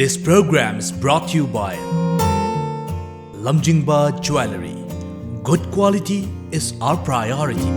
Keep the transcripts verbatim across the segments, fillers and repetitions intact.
This program is brought to you by Lamjingba Jewellery. Good quality is our priority.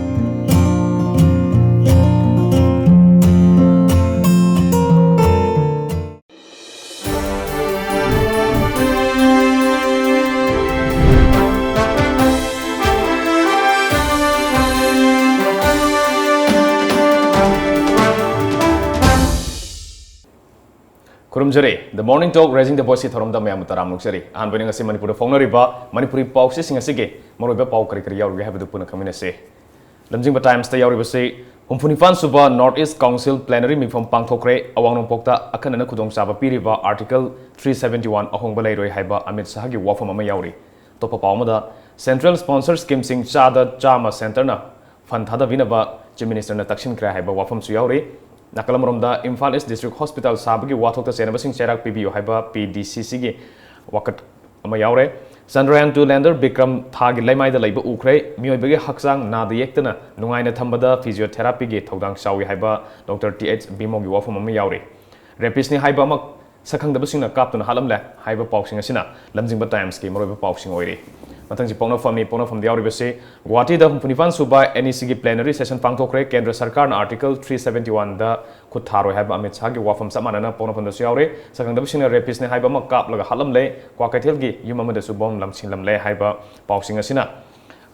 ꯈꯨꯔꯨꯝꯖꯔꯤ꯫ The Morning Talk, Raising the Voice ꯀꯤ ꯊꯧꯔꯝꯗ ꯃꯌꯥꯝꯕꯨ ꯇꯔꯥꯝꯅ ꯑꯣꯛꯆꯔꯤ꯫ ꯑꯍꯥꯟꯕꯅꯤ ꯉꯁꯤ ꯃꯅꯤꯄꯨꯔꯗ ꯐꯣꯡꯅꯔꯤꯕ ꯃꯅꯤꯄꯨꯔꯤ ꯄꯥꯎꯆꯦꯁꯤꯡ ꯑꯁꯤꯒꯤ ꯃꯔꯨꯑꯣꯏꯕ ꯄꯥꯎ ꯀꯔꯤ ꯀꯔꯤ ꯌꯥꯎꯔꯤꯕꯒꯦ ꯍꯥꯏꯕꯗꯨ ꯄꯨꯟꯅ ꯈꯪꯃꯤꯟꯅꯁꯤ꯫ ꯂꯝꯖꯤꯡꯕ ꯇꯥꯏꯝꯁꯇ ꯌꯥꯎꯔꯤꯕꯁꯤ ꯍꯨꯝꯐꯨꯅꯤꯄꯥꯟ ꯁꯨꯕ North East Council Plenary ꯃꯤꯐꯝ ꯄꯥꯡꯊꯣꯛꯈ꯭ꯔꯦ꯫ ꯑꯋꯥꯡ ꯅꯣꯡꯄꯣꯛꯇ ꯑꯈꯟꯅꯅ ꯈꯨꯗꯣꯡꯆꯥꯕ ꯄꯤꯔꯤꯕ Article three seventy one ꯑꯍꯣꯡꯕ ꯂꯩꯔꯣꯏ ꯍꯥꯏꯕ ꯑꯃꯤꯠ ꯁꯍꯥꯒꯤ ꯋꯥꯐꯝ ꯑꯃ ꯌꯥꯎꯔꯤ꯫ ꯑꯇꯣꯞꯄ ꯄꯥꯎ ꯑꯃꯗ, Central Sponsor Schemeꯁꯤꯡ ꯆꯥꯗ ꯆꯥꯝꯃ Centreꯅ fund ꯊꯥꯗꯕꯤꯅꯕ Chief Ministerꯅ ꯇꯛꯁꯤꯟꯈ꯭ꯔꯦ ꯍꯥꯏꯕ ꯋꯥꯐꯝꯁꯨ ꯌꯥꯎꯔꯤ꯫ ꯅꯥꯀꯜ ꯑꯃꯔꯣꯝꯗ, Imphal East District Hospital ꯁꯥꯕꯒꯤ ꯋꯥꯊꯣꯛꯇ ꯆꯦꯟꯅꯕꯁꯤꯡ ꯆꯩꯔꯥꯛ ꯄꯤꯕꯤꯌꯨ ꯍꯥꯏꯕ PDCCꯒꯤ ꯋꯥꯀꯠ ꯑꯃ ꯌꯥꯎꯔꯦ꯫ Chandrayaan two lander Vikram ꯊꯥꯒꯤ ꯂꯩꯃꯥꯏꯗ ꯂꯩꯕ ꯎꯈ꯭ꯔꯦ꯫ ꯃꯤꯑꯣꯏꯕꯒꯤ ꯍꯛꯆꯥꯡ ꯅꯥꯗ ꯌꯦꯛꯇꯅ ꯅꯨꯡꯉꯥꯏꯅ ꯊꯝꯕꯗ physiotherapyꯒꯤ ꯊꯧꯗꯥꯡ ꯆꯥꯎꯏ ꯍꯥꯏꯕ Doctor Th Bimoꯒꯤ ꯋꯥꯐꯝ ꯑꯃ ꯌꯥꯎꯔꯤ꯫ Rapistꯅꯤ ꯍꯥꯏꯕ ꯑꯃ ꯁꯛꯈꯪꯗꯕꯁꯤꯡꯅ ꯀꯥꯞꯇꯨꯅ ꯍꯥꯠꯂꯝꯂꯦ ꯍꯥꯏꯕ ꯄꯥꯎꯁꯤꯡ ꯑꯁꯤꯅ ꯂꯝꯖꯤꯡꯕ ꯇꯥꯏꯝꯁꯀꯤ ꯃꯔꯨꯑꯣꯏꯕ ꯄꯥꯎꯁꯤꯡ ꯑꯣꯏꯔꯤ꯫ ꯃꯊꯪꯁꯤ ꯄꯣꯛꯅꯐꯝꯅꯤ꯫ ꯄꯣꯛꯅꯐꯝꯗ ꯌꯥꯎꯔꯤꯕꯁꯤ ꯒꯨꯋꯥꯍꯥꯇꯤꯗ ꯍꯨꯝꯐꯨꯅꯤꯄꯥꯟ ꯁꯨꯕ NECꯒꯤ plenary session ꯄꯥꯡꯊꯣꯛꯈ꯭ꯔꯦ꯫ ꯀꯦꯟꯗ꯭ꯔ ꯁꯔꯀꯥꯔꯅ Article three seventy oneꯗ ꯈꯨꯠ ꯊꯥꯔꯣꯏ ꯍꯥꯏꯕ ꯑꯃꯤꯠ ꯁꯍꯥꯒꯤ ꯋꯥꯐꯝ ꯆꯞ ꯃꯥꯟꯅꯅ ꯄꯣꯛꯅꯐꯝꯗꯁꯨ ꯌꯥꯎꯔꯤ꯫ ꯁꯛꯈꯪꯗꯕꯁꯤꯡꯅ rapistꯅꯤ ꯍꯥꯏꯕ ꯑꯃ ꯀꯥꯞꯂꯒ ꯍꯥꯠꯂꯝꯂꯦ꯫ ꯀ꯭ꯋꯥꯀꯩꯊꯦꯜꯒꯤ ꯌꯨꯝ ꯑꯃꯗꯁꯨ bomb ꯂꯪꯁꯤꯜꯂꯝꯂꯦ ꯍꯥꯏꯕ ꯄꯥꯎꯁꯤꯡ ꯑꯁꯤꯅ,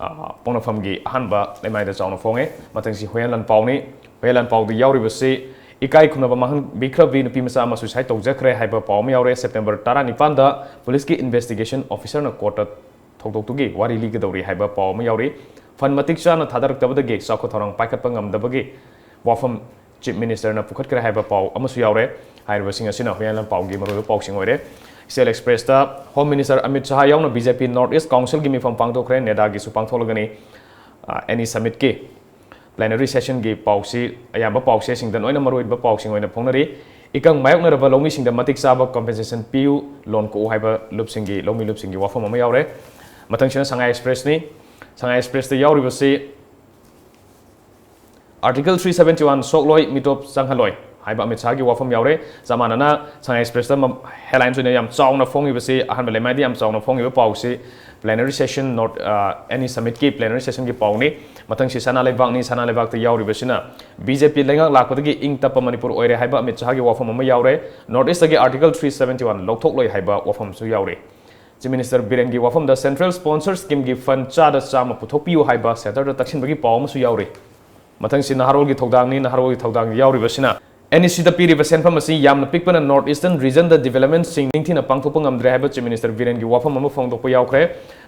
ꯑ, ꯄꯣꯛꯅꯐꯝꯒꯤ ꯑꯍꯥꯟꯕ ꯂꯩꯃꯥꯏꯗ ꯆꯥꯎꯅ ꯐꯣꯡꯉꯦ꯫ ꯃꯊꯪꯁꯤ ꯍꯨꯏꯌꯥꯟꯂꯥꯟ ꯄꯥꯎꯅꯤ꯫ ꯍꯨꯏꯌꯥꯟꯂꯥꯟ ꯄꯥꯎꯗ ꯌꯥꯎꯔꯤꯕꯁꯤ ꯏꯀꯥꯏ ꯈꯨꯝꯅꯕ ꯃꯥꯡꯍꯟꯕꯤꯈ꯭ꯔꯕꯤ ꯅꯨꯄꯤ ꯃꯆꯥ ꯑꯃ suicide ꯇꯧꯖꯈ꯭ꯔꯦ ꯍꯥꯏꯕ ꯄꯥꯎ ꯑꯃ ꯌꯥꯎꯔꯦ꯫ September ꯇꯔꯥꯅꯤꯄꯥꯟꯗ ꯄꯨꯂꯤꯁꯀꯤ investigation officerꯅ courtꯇ ꯊꯧꯗꯣꯛꯇꯨꯒꯤ ꯋꯥꯔꯤ ꯂꯤꯒꯗꯧꯔꯤ ꯍꯥꯏꯕ ꯄꯥꯎ ꯑꯃ ꯌꯥꯎꯔꯤ꯫ Fund ꯃꯇꯤꯛ ꯆꯥꯅ ꯊꯥꯗꯔꯛꯇꯕꯗꯒꯤ ꯆꯥꯎꯈꯠ ꯊꯧꯔꯥꯡ ꯄꯥꯏꯈꯠꯄ ꯉꯝꯗꯕꯒꯤ ꯋꯥꯐꯝ Chief Ministerꯅ ꯄꯨꯈꯠꯈ꯭ꯔꯦ ꯍꯥꯏꯕ ꯄꯥꯎ ꯑꯃꯁꯨ ꯌꯥꯎꯔꯦ꯫ ꯍꯥꯏꯔꯤꯕꯁꯤꯡ ꯑꯁꯤꯅ ꯍꯨꯏꯌꯥꯟꯂꯥꯟ ꯄꯥꯎꯒꯤ ꯃꯔꯨꯑꯣꯏꯕ ꯄꯥꯎꯁꯤꯡ ꯑꯣꯏꯔꯦ꯫ Eastern Expressꯇ Home Minister ꯑꯃꯤꯠ ꯁꯍꯥ ꯌꯥꯎꯅ BJP North East Councilꯒꯤ ꯃꯤꯐꯝ ꯄꯥꯡꯊꯣꯛꯈ꯭ꯔꯦ꯫ NEDAꯒꯤꯁꯨ ꯄꯥꯡꯊꯣꯛꯂꯒꯅꯤ꯫ ꯑ, NE summitꯀꯤ plenary sessionꯒꯤ ꯄꯥꯎꯁꯤ ꯑꯌꯥꯝꯕ ꯄꯥꯎꯆꯦꯁꯤꯡꯗ ꯂꯣꯏꯅ ꯃꯔꯨꯑꯣꯏꯕ ꯄꯥꯎꯁꯤꯡ ꯑꯣꯏꯅ ꯐꯣꯡꯅꯔꯤ꯫ ꯏꯀꯪ ꯃꯥꯌꯣꯛꯅꯔꯕ ꯂꯧꯃꯤꯁꯤꯡꯗ ꯃꯇꯤꯛ ꯆꯥꯕ compensation ꯄꯤꯌꯨ, ꯂꯣꯟ ꯀꯣꯛꯎ ꯍꯥꯏꯕ ꯂꯨꯞꯁꯤꯡꯒꯤ, ꯂꯧꯃꯤ ꯂꯨꯞꯁꯤꯡꯒꯤ ꯋꯥꯐꯝ ꯑꯃ ꯌꯥꯎꯔꯦ꯫ ꯃꯊꯪꯁꯤꯅ Sangai Expressꯅꯤ꯫ Sangai Expressꯇ ꯌꯥꯎꯔꯤꯕꯁꯤ Article three seventy one ꯁꯣꯛꯂꯣꯏ, ꯃꯤꯇꯣꯞ ꯆꯪꯍꯜꯂꯣꯏ ꯍꯥꯏꯕ ꯑꯃꯤꯠ ꯁꯥꯍꯒꯤ ꯋꯥꯐꯝ ꯌꯥꯎꯔꯦ꯫ ꯆꯞ ꯃꯥꯟꯅꯅ ꯁꯉꯥꯏ ꯑꯦꯛꯁꯄ꯭ꯔꯦꯁꯇ ꯃ-, headlines ꯑꯣꯏꯅ ꯌꯥꯝ ꯆꯥꯎꯅ ꯐꯣꯡꯉꯤꯕꯁꯤ, ꯑꯍꯥꯟꯕ ꯂꯩꯃꯥꯏꯗ ꯌꯥꯝ ꯆꯥꯎꯅ ꯐꯣꯡꯉꯤꯕ ꯄꯥꯎꯁꯤ plenary session, not, ꯑ, any summitꯀꯤ plenary sessionꯒꯤ ꯄꯥꯎꯅꯤ꯫ ꯃꯊꯪꯁꯤ ꯁꯅꯥ ꯂꯩꯕꯥꯛꯅꯤ, ꯁꯅꯥ ꯂꯩꯕꯥꯛꯇ ꯌꯥꯎꯔꯤꯕꯁꯤꯅ BJP ꯂꯩꯉꯥꯛ ꯂꯥꯛꯄꯗꯒꯤ ꯏꯪ ꯇꯞꯄ ꯃꯅꯤꯄꯨꯔ ꯑꯣꯏꯔꯦ ꯍꯥꯏꯕ ꯑꯃꯤꯠ ꯁꯥꯍꯒꯤ ꯋꯥꯐꯝ ꯑꯃ ꯌꯥꯎꯔꯦ꯫ North Eastꯇꯒꯤ Article three seventy one ꯂꯧꯊꯣꯛꯂꯣꯏ ꯍꯥꯏꯕ ꯋꯥꯐꯝꯁꯨ ꯌꯥꯎꯔꯤ꯫ Chief Minister ꯕꯤꯔꯦꯟꯒꯤ ꯋꯥꯐꯝꯗ central sponsor schemeꯒꯤ fund ꯆꯥꯗ ꯆꯥꯝꯃ ꯄꯨꯊꯣꯛꯄꯤꯌꯨ ꯍꯥꯏꯕ centreꯗ ꯇꯛꯁꯤꯟꯕꯒꯤ ꯄꯥꯎ ꯑꯃꯁꯨ ꯌꯥꯎꯔꯤ꯫ ꯃꯊꯪꯁꯤ ꯅꯍꯥꯔꯣꯜꯒꯤ ꯊꯧꯗꯥꯡꯅꯤ꯫ ꯅꯍꯥꯔꯣꯜꯒꯤ ꯊꯧꯗꯥꯡꯗ ꯌꯥꯎꯔꯤꯕꯁꯤꯅ NECꯗ ꯄꯤꯔꯤꯕ ꯁꯦꯟꯐꯝ ꯑꯁꯤ ꯌꯥꯝꯅ ꯄꯤꯛꯄꯅ North Eastern regionꯗ developmentꯁꯤꯡ ꯅꯤꯡꯊꯤꯅ ꯄꯥꯡꯊꯣꯛꯄ ꯉꯝꯗ꯭ꯔꯦ ꯍꯥꯏꯕ Chief Minister ꯕꯤꯔꯦꯟꯒꯤ ꯋꯥꯐꯝ ꯑꯃ ꯐꯣꯡꯗꯣꯛꯄ ꯌꯥꯎꯈ꯭ꯔꯦ꯫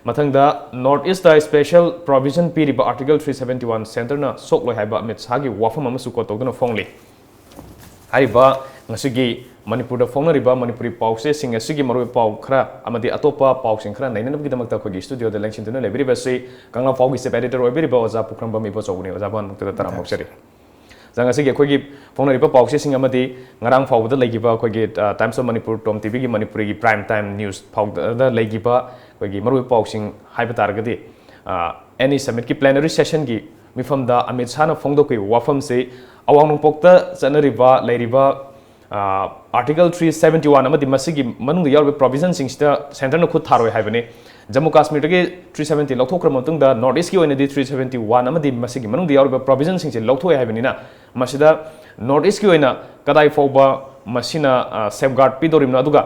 ꯃꯊꯪꯗ North Eastꯇ special provision ꯄꯤꯔꯤꯕ Article three seventy one centreꯅ ꯁꯣꯛꯂꯣꯏ ꯍꯥꯏꯕ ꯑꯃꯤꯠ ꯁꯥꯍꯒꯤ ꯋꯥꯐꯝ ꯑꯃꯁꯨ quote ꯇꯧꯗꯨꯅ ꯐꯣꯡꯂꯤ꯫ ꯍꯥꯏꯔꯤꯕ ꯉꯁꯤꯒꯤ ꯃꯅꯤꯄꯨꯔꯗ ꯐꯣꯡꯅꯔꯤꯕ ꯃꯅꯤꯄꯨꯔꯤ ꯄꯥꯎꯆꯦꯁꯤꯡ ꯑꯁꯤꯒꯤ ꯃꯔꯨꯑꯣꯏꯕ ꯄꯥꯎ ꯈꯔ ꯑꯃꯗꯤ ꯑꯇꯣꯞꯄ ꯄꯥꯎꯁꯤꯡ ꯈꯔ ꯅꯩꯅꯅꯕꯒꯤꯗꯃꯛꯇ ꯑꯩꯈꯣꯏꯒꯤ studioꯗ ꯂꯦꯡꯁꯤꯟꯗꯨꯅ ꯂꯩꯕꯤꯔꯤꯕ ꯑꯁꯤ ꯀꯪꯂꯥ ꯄꯥꯎꯒꯤ chief editor ꯑꯣꯏꯕꯤꯔꯤꯕ ꯑꯣꯖꯥ ꯄꯨꯈ꯭ꯔꯝꯕꯝ ꯏꯕꯣꯆꯧꯕꯅꯤ꯫ ꯑꯣꯖꯥꯕꯨ ꯍꯥꯟꯅꯃꯛꯇꯗ ꯇꯔꯥꯝꯅ ꯑꯣꯛꯆꯔꯤ꯫ ꯑꯣꯖꯥ, ꯉꯁꯤꯒꯤ ꯑꯩꯈꯣꯏꯒꯤ ꯐꯣꯡꯅꯔꯤꯕ ꯄꯥꯎꯆꯦꯁꯤꯡ ꯑꯃꯗꯤ ꯉꯔꯥꯡ ꯐꯥꯎꯕꯗ ꯂꯩꯈꯤꯕ ꯑꯩꯈꯣꯏꯒꯤ, ꯑ, Times of Manipur, TOM TVꯒꯤ ꯃꯅꯤꯄꯨꯔꯤꯒꯤ prime time news ꯐꯥꯎꯕꯗ ꯂꯩꯈꯤꯕ ꯑꯩꯈꯣꯏꯒꯤ ꯃꯔꯨꯑꯣꯏꯕ ꯄꯥꯎꯁꯤꯡ ꯍꯥꯏꯕ ꯇꯥꯔꯒꯗꯤ, ꯑ, NE summitꯀꯤ plenary sessionꯒꯤ ꯃꯤꯐꯝꯗ ꯑꯃꯤꯠ ꯁꯥꯍꯅ ꯐꯣꯡꯗꯣꯛꯈꯤꯕ ꯋꯥꯐꯝꯁꯤ ꯑꯋꯥꯡ ꯅꯣꯡꯄꯣꯛꯇ ꯆꯠꯅꯔꯤꯕ, ꯂꯩꯔꯤꯕ, ꯑ, Article three seventy one ꯑꯃꯗꯤ ꯃꯁꯤꯒꯤ ꯃꯅꯨꯡꯗ ꯌꯥꯎꯔꯤꯕ provisionꯁꯤꯡꯁꯤꯗ centreꯅ ꯈꯨꯠ ꯊꯥꯔꯣꯏ ꯍꯥꯏꯕꯅꯤ꯫ ꯖꯝꯃꯨ ꯀꯥꯁꯃꯤꯔꯗꯒꯤ three seventy ꯂꯧꯊꯣꯛꯈ꯭ꯔ ꯃꯇꯨꯡꯗ North Eastꯀꯤ ꯑꯣꯏꯅꯗꯤ three seventy one ꯑꯃꯗꯤ ꯃꯁꯤꯒꯤ ꯃꯅꯨꯡꯗ ꯌꯥꯎꯔꯤꯕ provisionꯁꯤꯡꯁꯤ ꯂꯧꯊꯣꯛꯑꯦ ꯍꯥꯏꯕꯅꯤꯅ, ꯃꯁꯤꯗ North Eastꯀꯤ ꯑꯣꯏꯅ ꯀꯗꯥꯏ ꯐꯥꯎꯕ ꯃꯁꯤꯅ, ꯑ, safeguard ꯄꯤꯗꯧꯔꯤꯕꯅꯣ, ꯑꯗꯨꯒ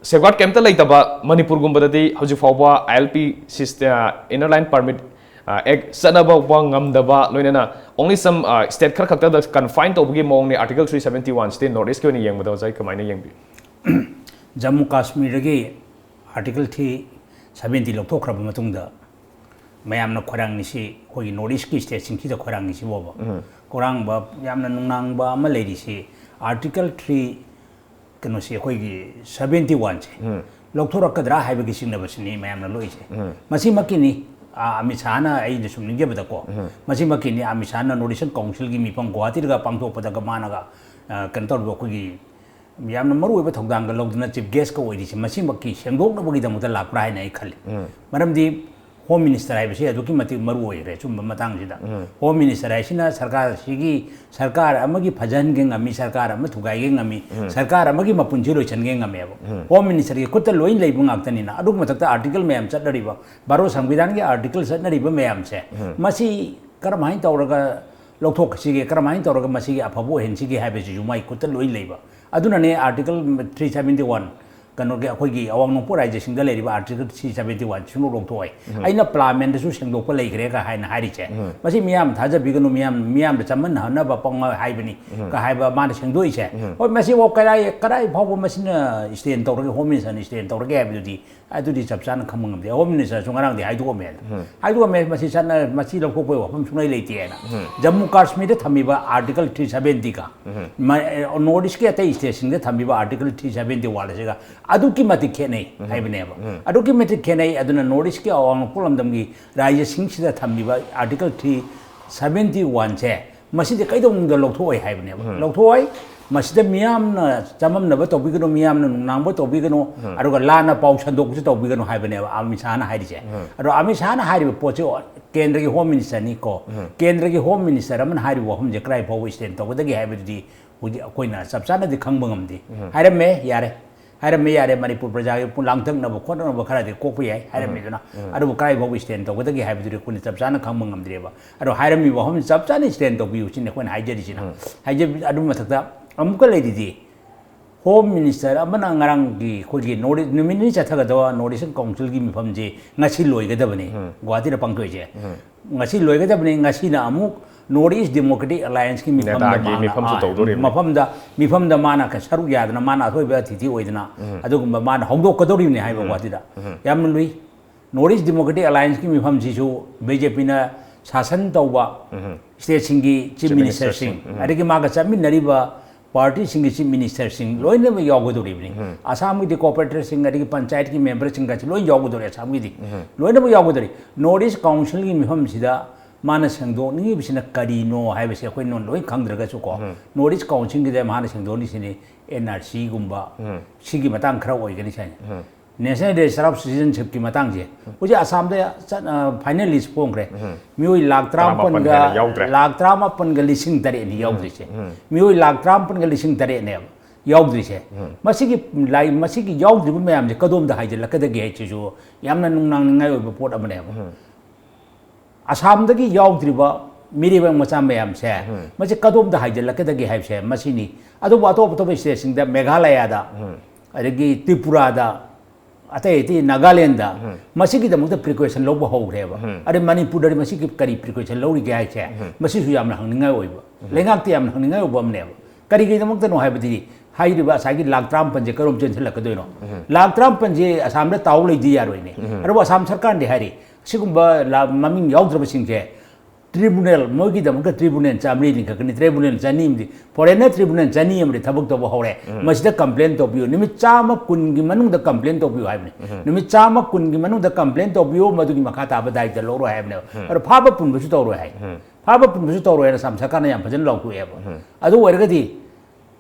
safeguard ꯀꯩꯝꯇ ꯂꯩꯇꯕ ꯃꯅꯤꯄꯨꯔꯒꯨꯝꯕꯗꯗꯤ ꯍꯧꯖꯤꯛ ꯐꯥꯎꯕ ILP system, ꯑ, Inner Line Permit, ꯑ, Act ꯆꯠꯅꯕ ꯐꯥꯎꯕ ꯉꯝꯗꯕ, ꯂꯣꯏꯅꯅ only some, ꯑ, state ꯈꯔ ꯈꯛꯇꯗ confine ꯇꯧꯕꯒꯤ ꯃꯑꯣꯡꯅꯤ Article three seventy one ꯁꯤꯗꯤ North Eastꯀꯤ ꯑꯣꯏꯅ ꯌꯦꯡꯕꯗ꯫ ꯑꯣꯖꯥ, ꯀꯃꯥꯏꯅ ꯌꯦꯡꯕꯤ? ꯖꯝꯃꯨ ꯀꯥꯁꯃꯤꯔꯗꯒꯤ Article three seventy ꯂꯧꯊꯣꯛꯈ꯭ꯔꯕ ꯃꯇꯨꯡꯗ ꯃꯌꯥꯝꯅ ꯈꯣꯏꯔꯥꯡꯉꯤꯁꯤ ꯑꯩꯈꯣꯏꯒꯤ North Eastꯀꯤ stateꯁꯤꯡꯁꯤꯗ ꯈꯣꯏꯔꯥꯡꯉꯤꯁꯤꯕꯣꯕ꯫ ꯎꯝ꯫ ꯈꯣꯏꯔꯥꯡꯕ, ꯌꯥꯝꯅ ꯅꯨꯡꯅꯥꯡꯕ ꯑꯃ ꯂꯩꯔꯤꯁꯤ, Article three, ꯀꯩꯅꯣꯁꯤ, ꯑꯩꯈꯣꯏꯒꯤ seventy oneꯁꯦ ꯎꯝ꯫ ꯂꯧꯊꯣꯔꯛꯀꯗ꯭ꯔꯥ ꯍꯥꯏꯕꯒꯤ ꯆꯤꯡꯅꯕꯁꯤꯅꯤ ꯃꯌꯥꯝꯅ ꯂꯣꯛꯏꯁꯦ꯫ ꯎꯝ꯫ ꯃꯁꯤꯃꯛꯀꯤꯅꯤ, ꯑ, ꯑꯃꯤꯠ ꯁꯥꯍꯅ, ꯑꯩꯅ ꯁꯨꯝ ꯅꯤꯡꯖꯕꯗꯀꯣ, ꯎꯝ꯫ ꯃꯁꯤꯃꯛꯀꯤꯅꯤ ꯑꯃꯤꯠ ꯁꯥꯍꯅ North Eastern Councilꯒꯤ ꯃꯤꯐꯝ ꯒꯨꯋꯥꯍꯥꯇꯤꯗꯒ ꯄꯥꯡꯊꯣꯛꯄꯗꯒ ꯃꯥꯅꯒ, ꯑ, ꯀꯩꯅꯣ ꯇꯧꯔꯤꯕ, ꯑꯩꯈꯣꯏꯒꯤ ꯌꯥꯝꯅ ꯃꯔꯨꯑꯣꯏꯕ ꯊꯧꯗꯥꯡꯒ ꯂꯧꯗꯨꯅ chief guestꯀ ꯑꯣꯏꯔꯤꯁꯦ, ꯃꯁꯤꯃꯛꯀꯤ ꯁꯦꯡꯗꯣꯛꯅꯕꯒꯤꯗꯃꯛꯇ ꯂꯥꯛꯄ꯭ꯔꯥ ꯍꯥꯏꯅ ꯑꯩ ꯈꯜꯂꯤ꯫ ꯎꯝ꯫ ꯃꯔꯝꯗꯤ ꯍꯣꯝ ꯃꯤꯅꯤꯁꯇꯔ ꯍꯥꯏꯕꯁꯤ ꯑꯗꯨꯛꯀꯤ ꯃꯇꯤꯛ ꯃꯔꯨ ꯑꯣꯏꯈ꯭ꯔꯦ ꯁꯨꯝꯕ ꯃꯇꯥꯡꯁꯤꯗ꯫ ꯍꯣꯝ ꯃꯤꯅꯤꯁꯇꯔ ꯍꯥꯏꯁꯤꯅ ꯁꯔꯀꯥꯔ ꯑꯁꯤꯒꯤ, ꯁꯔꯀꯥꯔ ꯑꯃꯒꯤ ꯐꯖꯍꯟꯒꯦ ꯉꯝꯃꯤ, ꯁꯔꯀꯥꯔ ꯑꯃ ꯊꯨꯒꯥꯏꯒꯦ ꯉꯝꯃꯤ, ꯁꯔꯀꯥꯔ ꯑꯃꯒꯤ ꯃꯄꯨꯟꯁꯤ ꯂꯣꯏꯁꯤꯟꯒꯦ ꯉꯝꯃꯦꯕ꯫ ꯍꯣꯝ ꯃꯤꯅꯤꯁꯇꯔꯒꯤ ꯈꯨꯠꯇ ꯂꯣꯏ ꯂꯩꯕ ꯉꯥꯛꯇꯅꯤꯅ꯫ ꯑꯗꯨꯒꯤ ꯃꯊꯛꯇ ꯑꯥꯔꯇꯤꯀꯜ ꯃꯌꯥꯝ ꯆꯠꯅꯔꯤꯕ, ꯚꯥꯔꯠ ꯁꯪꯕꯤꯙꯥꯟꯒꯤ ꯑꯥꯔꯇꯤꯀꯜ ꯆꯠꯅꯔꯤꯕ ꯃꯌꯥꯝꯁꯦ, ꯃꯁꯤ ꯀꯔꯝꯍꯥꯏꯅ ꯇꯧꯔꯒ ꯂꯧꯊꯣꯛꯈꯤꯁꯤꯒꯦ, ꯀꯔꯝꯍꯥꯏꯅ ꯇꯧꯔꯒ ꯃꯁꯤꯒꯤ ꯑꯐꯕ ꯑꯣꯏꯍꯟꯁꯤꯒꯦ ꯍꯥꯏꯕꯁꯤꯁꯨ ꯃꯥꯏ ꯈꯨꯠꯇ ꯂꯣꯏ ꯂꯩꯕ꯫ ꯑꯗꯨꯅꯅꯦ ꯑꯥꯔꯇꯤꯀꯜ ꯊ꯭ꯔꯤ ꯁꯕꯦꯟꯇꯤ ꯋꯥꯟ, ꯀꯩꯅꯣꯒꯤ, ꯑꯩꯈꯣꯏꯒꯤ ꯑꯋꯥꯡ ꯅꯣꯡꯄꯣꯛ ꯔꯥꯏꯖ꯭ꯌꯁꯤꯡꯗ ꯂꯩꯔꯤꯕ ꯑꯥꯔꯇꯤꯀꯜ ꯊ꯭ꯔꯤ ꯁꯕꯦꯟꯇꯤ ꯋꯥꯟ ꯁꯨꯡꯂꯧ ꯂꯧꯊꯣꯛꯑꯣꯏ꯫ ꯑꯩꯅ ꯄꯥꯔꯂꯤꯌꯥꯃꯦꯟꯗꯁꯨ ꯁꯦꯡꯗꯣꯛꯄ ꯂꯩꯈ꯭ꯔꯦꯒ ꯍꯥꯏꯅ ꯍꯥꯏꯔꯤꯁꯦ, ꯃꯁꯤ ꯃꯤꯌꯥꯝ ꯊꯥꯖꯕꯤꯒꯅꯨ, ꯃꯤꯌꯥꯝ, ꯃꯤꯌꯥꯝꯗ ꯆꯃꯝꯅꯍꯟꯅꯕ ꯄꯪ ꯍꯥꯏꯕꯅꯤ ꯀ ꯍꯥꯏꯕ ꯃꯥꯅ ꯁꯦꯡꯗꯣꯛꯏꯁꯦ꯫ ꯍꯣꯏ, ꯃꯁꯤꯐꯥꯎ ꯀꯗꯥꯏ, ꯀꯗꯥꯏ ꯐꯥꯎꯕ ꯃꯁꯤꯅ ꯁ꯭ꯇꯦꯟ ꯇꯧꯔꯒꯦ, ꯍꯣꯝ ꯃꯤꯅꯤꯁꯇꯔꯅ ꯁ꯭ꯇꯦꯟ ꯇꯧꯔꯒꯦ ꯍꯥꯏꯕꯗꯨꯗꯤ ꯑꯗꯨꯗꯤ ꯆꯞ ꯆꯥꯅ ꯈꯪꯕ ꯉꯝꯗꯦ꯫ ꯍꯣꯝ ꯃꯤꯅꯤꯁꯇꯔꯁꯨ ꯉꯔꯥꯡꯗꯤ ꯍꯥꯏꯗꯣꯛꯑꯝꯃꯦꯅ꯫ ꯍꯥꯏꯗꯣꯛꯑꯝꯃꯦ, ꯃꯁꯤ ꯆꯠꯅ, ꯃꯁꯤ ꯂꯧꯊꯣꯛꯄꯒꯤ ꯋꯥꯐꯝ ꯁꯨꯡꯂꯩ ꯂꯩꯇꯦꯅ꯫ ꯖꯝꯃꯨ ꯀꯥꯁꯃꯤꯔꯗ ꯊꯝꯃꯤꯕ ꯑꯥꯔꯇꯤꯀꯜ ꯊ꯭ꯔꯤ ꯁꯕꯦꯟꯇꯤꯒ ꯅꯣꯔꯠ ꯏꯁꯀꯤ ꯑꯇꯩ ꯁ꯭ꯇꯦꯠꯁꯤꯡꯗ ꯊꯝꯃꯤꯕ ꯑꯥꯔꯇꯤꯀꯜ ꯊ꯭ꯔꯤ ꯁꯕꯦꯟꯇꯤ ꯋꯥꯟ ꯑꯁꯤꯒ ꯑꯗꯨꯛꯀꯤ ꯃꯇꯤꯛ ꯈꯦꯠꯅꯩ ꯍꯥꯏꯕꯅꯦꯕ꯫ ꯑꯗꯨꯛꯀꯤ ꯃꯇꯤꯛ ꯈꯦꯠꯅꯩ꯫ ꯑꯗꯨꯅ ꯅꯣꯔꯠ ꯏꯁꯀꯤ ꯑꯋꯥꯡ ꯅꯣꯡꯄꯣꯛ ꯂꯝꯗꯝꯒꯤ ꯔꯥꯖ꯭ꯌꯁꯤꯡꯁꯤꯗ ꯊꯝꯃꯤꯕ ꯑꯥꯔꯇꯤꯀꯜ ꯊ꯭ꯔꯤ ꯁꯕꯦꯟꯇꯤ ꯋꯥꯟꯁꯦ, ꯃꯁꯤꯗꯤ ꯀꯩꯗꯧꯅꯨꯡꯗ ꯂꯧꯊꯣꯛꯑꯣꯏ ꯍꯥꯏꯕꯅꯦꯕ꯫ ꯂꯧꯊꯣꯛꯑꯣꯏ꯫ ꯃꯁꯤꯗ ꯃꯤꯌꯥꯝꯅ ꯆꯃꯝꯅꯕ ꯇꯧꯕꯤꯒꯅꯨ, ꯃꯤꯌꯥꯝꯅ ꯅꯨꯡꯅꯥꯡꯕ ꯇꯧꯕꯤꯒꯅꯨ, ꯑꯗꯨꯒ ꯂꯥꯟꯅ ꯄꯥꯎ ꯁꯟꯗꯣꯛꯄꯁꯨ ꯇꯧꯕꯤꯒꯅꯨ ꯍꯥꯏꯕꯅꯦꯕ ꯑꯃꯤꯠ ꯁꯥꯍꯅ ꯍꯥꯏꯔꯤꯁꯦ꯫ ꯑꯗꯣ ꯑꯃꯤꯠ ꯁꯥꯍꯅ ꯍꯥꯏꯔꯤꯕ ꯄꯣꯠꯁꯦ ꯀꯦꯟꯗ꯭ꯔꯒꯤ ꯍꯣꯝ ꯃꯤꯅꯤꯁꯇꯔꯅꯤ ꯀꯣ꯫ ꯀꯦꯟꯗ꯭ꯔꯒꯤ ꯍꯣꯝ ꯃꯤꯅꯤꯁꯇꯔ ꯑꯃꯅ ꯍꯥꯏꯔꯤꯕ ꯋꯥꯐꯝꯁꯦ ꯀꯗꯥꯏ ꯐꯥꯎꯕ ꯁ꯭ꯇꯦꯟ ꯇꯧꯒꯗꯒꯦ ꯍꯥꯏꯕꯗꯨꯗꯤ ꯍꯧꯖꯤꯛ ꯑꯩꯈꯣꯏꯅ ꯆꯞ ꯆꯥꯅꯗꯤ ꯈꯪꯕ ꯉꯝꯗꯦ꯫ ꯍꯥꯏꯔꯝꯃꯦ, ꯌꯥꯔꯦ꯫ ꯍꯥꯏꯔꯝꯃꯦ, ꯌꯥꯔꯦ, ꯃꯅꯤꯄꯨꯔ ꯄ꯭ꯔꯖꯥꯒꯤ ꯄꯨ-, ꯂꯥꯡꯇꯛꯅꯕ ꯈꯣꯠꯅꯅꯕ ꯈꯔꯗꯤ ꯀꯣꯛꯄ ꯌꯥꯏ ꯍꯥꯏꯔꯝꯃꯤꯗꯨꯅ꯫ ꯑꯗꯨꯕꯨ ꯀꯗꯥꯏ ꯐꯥꯎꯕ ꯁ꯭ꯇꯦꯟ ꯇꯧꯒꯗꯒꯦ ꯍꯥꯏꯕꯗꯨꯗꯤ ꯑꯩꯈꯣꯏꯅ ꯆꯞ ꯆꯥꯅ ꯈꯪꯕ ꯉꯝꯗ꯭ꯔꯦꯕ꯫ ꯑꯗꯣ ꯍꯥꯏꯔꯝꯃꯤꯕ ꯋꯥꯐꯝꯁꯤ ꯆꯞ ꯆꯥꯅ ꯁ꯭ꯇꯦꯟ ꯇꯧꯕꯤꯌꯨ ꯁꯤꯅꯤ ꯑꯩꯈꯣꯏꯅ ꯍꯥꯏꯖꯔꯤꯁꯤꯅ꯫ ꯍꯥꯏꯖ-, ꯑꯗꯨ ꯃꯊꯛꯇ ꯑꯃꯨꯛꯀ ꯂꯩꯔꯤꯗꯤ, ꯍꯣꯝ ꯃꯤꯅꯤꯁꯇꯔ ꯑꯃꯅ ꯉꯔꯥꯡꯒꯤ ꯑꯩꯈꯣꯏꯒꯤ ꯅꯣꯔꯠ ꯏꯁ, ꯅꯨꯃꯤꯠ ꯅꯤꯅꯤ ꯆꯠꯊꯒꯗꯕ ꯅꯣꯔꯠ ꯏꯁꯇꯔꯟ ꯀꯥꯎꯟꯁꯤꯜꯒꯤ ꯃꯤꯐꯝꯁꯤ ꯉꯁꯤ ꯂꯣꯏꯒꯗꯕꯅꯤ꯫ ꯒꯨꯋꯥꯍꯥꯇꯤꯗ ꯄꯥꯡꯊꯣꯛꯏꯁꯦ꯫ ꯉꯁꯤ ꯂꯣꯏꯒꯗꯕꯅꯤ꯫ ꯉꯁꯤꯅ ꯑꯃꯨꯛ ꯅꯣꯔꯠ ꯏꯁ ꯗꯦꯃꯣꯀ꯭ꯔꯦꯇꯤꯛ ꯑꯦꯂꯥꯏꯟꯁꯀꯤ ꯃꯤꯐꯝꯗ ꯅꯦꯗꯥꯒꯤ ꯃꯥꯅ, ꯃꯤꯐꯝꯁꯨ ꯑꯥ, ꯇꯧꯗꯣꯔꯤꯕꯅꯤ꯫ ꯃꯐꯝꯗ, ꯃꯤꯐꯝꯗ ꯃꯥꯅ ꯁꯔꯨꯛ ꯌꯥꯗꯅ ꯃꯥꯅ ꯑꯊꯣꯏꯕ ꯑꯇꯤꯊꯤ ꯑꯣꯏꯗꯅ ꯑꯗꯨꯒꯨꯝꯕ ꯃꯥꯅ ꯍꯧꯗꯣꯛꯀꯗꯧꯔꯤꯕꯅꯤ ꯍꯥꯏꯕ ꯋꯥꯁꯤꯗ꯫ ꯌꯥꯝꯅ ꯂꯨꯏ꯫ ꯅꯣꯔꯠ ꯏꯁ ꯗꯦꯃꯣꯀ꯭ꯔꯦꯇꯤꯛ ꯑꯦꯂꯥꯏꯟꯁꯀꯤ ꯃꯤꯐꯝꯁꯤꯁꯨ ꯕꯤ ꯖꯦ ꯄꯤꯅ ꯁꯥꯁꯟ ꯇꯧꯕ ꯁ꯭ꯇꯦꯠꯁꯤꯡꯒꯤ ꯆꯤꯐ ꯆꯤꯐ ꯃꯤꯅꯤꯁꯇꯔꯁꯤꯡ, ꯃꯤꯅꯤꯁꯇꯔꯁꯤꯡ, ꯑꯗꯒꯤ ꯃꯥꯒ ꯆꯠꯃꯤꯟꯅꯔꯤꯕ ꯄꯥꯔꯇꯤꯁꯤꯡꯒꯤ ꯆꯤꯐ ꯃꯤꯅꯤꯁꯇꯔꯁꯤꯡ ꯂꯣꯏꯅꯃꯛ ꯌꯥꯎꯒꯗꯧꯔꯤꯕꯅꯤ꯫ ꯑꯁꯥꯝꯒꯤꯗꯤ ꯀꯣꯔꯄꯣꯔꯦꯇꯔꯁꯤꯡ, ꯑꯗꯒꯤ ꯄꯟꯆꯥꯌꯠꯀꯤ ꯃꯦꯝꯕꯔꯁꯤꯡꯒꯁꯤ ꯂꯣꯏ ꯌꯥꯎꯒꯗꯧꯔꯤ, ꯑꯁꯥꯝꯒꯤꯗꯤ ꯂꯣꯏꯅꯃꯛ ꯌꯥꯎꯒꯗꯧꯔꯤ꯫ ꯅꯣꯔꯠ ꯏꯁ ꯀꯥꯎꯟꯁꯤꯜꯒꯤ ꯃꯤꯐꯝꯁꯤꯗ ꯃꯥꯅ ꯁꯦꯡꯗꯣꯛꯅꯤꯡꯉꯤꯕꯁꯤꯅ ꯀꯔꯤꯅꯣ ꯍꯥꯏꯕꯁꯤ ꯑꯩꯈꯣꯏꯅ ꯂꯣꯏ ꯈꯪꯗ꯭ꯔꯒꯁꯨ ꯀꯣ, ꯅꯣꯔꯠ ꯏꯁ ꯀꯥꯎꯟꯁꯤꯜꯒꯤꯗ ꯃꯥꯅ ꯁꯦꯡꯗꯣꯛꯅꯤꯡꯉꯤꯁꯤꯅꯤ ꯑꯦꯟ ꯑꯥꯔ ꯁꯤꯒꯨꯝꯕ, ꯁꯤꯒꯤ ꯃꯇꯥꯡ ꯈꯔ ꯑꯣꯏꯒꯅꯤ ꯁꯥꯏꯅ꯫ National Register of Citizenshipꯀꯤ ꯃꯇꯥꯡꯁꯦ ꯍꯧꯖꯤꯛ ꯑꯁꯥꯝꯗ ꯆꯠ- ꯑ, final list ꯐꯣꯡꯈ꯭ꯔꯦ꯫ ꯃꯤꯑꯣꯏ ꯂꯥꯛ ꯇꯔꯥꯃꯥꯄꯟ ꯇꯔꯥꯃꯥꯄꯟꯒ ꯍꯦꯟꯅ ꯌꯥꯎꯗ꯭ꯔꯦ꯫ ꯂꯥꯛ ꯇꯔꯥꯃꯥꯄꯟꯒ ꯂꯤꯁꯤꯡ ꯇꯔꯦꯠꯅꯤ ꯌꯥꯎꯗ꯭ꯔꯤꯁꯦ꯫ ꯃꯤꯑꯣꯏ ꯂꯥꯛ ꯇꯔꯥꯃꯥꯄꯟꯒ ꯂꯤꯁꯤꯡ ꯇꯔꯦꯠꯅꯦꯕ ꯌꯥꯎꯗ꯭ꯔꯤꯁꯦ꯫ ꯃꯁꯤꯒꯤ ꯂꯥꯏ ꯃꯁꯤꯒꯤ ꯌꯥꯎꯗ꯭ꯔꯤꯕ ꯃꯌꯥꯝꯁꯦ ꯀꯗꯣꯝꯗ ꯍꯥꯏꯖꯤꯜꯂꯛꯀꯗꯒꯦ ꯍꯥꯏꯁꯤꯁꯨ ꯌꯥꯝꯅ ꯅꯨꯡꯅꯥꯡꯅꯤꯡꯉꯥꯏ ꯑꯣꯏꯕ ꯄꯣꯠ ꯑꯃꯅꯦꯕ꯫ ꯑꯁꯥꯝꯗꯒꯤ ꯌꯥꯎꯗ꯭ꯔꯤꯕ ꯃꯤꯔꯩꯕꯥꯛ ꯃꯆꯥ ꯃꯌꯥꯝꯁꯦ ꯃꯁꯤ ꯀꯗꯣꯝꯗ ꯍꯥꯏꯖꯤꯜꯂꯛꯀꯗꯒꯦ ꯍꯥꯏꯕꯁꯦ ꯃꯁꯤꯅꯤ꯫ ꯑꯗꯨꯕꯨ ꯑꯇꯣꯞ ꯑꯇꯣꯞꯄ stateꯁꯤꯡꯗ, ꯃꯦꯘꯥꯂꯌꯥꯗ, ꯑꯗꯒꯤ ꯇ꯭ꯔꯤꯄꯨꯔꯥꯗ, ꯑꯇꯩ ꯑꯇꯩ ꯅꯥꯒꯥꯂꯦꯟꯗ ꯃꯁꯤꯒꯤꯗꯃꯛꯇ precaution ꯂꯧꯕ ꯍꯧꯈ꯭ꯔꯦꯕ꯫ ꯑꯗꯩ ꯃꯅꯤꯄꯨꯔꯗꯗꯤ ꯃꯁꯤꯒꯤ ꯀꯔꯤ precaution ꯂꯧꯔꯤꯒꯦ ꯍꯥꯏꯁꯦ ꯃꯁꯤꯁꯨ ꯌꯥꯝꯅ ꯍꯪꯅꯤꯡꯉꯥꯏ ꯑꯣꯏꯕ, ꯂꯩꯉꯥꯛꯇ ꯌꯥꯝꯅ ꯍꯪꯅꯤꯡꯉꯥꯏ ꯑꯣꯏꯕ ꯑꯃꯅꯦꯕ꯫ ꯀꯔꯤꯒꯤꯗꯃꯛꯇꯅꯣ ꯍꯥꯏꯕꯗꯤ ꯍꯥꯏꯔꯤꯕ ꯉꯁꯥꯏꯒꯤ ꯂꯥꯛ ꯇꯔꯥꯃꯥꯄꯟꯁꯦ ꯀꯔꯣꯝ ꯆꯦꯟꯁꯤꯜꯂꯛꯀꯗꯣꯏꯅꯣ? ꯂꯥꯛ ꯇꯔꯥꯃꯥꯄꯟꯁꯦ ꯑꯁꯥꯝꯗ ꯇꯥꯎ ꯂꯩꯗꯤ ꯌꯥꯔꯣꯏꯅꯦ꯫ ꯑꯗꯨꯕꯨ ꯑꯁꯥꯝ ꯁꯔꯀꯥꯔꯅꯗꯤ ꯍꯥꯏꯔꯤ, ꯁꯤꯒꯨꯝꯕ ꯂꯥ- ꯃꯃꯤꯡ ꯌꯥꯎꯗ꯭ꯔꯕꯁꯤꯡꯁꯦ tribunal, ꯃꯣꯏꯒꯤꯗꯃꯛꯇ tribunal ꯆꯥꯃꯔꯤ ꯂꯤꯡꯈꯠꯀꯅꯤ꯫ Tribunal ꯆꯅꯤ ꯑꯃꯗꯤ, foreigner tribunal ꯆꯅꯤ ꯑꯃꯗꯤ ꯊꯕꯛ ꯇꯧꯕ ꯍꯧꯔꯦ꯫ ꯃꯁꯤꯗ complain ꯇꯧꯕꯤꯌꯨ, ꯅꯨꯃꯤꯠ ꯆꯥꯝꯃ ꯀꯨꯟꯒꯤ ꯃꯅꯨꯡꯗ complain ꯇꯧꯕꯤꯌꯨ ꯍꯥꯏꯕꯅꯤ꯫ ꯅꯨꯃꯤꯠ ꯆꯥꯝꯃ ꯀꯨꯟꯒꯤ ꯃꯅꯨꯡꯗ complain ꯇꯧꯕꯤꯌꯨ, ꯃꯗꯨꯒꯤ ꯃꯈꯥ ꯇꯥꯕ ꯗꯥꯏꯇ ꯂꯧꯔꯣꯏ ꯍꯥꯏꯕꯅꯦꯕ꯫ ꯑꯗꯣ ꯐꯥꯕ ꯄꯨꯟꯕꯁꯨ ꯇꯧꯔꯣꯏ ꯍꯥꯏ꯫ ꯐꯥꯕ ꯄꯨꯟꯕꯁꯨ ꯇꯧꯔꯣꯏ ꯍꯥꯏꯅ ꯑꯁꯥꯝ ꯁꯔꯀꯥꯔꯅ ꯌꯥꯝ ꯐꯖꯅ ꯂꯥꯎꯊꯣꯛꯑꯦꯕ꯫ ꯑꯗꯨ ꯑꯣꯏꯔꯒꯗꯤ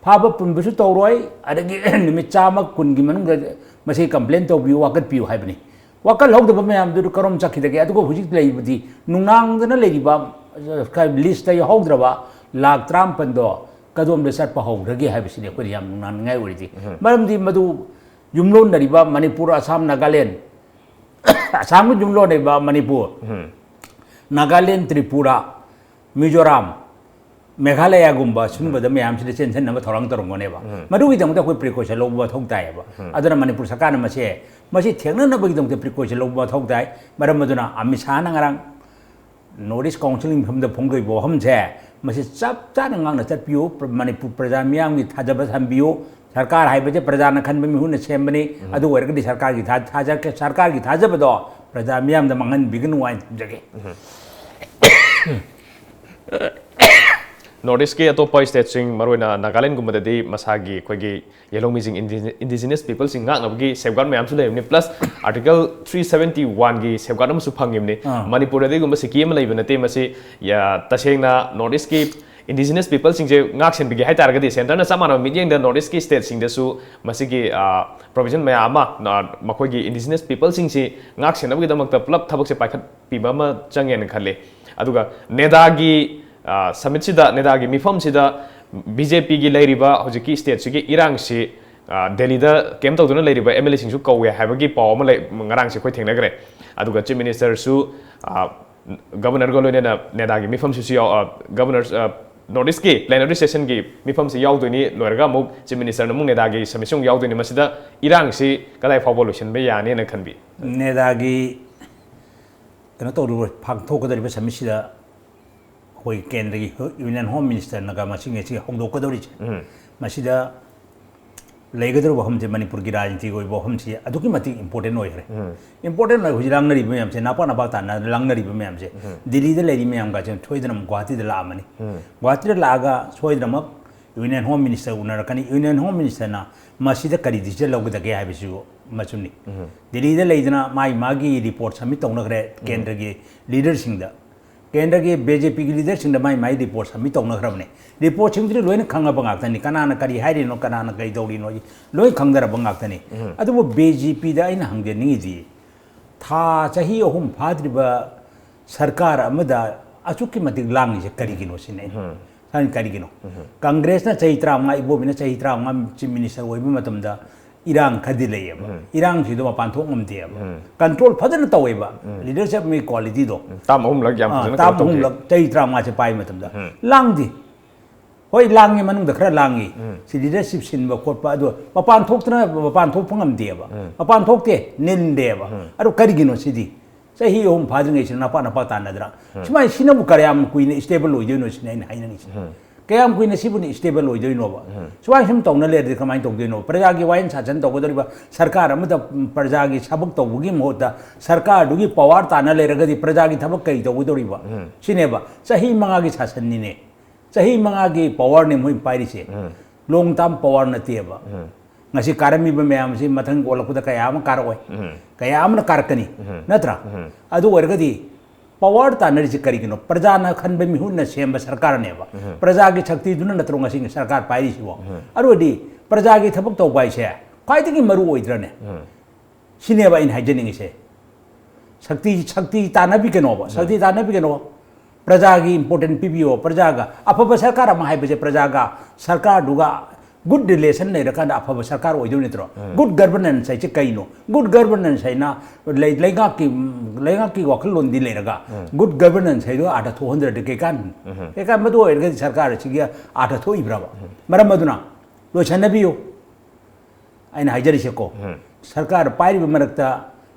ꯐꯥꯕ ꯄꯨꯟꯕꯁꯨ ꯇꯧꯔꯣꯏ, ꯑꯗꯒꯤ ꯅꯨꯃꯤꯠ ꯆꯥꯝꯃ ꯀꯨꯟꯒꯤ ꯃꯅꯨꯡꯗ ꯃꯁꯤ complain ꯇꯧꯕꯤꯌꯨ, ꯋꯥꯀꯠꯄꯤꯌꯨ ꯍꯥꯏꯕꯅꯤ꯫ ꯋꯥꯀꯠꯍꯧꯗꯕ ꯃꯌꯥꯝꯗꯨ ꯀꯔꯣꯝ ꯆꯠꯈꯤꯗꯒꯦ? ꯑꯗꯨꯒ ꯍꯧꯖꯤꯛ ꯂꯩꯔꯤꯕꯗꯤ ꯅꯨꯡꯅꯥꯡꯗꯅ ꯂꯩꯔꯤꯕ, ꯑ, listꯇ ꯌꯥꯎꯍꯧꯗ꯭ꯔꯕ ꯂꯥꯛ ꯇꯔꯥꯃꯥꯄꯟꯗꯣ ꯀꯗꯣꯝꯗ ꯆꯠꯄ ꯍꯧꯈ꯭ꯔꯒꯦ ꯍꯥꯏꯕꯁꯤꯅꯤ ꯑꯩꯈꯣꯏꯅ ꯌꯥꯝ ꯅꯨꯡꯅꯥꯡꯅꯤꯡꯉꯥꯏ ꯑꯣꯏꯔꯤꯗꯤ꯫ ꯃꯔꯝꯗꯤ ꯃꯗꯨ ꯌꯨꯝꯂꯣꯟꯅꯔꯤꯕ ꯃꯅꯤꯄꯨꯔ, ꯑꯁꯥꯝ, ꯅꯥꯒꯥꯂꯦꯟ, ꯑꯁꯥꯝꯒ ꯌꯨꯝꯂꯣꯟꯅꯔꯤꯕ ꯃꯅꯤꯄꯨꯔ, ꯅꯥꯒꯥꯂꯦꯟ, ꯇ꯭ꯔꯤꯄꯨꯔꯥ, ꯃꯤꯖꯣꯔꯥꯝ, ꯃꯦꯘꯥꯂꯌꯥꯒꯨꯝꯕ ꯁꯤꯒꯨꯝꯕꯗ ꯃꯌꯥꯝꯁꯤꯗ ꯆꯦꯟꯁꯤꯟꯅꯕ ꯊꯧꯔꯥꯡ ꯇꯧꯔꯝꯒꯅꯦꯕ꯫ ꯃꯗꯨꯒꯤꯗꯃꯛꯇ ꯑꯩꯈꯣꯏ precaution ꯂꯧꯕ ꯃꯊꯧ ꯇꯥꯏꯌꯦꯕ꯫ ꯑꯗꯨꯅ ꯃꯅꯤꯄꯨꯔ ꯁꯔꯀꯥꯔꯅ ꯃꯁꯤ, ꯃꯁꯤ ꯊꯦꯡꯅꯅꯕꯒꯤꯗꯃꯛꯇ precaution ꯂꯧꯕ ꯃꯊꯧ ꯇꯥꯏ꯫ ꯃꯔꯝ ꯑꯗꯨꯅ ꯑꯃꯤꯠ ꯁꯥꯍꯅ ꯉꯔꯥꯡ North East Councilꯒꯤ ꯃꯤꯐꯝꯗ ꯐꯣꯡꯗꯣꯛꯏꯕ ꯋꯥꯐꯝꯁꯦ, ꯃꯁꯤ ꯆꯞ ꯆꯥꯅ ꯉꯥꯛꯅ ꯆꯠꯄꯤꯌꯨ꯫ ꯄ꯭ꯔ- ꯃꯅꯤꯄꯨꯔ ꯄ꯭ꯔꯖꯥ ꯃꯤꯌꯥꯝꯒꯤ ꯊꯥꯖꯕ ꯊꯝꯕꯤꯌꯨ꯫ ꯁꯔꯀꯥꯔ ꯍꯥꯏꯕꯁꯦ ꯄ꯭ꯔꯖꯥꯅ ꯈꯟꯕ ꯃꯤꯍꯨꯠꯅ ꯁꯦꯝꯕꯅꯤ꯫ ꯑꯗꯨ ꯑꯣꯏꯔꯒꯗꯤ ꯁꯔꯀꯥꯔꯒꯤ ꯊꯥ- ꯊꯥꯖ- ꯁꯔꯀꯥꯔꯒꯤ ꯊꯥꯖꯕꯗꯣ ꯄ꯭ꯔꯖꯥ ꯃꯤꯌꯥꯝꯗ ꯃꯥꯡꯍꯟꯕꯤꯒꯅꯨ ꯍꯥꯏꯅ ꯊꯝꯖꯒꯦ꯫ North Eastꯀꯤ ꯑꯇꯣꯞꯄ stateꯁꯤꯡ, ꯃꯔꯨꯑꯣꯏꯅ ꯅꯥꯒꯥꯂꯦꯟꯒꯨꯝꯕꯗꯗꯤ ꯃꯁꯥꯒꯤ ꯑꯩꯈꯣꯏꯒꯤ ꯌꯦꯜꯍꯧꯃꯤꯁꯤꯡ, ꯏꯟꯗꯤ- indigenous peopleꯁꯤꯡ ꯉꯥꯛꯅꯕꯒꯤ safeguard ꯃꯌꯥꯝꯁꯨ ꯂꯩꯕꯅꯤ, plus Article three seventy oneꯒꯤ safeguard ꯑꯃꯁꯨ ꯐꯪꯉꯤꯕꯅꯤ꯫ ꯑꯥ꯫ ꯃꯅꯤꯄꯨꯔꯗꯗꯤ ꯑꯗꯨꯒꯨꯝꯕ ꯁꯤꯀꯤ ꯑꯃ ꯂꯩꯕ ꯅꯠꯇꯦ꯫ ꯃꯁꯤ ꯌꯥ- ꯇꯁꯦꯡꯅ North Eastꯀꯤ Indigenous peopleꯁꯤꯡꯁꯦ ꯉꯥꯛ ꯁꯦꯟꯕꯤꯒꯦ ꯍꯥꯏ ꯇꯥꯔꯒꯗꯤ centreꯅ ꯆꯞ ꯃꯥꯟꯅꯕ ꯃꯤꯠꯌꯦꯡꯗ North Eastꯀꯤ stateꯁꯤꯡꯗꯁꯨ ꯃꯁꯤꯒꯤ provision ꯃꯌꯥꯝ ꯑꯃ ꯃꯈꯣꯏꯒꯤ Indigenous peopleꯁꯤꯡꯁꯤ ꯉꯥꯛ ꯁꯦꯟꯅꯕꯒꯤꯗꯃꯛꯇ ꯄꯨꯂꯞ ꯊꯕꯛꯁꯦ ꯄꯥꯏꯈꯠꯄꯤꯕ ꯑꯃ ꯆꯪꯉꯦꯅ ꯈꯜꯂꯤ꯫ ꯑꯗꯨꯒ NEDAꯒꯤ summitꯁꯤꯗ, NEDAꯒꯤ ꯃꯤꯐꯝꯁꯤꯗ BJPꯒꯤ ꯂꯩꯔꯤꯕ ꯍꯧꯖꯤꯛꯀꯤ stateꯁꯤꯒꯤ ꯏꯔꯥꯡꯁꯤ ꯗꯦꯜꯂꯤꯗ camp ꯇꯧꯗꯨꯅ ꯂꯩꯔꯤꯕ MLAꯁꯤꯡꯁꯨ ꯀꯧꯋꯦ ꯍꯥꯏꯕꯒꯤ ꯄꯥꯎ ꯑꯃ ꯂꯩ, ꯉꯔꯥꯡꯁꯦ ꯑꯩꯈꯣꯏ ꯊꯦꯡꯅꯈ꯭ꯔꯦ꯫ ꯑꯗꯨꯒ Chief Ministerꯁꯨ Governorꯒ ꯂꯣꯏꯅꯅ NEDAꯒꯤ ꯃꯤꯐꯝꯁꯤꯁꯨ ꯌꯥꯎ, Governor, North Eastꯀꯤ plenary sessionꯒꯤ ꯃꯤꯐꯝꯁꯤ ꯌꯥꯎꯗꯣꯏꯅꯤ꯫ ꯂꯣꯏꯔꯒ ꯑꯃꯨꯛ Chief Ministerꯅ ꯑꯃꯨꯛ NEDAꯒꯤ summitꯁꯨ ꯑꯃꯨꯛ ꯌꯥꯎꯗꯣꯏꯅꯤ꯫ ꯃꯁꯤꯗ ꯏꯔꯥꯡꯁꯤ ꯀꯗꯥꯏ ꯐꯥꯎꯕ ꯂꯣꯏꯁꯤꯟꯕ ꯌꯥꯅꯤꯅ ꯈꯟꯕꯤ? NEDAꯒꯤ ꯀꯩꯅꯣ ꯇꯧꯔꯤꯕ, ꯄꯥꯡꯊꯣꯛꯀꯗꯧꯔꯤꯕ summitꯁꯤꯗ ꯑꯩꯈꯣꯏ ꯀꯦꯟꯗ꯭ꯔꯒꯤ Union Home Ministerꯅꯒ ꯃꯁꯤꯉꯩꯁꯤ ꯍꯧꯗꯣꯛꯀꯗꯧꯔꯤꯁꯦ, ꯃꯁꯤꯗ ꯂꯩꯒꯗꯧꯔꯤꯕ ꯋꯥꯐꯝꯁꯦ, ꯃꯅꯤꯄꯨꯔꯒꯤ ꯔꯥꯖꯅꯤꯇꯤꯒꯤ ꯑꯣꯏꯕ ꯋꯥꯐꯝꯁꯦ ꯑꯗꯨꯛꯀꯤ ꯃꯇꯤꯛ important ꯑꯣꯏꯈ꯭ꯔꯦ꯫ Important ꯑꯣꯏ, ꯍꯧꯖꯤꯛ ꯂꯥꯡꯅꯔꯤꯕ ꯃꯌꯥꯝꯁꯦ, ꯅꯄꯥꯛ ꯅꯄꯥꯛ ꯇꯥꯅ ꯂꯥꯡꯅꯔꯤꯕ ꯃꯌꯥꯝꯁꯦ, ꯗꯤꯜꯂꯤꯗ ꯂꯩꯔꯤ ꯃꯌꯥꯝꯒꯁꯦ ꯁꯣꯏꯗꯅ ꯑꯃꯨꯛ ꯒꯨꯍꯥꯇꯤꯗ ꯂꯥꯛꯑꯝꯃꯅꯤ꯫ ꯒꯨꯍꯥꯇꯤꯗ ꯂꯥꯛꯑꯒ ꯁꯣꯏꯗꯅꯃꯛ Union Home Minister ꯎꯅꯔꯛꯀꯅꯤ꯫ Union Home Ministerꯅ ꯃꯁꯤꯗ ꯀꯔꯤ decision ꯂꯧꯒꯗꯒꯦ ꯍꯥꯏꯕꯁꯤꯁꯨ ꯃꯆꯨꯝꯅꯤ꯫ ꯗꯤꯜꯂꯤꯗ ꯂꯩꯗꯅ ꯃꯥꯒꯤ ꯃꯥꯒꯤ report submit ꯇꯧꯅꯈ꯭ꯔꯦ ꯀꯦꯟꯗ꯭ꯔꯒꯤ leaderꯁꯤꯡꯗ꯫ ꯀꯦꯟꯗ꯭ꯔꯒꯤ BJPꯒꯤ leaderꯁꯤꯡꯗ ꯃꯥꯒꯤ ꯃꯥꯒꯤ report submit ꯇꯧꯅꯈ꯭ꯔꯕꯅꯦ꯫ Reportꯁꯤꯡꯗꯨꯗꯤ ꯂꯣꯏꯅ ꯈꯪꯉꯕ ꯉꯥꯛꯇꯅꯤ, ꯀꯅꯥꯅ ꯀꯔꯤ ꯍꯥꯏꯔꯤꯅꯣ, ꯀꯅꯥꯅ ꯀꯔꯤ ꯇꯧꯔꯤꯅꯣ, ꯂꯣꯏ ꯈꯪꯗꯔꯕ ꯉꯥꯛꯇꯅꯤ꯫ ꯑꯗꯨꯕꯨ BJPꯗ ꯑꯩꯅ ꯍꯪꯖꯅꯤꯡꯉꯤꯗꯤ, ꯊꯥ ꯆꯍꯤ ꯑꯍꯨꯝ ꯐꯥꯗ꯭ꯔꯤꯕ ꯁꯔꯀꯥꯔ ꯑꯃꯗ ꯑꯁꯨꯛꯀꯤ ꯃꯇꯤꯛ ꯂꯥꯡꯉꯤꯁꯦ ꯀꯔꯤꯒꯤꯅꯣ ꯁꯤꯅꯤ ꯑꯩꯅ꯫ ꯁꯥꯏꯅ ꯀꯔꯤꯒꯤꯅꯣ? ꯀꯪꯒ꯭ꯔꯦꯁꯅ ꯆꯍꯤ ꯇꯔꯥꯃꯉꯥ, ꯏꯕꯣꯕꯤꯅ ꯆꯍꯤ ꯇꯔꯥꯃꯉꯥ Chief Minister ꯑꯣꯏꯕ ꯃꯇꯝꯗ ꯏꯔꯥꯡ ꯈꯔꯗꯤ ꯂꯩꯌꯦꯕ꯫ ꯏꯔꯥꯡꯁꯤꯗ ꯃꯄꯥꯟ ꯊꯣꯛ ꯉꯝꯗꯦꯕ꯫ Control ꯐꯖꯅ ꯇꯧꯋꯦꯕ꯫ Leadership ꯃꯤ qualityꯗꯣ꯫ ꯇꯥꯝ ꯑꯍꯨꯝꯂꯛ ꯌꯥꯝ ꯑꯥ, ꯐꯖꯅ ꯇꯥꯝ ꯀꯩꯅꯣ ꯇꯧꯈꯤ꯫ ꯑꯍꯨꯝꯂꯛ ꯆꯍꯤ ꯇꯔꯥꯃꯉꯥꯁꯦ ꯄꯥꯏꯕ ꯃꯇꯝꯗ ꯂꯥꯡꯗꯦ꯫ ꯍꯣꯏ, ꯂꯥꯡꯉꯤ, ꯃꯅꯨꯡꯗ ꯈꯔ ꯂꯥꯡꯉꯤ꯫ ꯁꯤ leadership ꯁꯤꯟꯕ ꯈꯣꯠꯄ, ꯑꯗꯣ ꯃꯄꯥꯟ ꯊꯣꯛꯇꯅ, ꯃꯄꯥꯟ ꯊꯣꯛꯄ ꯉꯝꯗꯦꯕ꯫ ꯃꯄꯥꯟ ꯊꯣꯛꯇꯦ, ꯅꯤꯟꯗꯦꯕ꯫ ꯑꯗꯣ ꯀꯔꯤꯒꯤꯅꯣ ꯁꯤꯗꯤ? ꯆꯍꯤ ꯑꯍꯨꯝ ꯐꯥꯗ꯭ꯔꯤꯉꯩꯁꯤꯗ ꯅꯄꯥ ꯅꯄꯥ ꯇꯥꯟꯅꯗ꯭ꯔꯥ? ꯁꯨꯃꯥꯏꯅ ꯁꯤꯅꯕꯨ ꯀꯌꯥꯝ ꯀꯨꯏꯅ stable ꯑꯣꯏꯗꯣꯏꯅꯣ ꯁꯤꯅꯤ ꯑꯩꯅ ꯍꯥꯏꯅꯤꯡꯉꯤꯁꯦ꯫ ꯀꯌꯥꯝ ꯀꯨꯏꯅ ꯁꯤꯕꯨꯅ stable ꯑꯣꯏꯗꯣꯏꯅꯣꯕ? ꯁꯨꯃꯥꯏꯅ ꯁꯨꯝ ꯇꯧꯅ ꯂꯩꯔꯗꯤ ꯀꯃꯥꯏꯅ ꯇꯧꯗꯣꯏꯅꯣ? ꯄ꯭ꯔꯖꯥꯒꯤ ꯋꯥꯌꯦꯜ ꯁꯥꯖꯟ ꯇꯧꯒꯗꯧꯔꯤꯕ ꯁꯔꯀꯥꯔ ꯑꯃꯗ, ꯎꯝ, ꯄ꯭ꯔꯖꯥꯒꯤ ꯊꯕꯛ ꯇꯧꯕꯒꯤ ꯃꯍꯨꯠꯇ ꯁꯔꯀꯥꯔꯗꯨꯒꯤ power ꯇꯥꯟꯅ ꯂꯩꯔꯒꯗꯤ ꯄ꯭ꯔꯖꯥꯒꯤ ꯊꯕꯛ ꯀꯔꯤ ꯇꯧꯒꯗꯧꯔꯤꯕ? ꯁꯤꯅꯦꯕ꯫ ꯆꯍꯤ ꯃꯉꯥꯒꯤ ꯁꯥꯁꯟꯅꯤꯅꯦ꯫ ꯆꯍꯤ ꯃꯉꯥꯒꯤ powerꯅꯦ ꯃꯣꯏ ꯄꯥꯏꯔꯤꯁꯦ꯫ Long term power ꯅꯠꯇꯦꯕ꯫ ꯉꯁꯤ ꯀꯥꯔꯝꯃꯤꯕ ꯃꯌꯥꯝꯁꯤ ꯃꯊꯪ ꯑꯣꯜꯂꯛꯄꯗ ꯀꯌꯥ ꯑꯃ ꯀꯥꯔꯛꯑꯣꯏ꯫ ꯀꯌꯥ ꯑꯃꯅ ꯀꯥꯔꯛꯀꯅꯤ꯫ ꯅꯠꯇ꯭ꯔꯥ? ꯑꯗꯨ ꯑꯣꯏꯔꯒꯗꯤ ꯄꯋꯥꯔ ꯇꯥꯟꯅꯔꯤꯁꯤ ꯀꯔꯤꯒꯤꯅꯣ? ꯄ꯭ꯔꯖꯥꯅ ꯈꯟꯕ ꯃꯤꯍꯨꯠꯅ ꯁꯦꯝꯕ ꯁꯔꯀꯥꯔꯅꯦꯕ꯫ ꯄ꯭ꯔꯖꯥꯒꯤ ꯁꯛꯇꯤꯗꯨꯅ ꯅꯠꯇ꯭ꯔꯣ ꯉꯁꯤ ꯁꯔꯀꯥꯔ ꯄꯥꯏꯔꯤꯁꯤꯕꯣ? ꯑꯗꯨ ꯑꯣꯏꯔꯗꯤ ꯄ꯭ꯔꯖꯥꯒꯤ ꯊꯕꯛ ꯇꯧꯕ ꯍꯥꯏꯁꯦ ꯈ꯭ꯋꯥꯏꯗꯒꯤ ꯃꯔꯨ ꯑꯣꯏꯗ꯭ꯔꯅꯦ? ꯁꯤꯅꯦꯕ ꯑꯩꯅ ꯍꯥꯏꯖꯅꯤꯡꯉꯤꯁꯦ꯫ ꯁꯛꯇꯤ, ꯁꯛꯇꯤ ꯇꯥꯟꯅꯕꯤꯒꯅꯣꯕ, ꯁꯛꯇꯤ ꯇꯥꯟꯅꯕꯤꯒꯅꯣ꯫ ꯄ꯭ꯔꯖꯥꯒꯤ ꯏꯝꯄꯣꯔꯇꯦꯟ ꯄꯤꯕꯤꯌꯣ꯫ ꯄ꯭ꯔꯖꯥꯒ ꯑꯐꯕ ꯁꯔꯀꯥꯔ ꯑꯃ ꯍꯥꯏꯕꯁꯦ ꯄ꯭ꯔꯖꯥꯒ, ꯁꯔꯀꯥꯔꯗꯨꯒ ꯒꯨꯗ ꯔꯤꯂꯦꯁꯟ ꯂꯩꯔꯀꯥꯟꯗ ꯑꯐꯕ ꯁꯔꯀꯥꯔ ꯑꯣꯏꯗꯣꯏ ꯅꯠꯇ꯭ꯔꯣ? ꯒꯨꯗ ꯒꯔꯕꯅꯦꯟꯁ ꯍꯥꯏꯁꯦ ꯀꯩꯅꯣ? ꯒꯨꯗ ꯒꯔꯕꯅꯦꯟꯁ ꯍꯥꯏꯅ ꯂꯩ-, ꯂꯩꯉꯥꯛꯀꯤ, ꯂꯩꯉꯥꯛꯀꯤ ꯋꯥꯈꯜꯂꯣꯟꯗꯤ ꯂꯩꯔꯒ, ꯒꯨꯗ ꯒꯔꯕꯅꯦꯟꯁ ꯍꯥꯏꯗꯣ ꯑꯥꯔꯊ ꯊꯣꯛꯍꯟꯗ꯭ꯔꯗꯤ ꯀꯩꯀꯥꯟ-, ꯀꯩꯀꯥꯟ-, ꯃꯗꯨ ꯑꯣꯏꯔꯒꯗꯤ ꯁꯔꯀꯥꯔ ꯑꯁꯤꯒꯤ ꯑꯥꯔꯊ ꯊꯣꯛꯏꯕ꯭ꯔꯕ? ꯃꯔꯝ ꯑꯗꯨꯅ ꯂꯣꯏꯁꯟꯅꯕꯤꯌꯨ꯫ ꯑꯩꯅ ꯍꯥꯏꯖꯔꯤꯁꯦꯀꯣ, ꯁꯔꯀꯥꯔ ꯄꯥꯏꯔꯤꯕ ꯃꯔꯛꯇ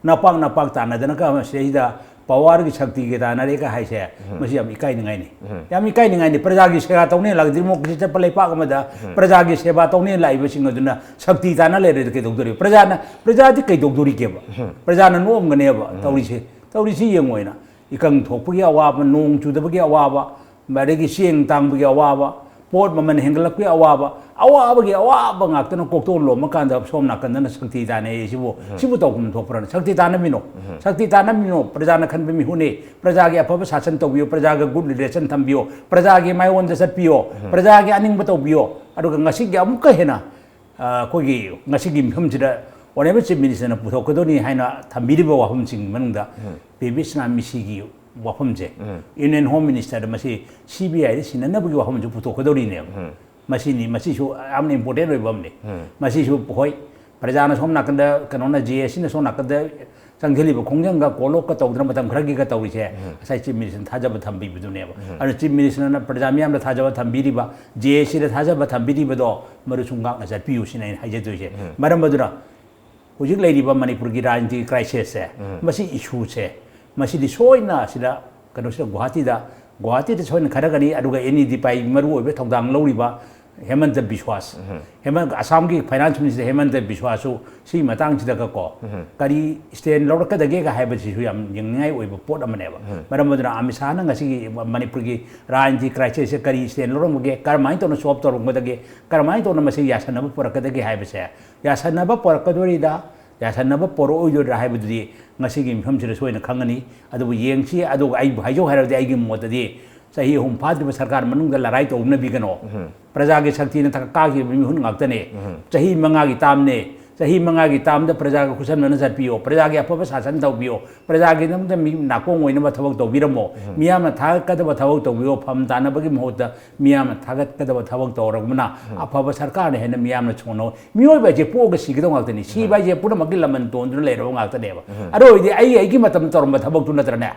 ꯅꯄꯥꯛ ꯅꯄꯥꯛ ꯇꯥꯟꯅꯗꯅꯒ ꯃꯁꯤꯗꯩꯁꯤꯗ ꯄꯋꯥꯔꯒꯤ ꯁꯛꯇꯤꯒ ꯇꯥꯟꯅꯔꯦꯒ ꯍꯥꯏꯁꯦ, ꯃꯁꯤ ꯌꯥꯝ ꯏꯀꯥꯏꯅꯤꯡꯉꯥꯏꯅꯤ꯫ ꯌꯥꯝ ꯏꯀꯥꯏꯅꯤꯡꯉꯥꯏꯅꯤ꯫ ꯄ꯭ꯔꯖꯥꯒꯤ ꯁꯦꯕꯥ ꯇꯧꯅꯤ ꯂꯥꯛ-, ꯗꯤꯃꯣꯀ꯭ꯔꯦꯁꯤ ꯆꯠꯄ ꯂꯩꯄꯥꯛ ꯑꯃꯗ ꯄ꯭ꯔꯖꯥꯒꯤ ꯁꯦꯕꯥ ꯇꯧꯅꯤ ꯂꯥꯛꯏꯕꯁꯤꯡ ꯑꯗꯨꯅ ꯁꯛꯇꯤ ꯇꯥꯟꯅ ꯂꯩꯔꯗꯤ ꯀꯩꯗꯧꯗꯣꯔꯤꯕ? ꯄ꯭ꯔꯖꯥꯅ, ꯄ꯭ꯔꯖꯥꯗꯤ ꯀꯩꯗꯧꯗꯣꯔꯤꯒꯦꯕ? ꯄ꯭ꯔꯖꯥꯅ ꯅꯣꯛꯑꯝꯒꯅꯦꯕ ꯇꯧꯔꯤꯁꯦ꯫ ꯇꯧꯔꯤꯁꯤ ꯌꯦꯡꯉꯣ ꯑꯩꯅ꯫ ꯏꯀꯪ ꯊꯣꯛꯄꯒꯤ ꯑꯋꯥꯕ, ꯅꯣꯡ ꯆꯨꯗꯕꯒꯤ ꯑꯋꯥꯕ, ꯑꯗꯒꯤ ꯆꯦꯡ ꯇꯥꯡꯕꯒꯤ ꯑꯋꯥꯕ, ꯄꯣꯠ ꯃꯃꯜ ꯍꯦꯟꯒꯠꯂꯛꯄꯒꯤ ꯑꯋꯥꯕ, ꯑꯋꯥꯕꯒꯤ ꯑꯋꯥꯕ ꯉꯥꯛꯇꯅ ꯀꯣꯛꯇꯣꯟ ꯂꯣꯝꯃꯀꯥꯟꯗ ꯁꯣꯝ ꯅꯥꯀꯟꯗꯅ ꯁꯛꯇꯤ ꯇꯥꯟꯅꯩ ꯁꯤꯕꯨ, ꯁꯤꯕꯨ ꯇꯧꯐꯝ ꯊꯣꯛꯄ꯭ꯔꯅ? ꯁꯛꯇꯤ ꯇꯥꯟꯅꯃꯤꯅꯣ, ꯁꯛꯇꯤ ꯇꯥꯟꯅꯃꯤꯅꯣ꯫ ꯄ꯭ꯔꯖꯥꯅ ꯈꯟꯕ ꯃꯤꯍꯨꯠꯅꯤ꯫ ꯄ꯭ꯔꯖꯥꯒꯤ ꯑꯐꯕ ꯁꯥꯁꯟ ꯇꯧꯕꯤꯌꯨ, ꯄ꯭ꯔꯖꯥꯒ ꯒꯨꯗ ꯔꯤꯂꯦꯁꯟ ꯊꯝꯕꯤꯌꯨ, ꯄ꯭ꯔꯖꯥꯒꯤ ꯃꯥꯏꯑꯣꯟꯗ ꯆꯠꯄꯤꯌꯣ, ꯄ꯭ꯔꯖꯥꯒꯤ ꯑꯅꯤꯡꯕ ꯇꯧꯕꯤꯌꯣ꯫ ꯑꯗꯨꯒ ꯉꯁꯤꯒꯤ ꯑꯃꯨꯛꯀ ꯍꯦꯟꯅ ꯑ, ꯑꯩꯈꯣꯏꯒꯤ ꯉꯁꯤꯒꯤ ꯃꯤꯐꯝꯁꯤꯗ ꯑꯣꯅꯔꯦꯕꯜ ꯆꯤꯐ ꯃꯤꯅꯤꯁꯇꯔꯅ ꯄꯨꯊꯣꯛꯀꯗꯧꯅꯤ ꯍꯥꯏꯅ ꯊꯝꯕꯤꯔꯤꯕ ꯋꯥꯐꯝꯁꯤꯡꯒꯤ ꯃꯅꯨꯡꯗ ꯄꯤ ꯕꯤ ꯁꯅꯥ ꯃꯤꯁꯤꯒꯤ ꯋꯥꯐꯝꯁꯦ, ꯌꯨꯅꯤꯌꯟ ꯍꯣꯝ ꯃꯤꯅꯤꯁꯇꯔꯗ ꯃꯁꯤ ꯁꯤ ꯕꯤ ꯑꯥꯏꯗ ꯁꯤꯟꯅꯅꯕꯒꯤ ꯋꯥꯐꯝꯁꯨ ꯄꯨꯊꯣꯛꯀꯗꯧꯔꯤꯅꯦꯕ꯫ ꯃꯁꯤꯅꯤ, ꯃꯁꯤꯁꯨ ꯌꯥꯝꯅ ꯏꯝꯄꯣꯔꯇꯦꯟ ꯑꯣꯏꯕ ꯑꯃꯅꯤ꯫ ꯃꯁꯤꯁꯨ ꯍꯣꯏ, ꯄ꯭ꯔꯖꯥꯅ ꯁꯣꯝ ꯅꯥꯀꯟꯗ, ꯀꯩꯅꯣꯅ, ꯖꯦ ꯑꯦ ꯁꯤꯅ ꯁꯣꯝ ꯅꯥꯀꯟꯗ ꯆꯪꯁꯤꯜꯂꯤꯕ ꯈꯣꯡꯖꯪꯒ ꯀꯣꯂꯣꯛꯀ ꯇꯧꯗꯅ ꯃꯇꯝ ꯈꯔꯒꯤꯒ ꯇꯧꯔꯤꯁꯦ, ꯉꯁꯥꯏ ꯆꯤꯐ ꯃꯤꯅꯤꯁꯇꯔꯅ ꯊꯥꯖꯕ ꯊꯝꯕꯤꯕꯗꯨꯅꯦꯕ꯫ ꯑꯗꯨꯅ ꯆꯤꯐ ꯃꯤꯅꯤꯁꯇꯔꯅ ꯄ꯭ꯔꯖꯥ ꯃꯤꯌꯥꯝꯗ ꯊꯥꯖꯕ ꯊꯝꯕꯤꯔꯤꯕ, ꯖꯦ ꯑꯦ ꯁꯤꯗ ꯊꯥꯖꯕ ꯊꯝꯕꯤꯔꯤꯕꯗꯣ ꯃꯗꯨꯁꯨ ꯉꯥꯛꯅ ꯆꯠꯄꯤꯌꯨ ꯁꯤꯅ ꯑꯩꯅ ꯍꯥꯏꯖꯗꯣꯏꯁꯦ꯫ ꯃꯔꯝ ꯑꯗꯨꯅ ꯍꯧꯖꯤꯛ ꯂꯩꯔꯤꯕ ꯃꯅꯤꯄꯨꯔꯒꯤ ꯔꯥꯖꯅꯤꯇꯤ ꯀ꯭ꯔꯥꯏꯁꯤꯁꯁꯦ, ꯃꯁꯤ ꯏꯁꯨꯁꯦ, ꯃꯁꯤꯗꯤ ꯁꯣꯏꯅ ꯁꯤꯗ, ꯀꯩꯅꯣꯁꯤꯗ, ꯒꯨꯋꯥꯍꯥꯇꯤꯗ, ꯒꯨꯋꯥꯍꯥꯇꯤꯗ ꯁꯣꯏꯅ ꯈꯔꯒꯅꯤ, ꯑꯗꯨꯒ ꯑꯦꯟ ꯏ ꯗꯤ ꯄꯥꯏ ꯃꯔꯨ ꯑꯣꯏꯕ ꯊꯧꯗꯥꯡ ꯂꯧꯔꯤꯕ ꯍꯦꯃꯟꯇ ꯕꯤꯁ꯭ꯋꯥꯁ, ꯍꯦꯃꯟ-, ꯑꯁꯥꯝꯒꯤ ꯐꯥꯏꯅꯥꯟꯁ ꯃꯤꯅꯤꯁꯇꯔ ꯍꯦꯃꯟꯇ ꯕꯤꯁ꯭ꯋꯥꯁꯁꯨ ꯁꯤꯒꯤ ꯃꯇꯥꯡꯁꯤꯗꯒ ꯀꯣ, ꯀꯔꯤ ꯁ꯭ꯇꯦꯟ ꯂꯧꯔꯛꯀꯗꯒꯦꯒ ꯍꯥꯏꯕꯁꯤꯁꯨ ꯌꯥꯝ ꯌꯦꯡꯅꯤꯡꯉꯥꯏ ꯑꯣꯏꯕ ꯄꯣꯠ ꯑꯃꯅꯦꯕ꯫ ꯃꯔꯝ ꯑꯗꯨꯅ ꯑꯃꯤꯠ ꯁꯥꯍꯅ ꯉꯁꯤꯒꯤ ꯃꯅꯤꯄꯨꯔꯒꯤ ꯔꯥꯖꯅꯤꯇꯤ ꯀ꯭ꯔꯥꯏꯁꯤꯁꯁꯦ ꯀꯔꯤ ꯁ꯭ꯇꯦꯟ ꯂꯧꯔꯝꯕꯒꯦ, ꯀꯔꯝꯍꯥꯏꯅ ꯇꯧꯅ ꯁꯣꯜꯕ ꯇꯧꯔꯝꯒꯗꯒꯦ, ꯀꯔꯝꯍꯥꯏꯅ ꯇꯧꯅ ꯃꯁꯤ ꯌꯥꯁꯟꯅꯕ ꯄꯨꯔꯛꯀꯗꯒꯦ ꯍꯥꯏꯕꯁꯦ, ꯌꯥꯁꯟꯅꯕ ꯄꯨꯔꯛꯀꯗꯣꯔꯤꯗ ꯌꯥꯁꯟꯅꯕ ꯄꯣꯔꯛꯑꯣꯏꯗꯣꯏꯔꯥ ꯍꯥꯏꯕꯗꯨꯗꯤ ꯉꯁꯤꯒꯤ ꯃꯤꯐꯝꯁꯤꯗ ꯁꯣꯏꯅ ꯈꯪꯒꯅꯤ꯫ ꯑꯗꯨꯕꯨ ꯌꯦꯡꯁꯤ꯫ ꯑꯗꯨꯒ ꯑꯩꯕꯨ ꯍꯥꯏꯖꯧ ꯍꯥꯏꯔꯕꯗꯤ, ꯑꯩꯒꯤ ꯃꯣꯠꯇꯗꯤ ꯆꯍꯤ ꯑꯍꯨꯝ ꯐꯥꯗ꯭ꯔꯤꯕ ꯁꯔꯀꯥꯔ ꯃꯅꯨꯡꯗ ꯂꯔꯥꯏ ꯇꯧꯅꯕꯤꯒꯅꯣ꯫ ꯄ꯭ꯔꯖꯥꯒꯤ ꯁꯛꯇꯤꯅ ꯊꯛ-, ꯀꯥꯈꯤꯕ ꯃꯤꯍꯨꯠ ꯉꯥꯛꯇꯅꯦ꯫ ꯆꯍꯤ ꯃꯉꯥꯒꯤ ꯇꯥꯝꯅꯦ꯫ ꯆꯍꯤ ꯃꯉꯥꯒꯤ ꯇꯥꯝꯗ ꯄ꯭ꯔꯖꯥꯒ ꯈꯨꯠꯁꯝꯅꯅ ꯆꯠꯄꯤꯌꯣ, ꯄ꯭ꯔꯖꯥꯒꯤ ꯑꯐꯕ ꯁꯥꯁꯟ ꯇꯧꯕꯤꯌꯣ, ꯄ꯭ꯔꯖꯥꯒꯤꯗꯃꯛꯇ ꯃꯤ ꯅꯥꯀꯣꯡ ꯑꯣꯏꯅꯕ ꯊꯕꯛ ꯇꯧꯕꯤꯔꯝꯃꯣ꯫ ꯃꯤꯌꯥꯝꯅ ꯊꯥꯒꯠꯀꯗꯕ ꯊꯕꯛ ꯇꯧꯕꯤꯌꯣ꯫ ꯐꯝ ꯇꯥꯅꯕꯒꯤ ꯃꯍꯨꯠꯇ ꯃꯤꯌꯥꯝꯅ ꯊꯥꯒꯠꯀꯗꯕ ꯊꯕꯛ ꯇꯧꯔꯕꯅ ꯑꯐꯕ ꯁꯔꯀꯥꯔꯅ ꯍꯦꯟꯅ ꯃꯤꯌꯥꯝꯅ ꯁꯣꯟꯅꯧ꯫ ꯃꯤꯑꯣꯏꯕ ꯍꯥꯏꯁꯦ ꯄꯣꯛꯑꯒ ꯁꯤꯒꯗꯧ ꯉꯥꯛꯇꯅꯤ꯫ ꯁꯤꯕ ꯍꯥꯏꯁꯦ ꯄꯨꯝꯅꯃꯛꯀꯤ ꯂꯃꯟ ꯇꯣꯟꯗꯨꯅ ꯂꯩꯔꯕ ꯉꯥꯛꯇꯅꯦꯕ꯫ ꯑꯗꯨ ꯑꯣꯏꯔꯗꯤ ꯑꯩ ꯑꯩꯒꯤ ꯃꯇꯝ ꯇꯧꯔꯝꯕ ꯊꯕꯛꯇꯨ ꯅꯠꯇ꯭ꯔꯅꯦ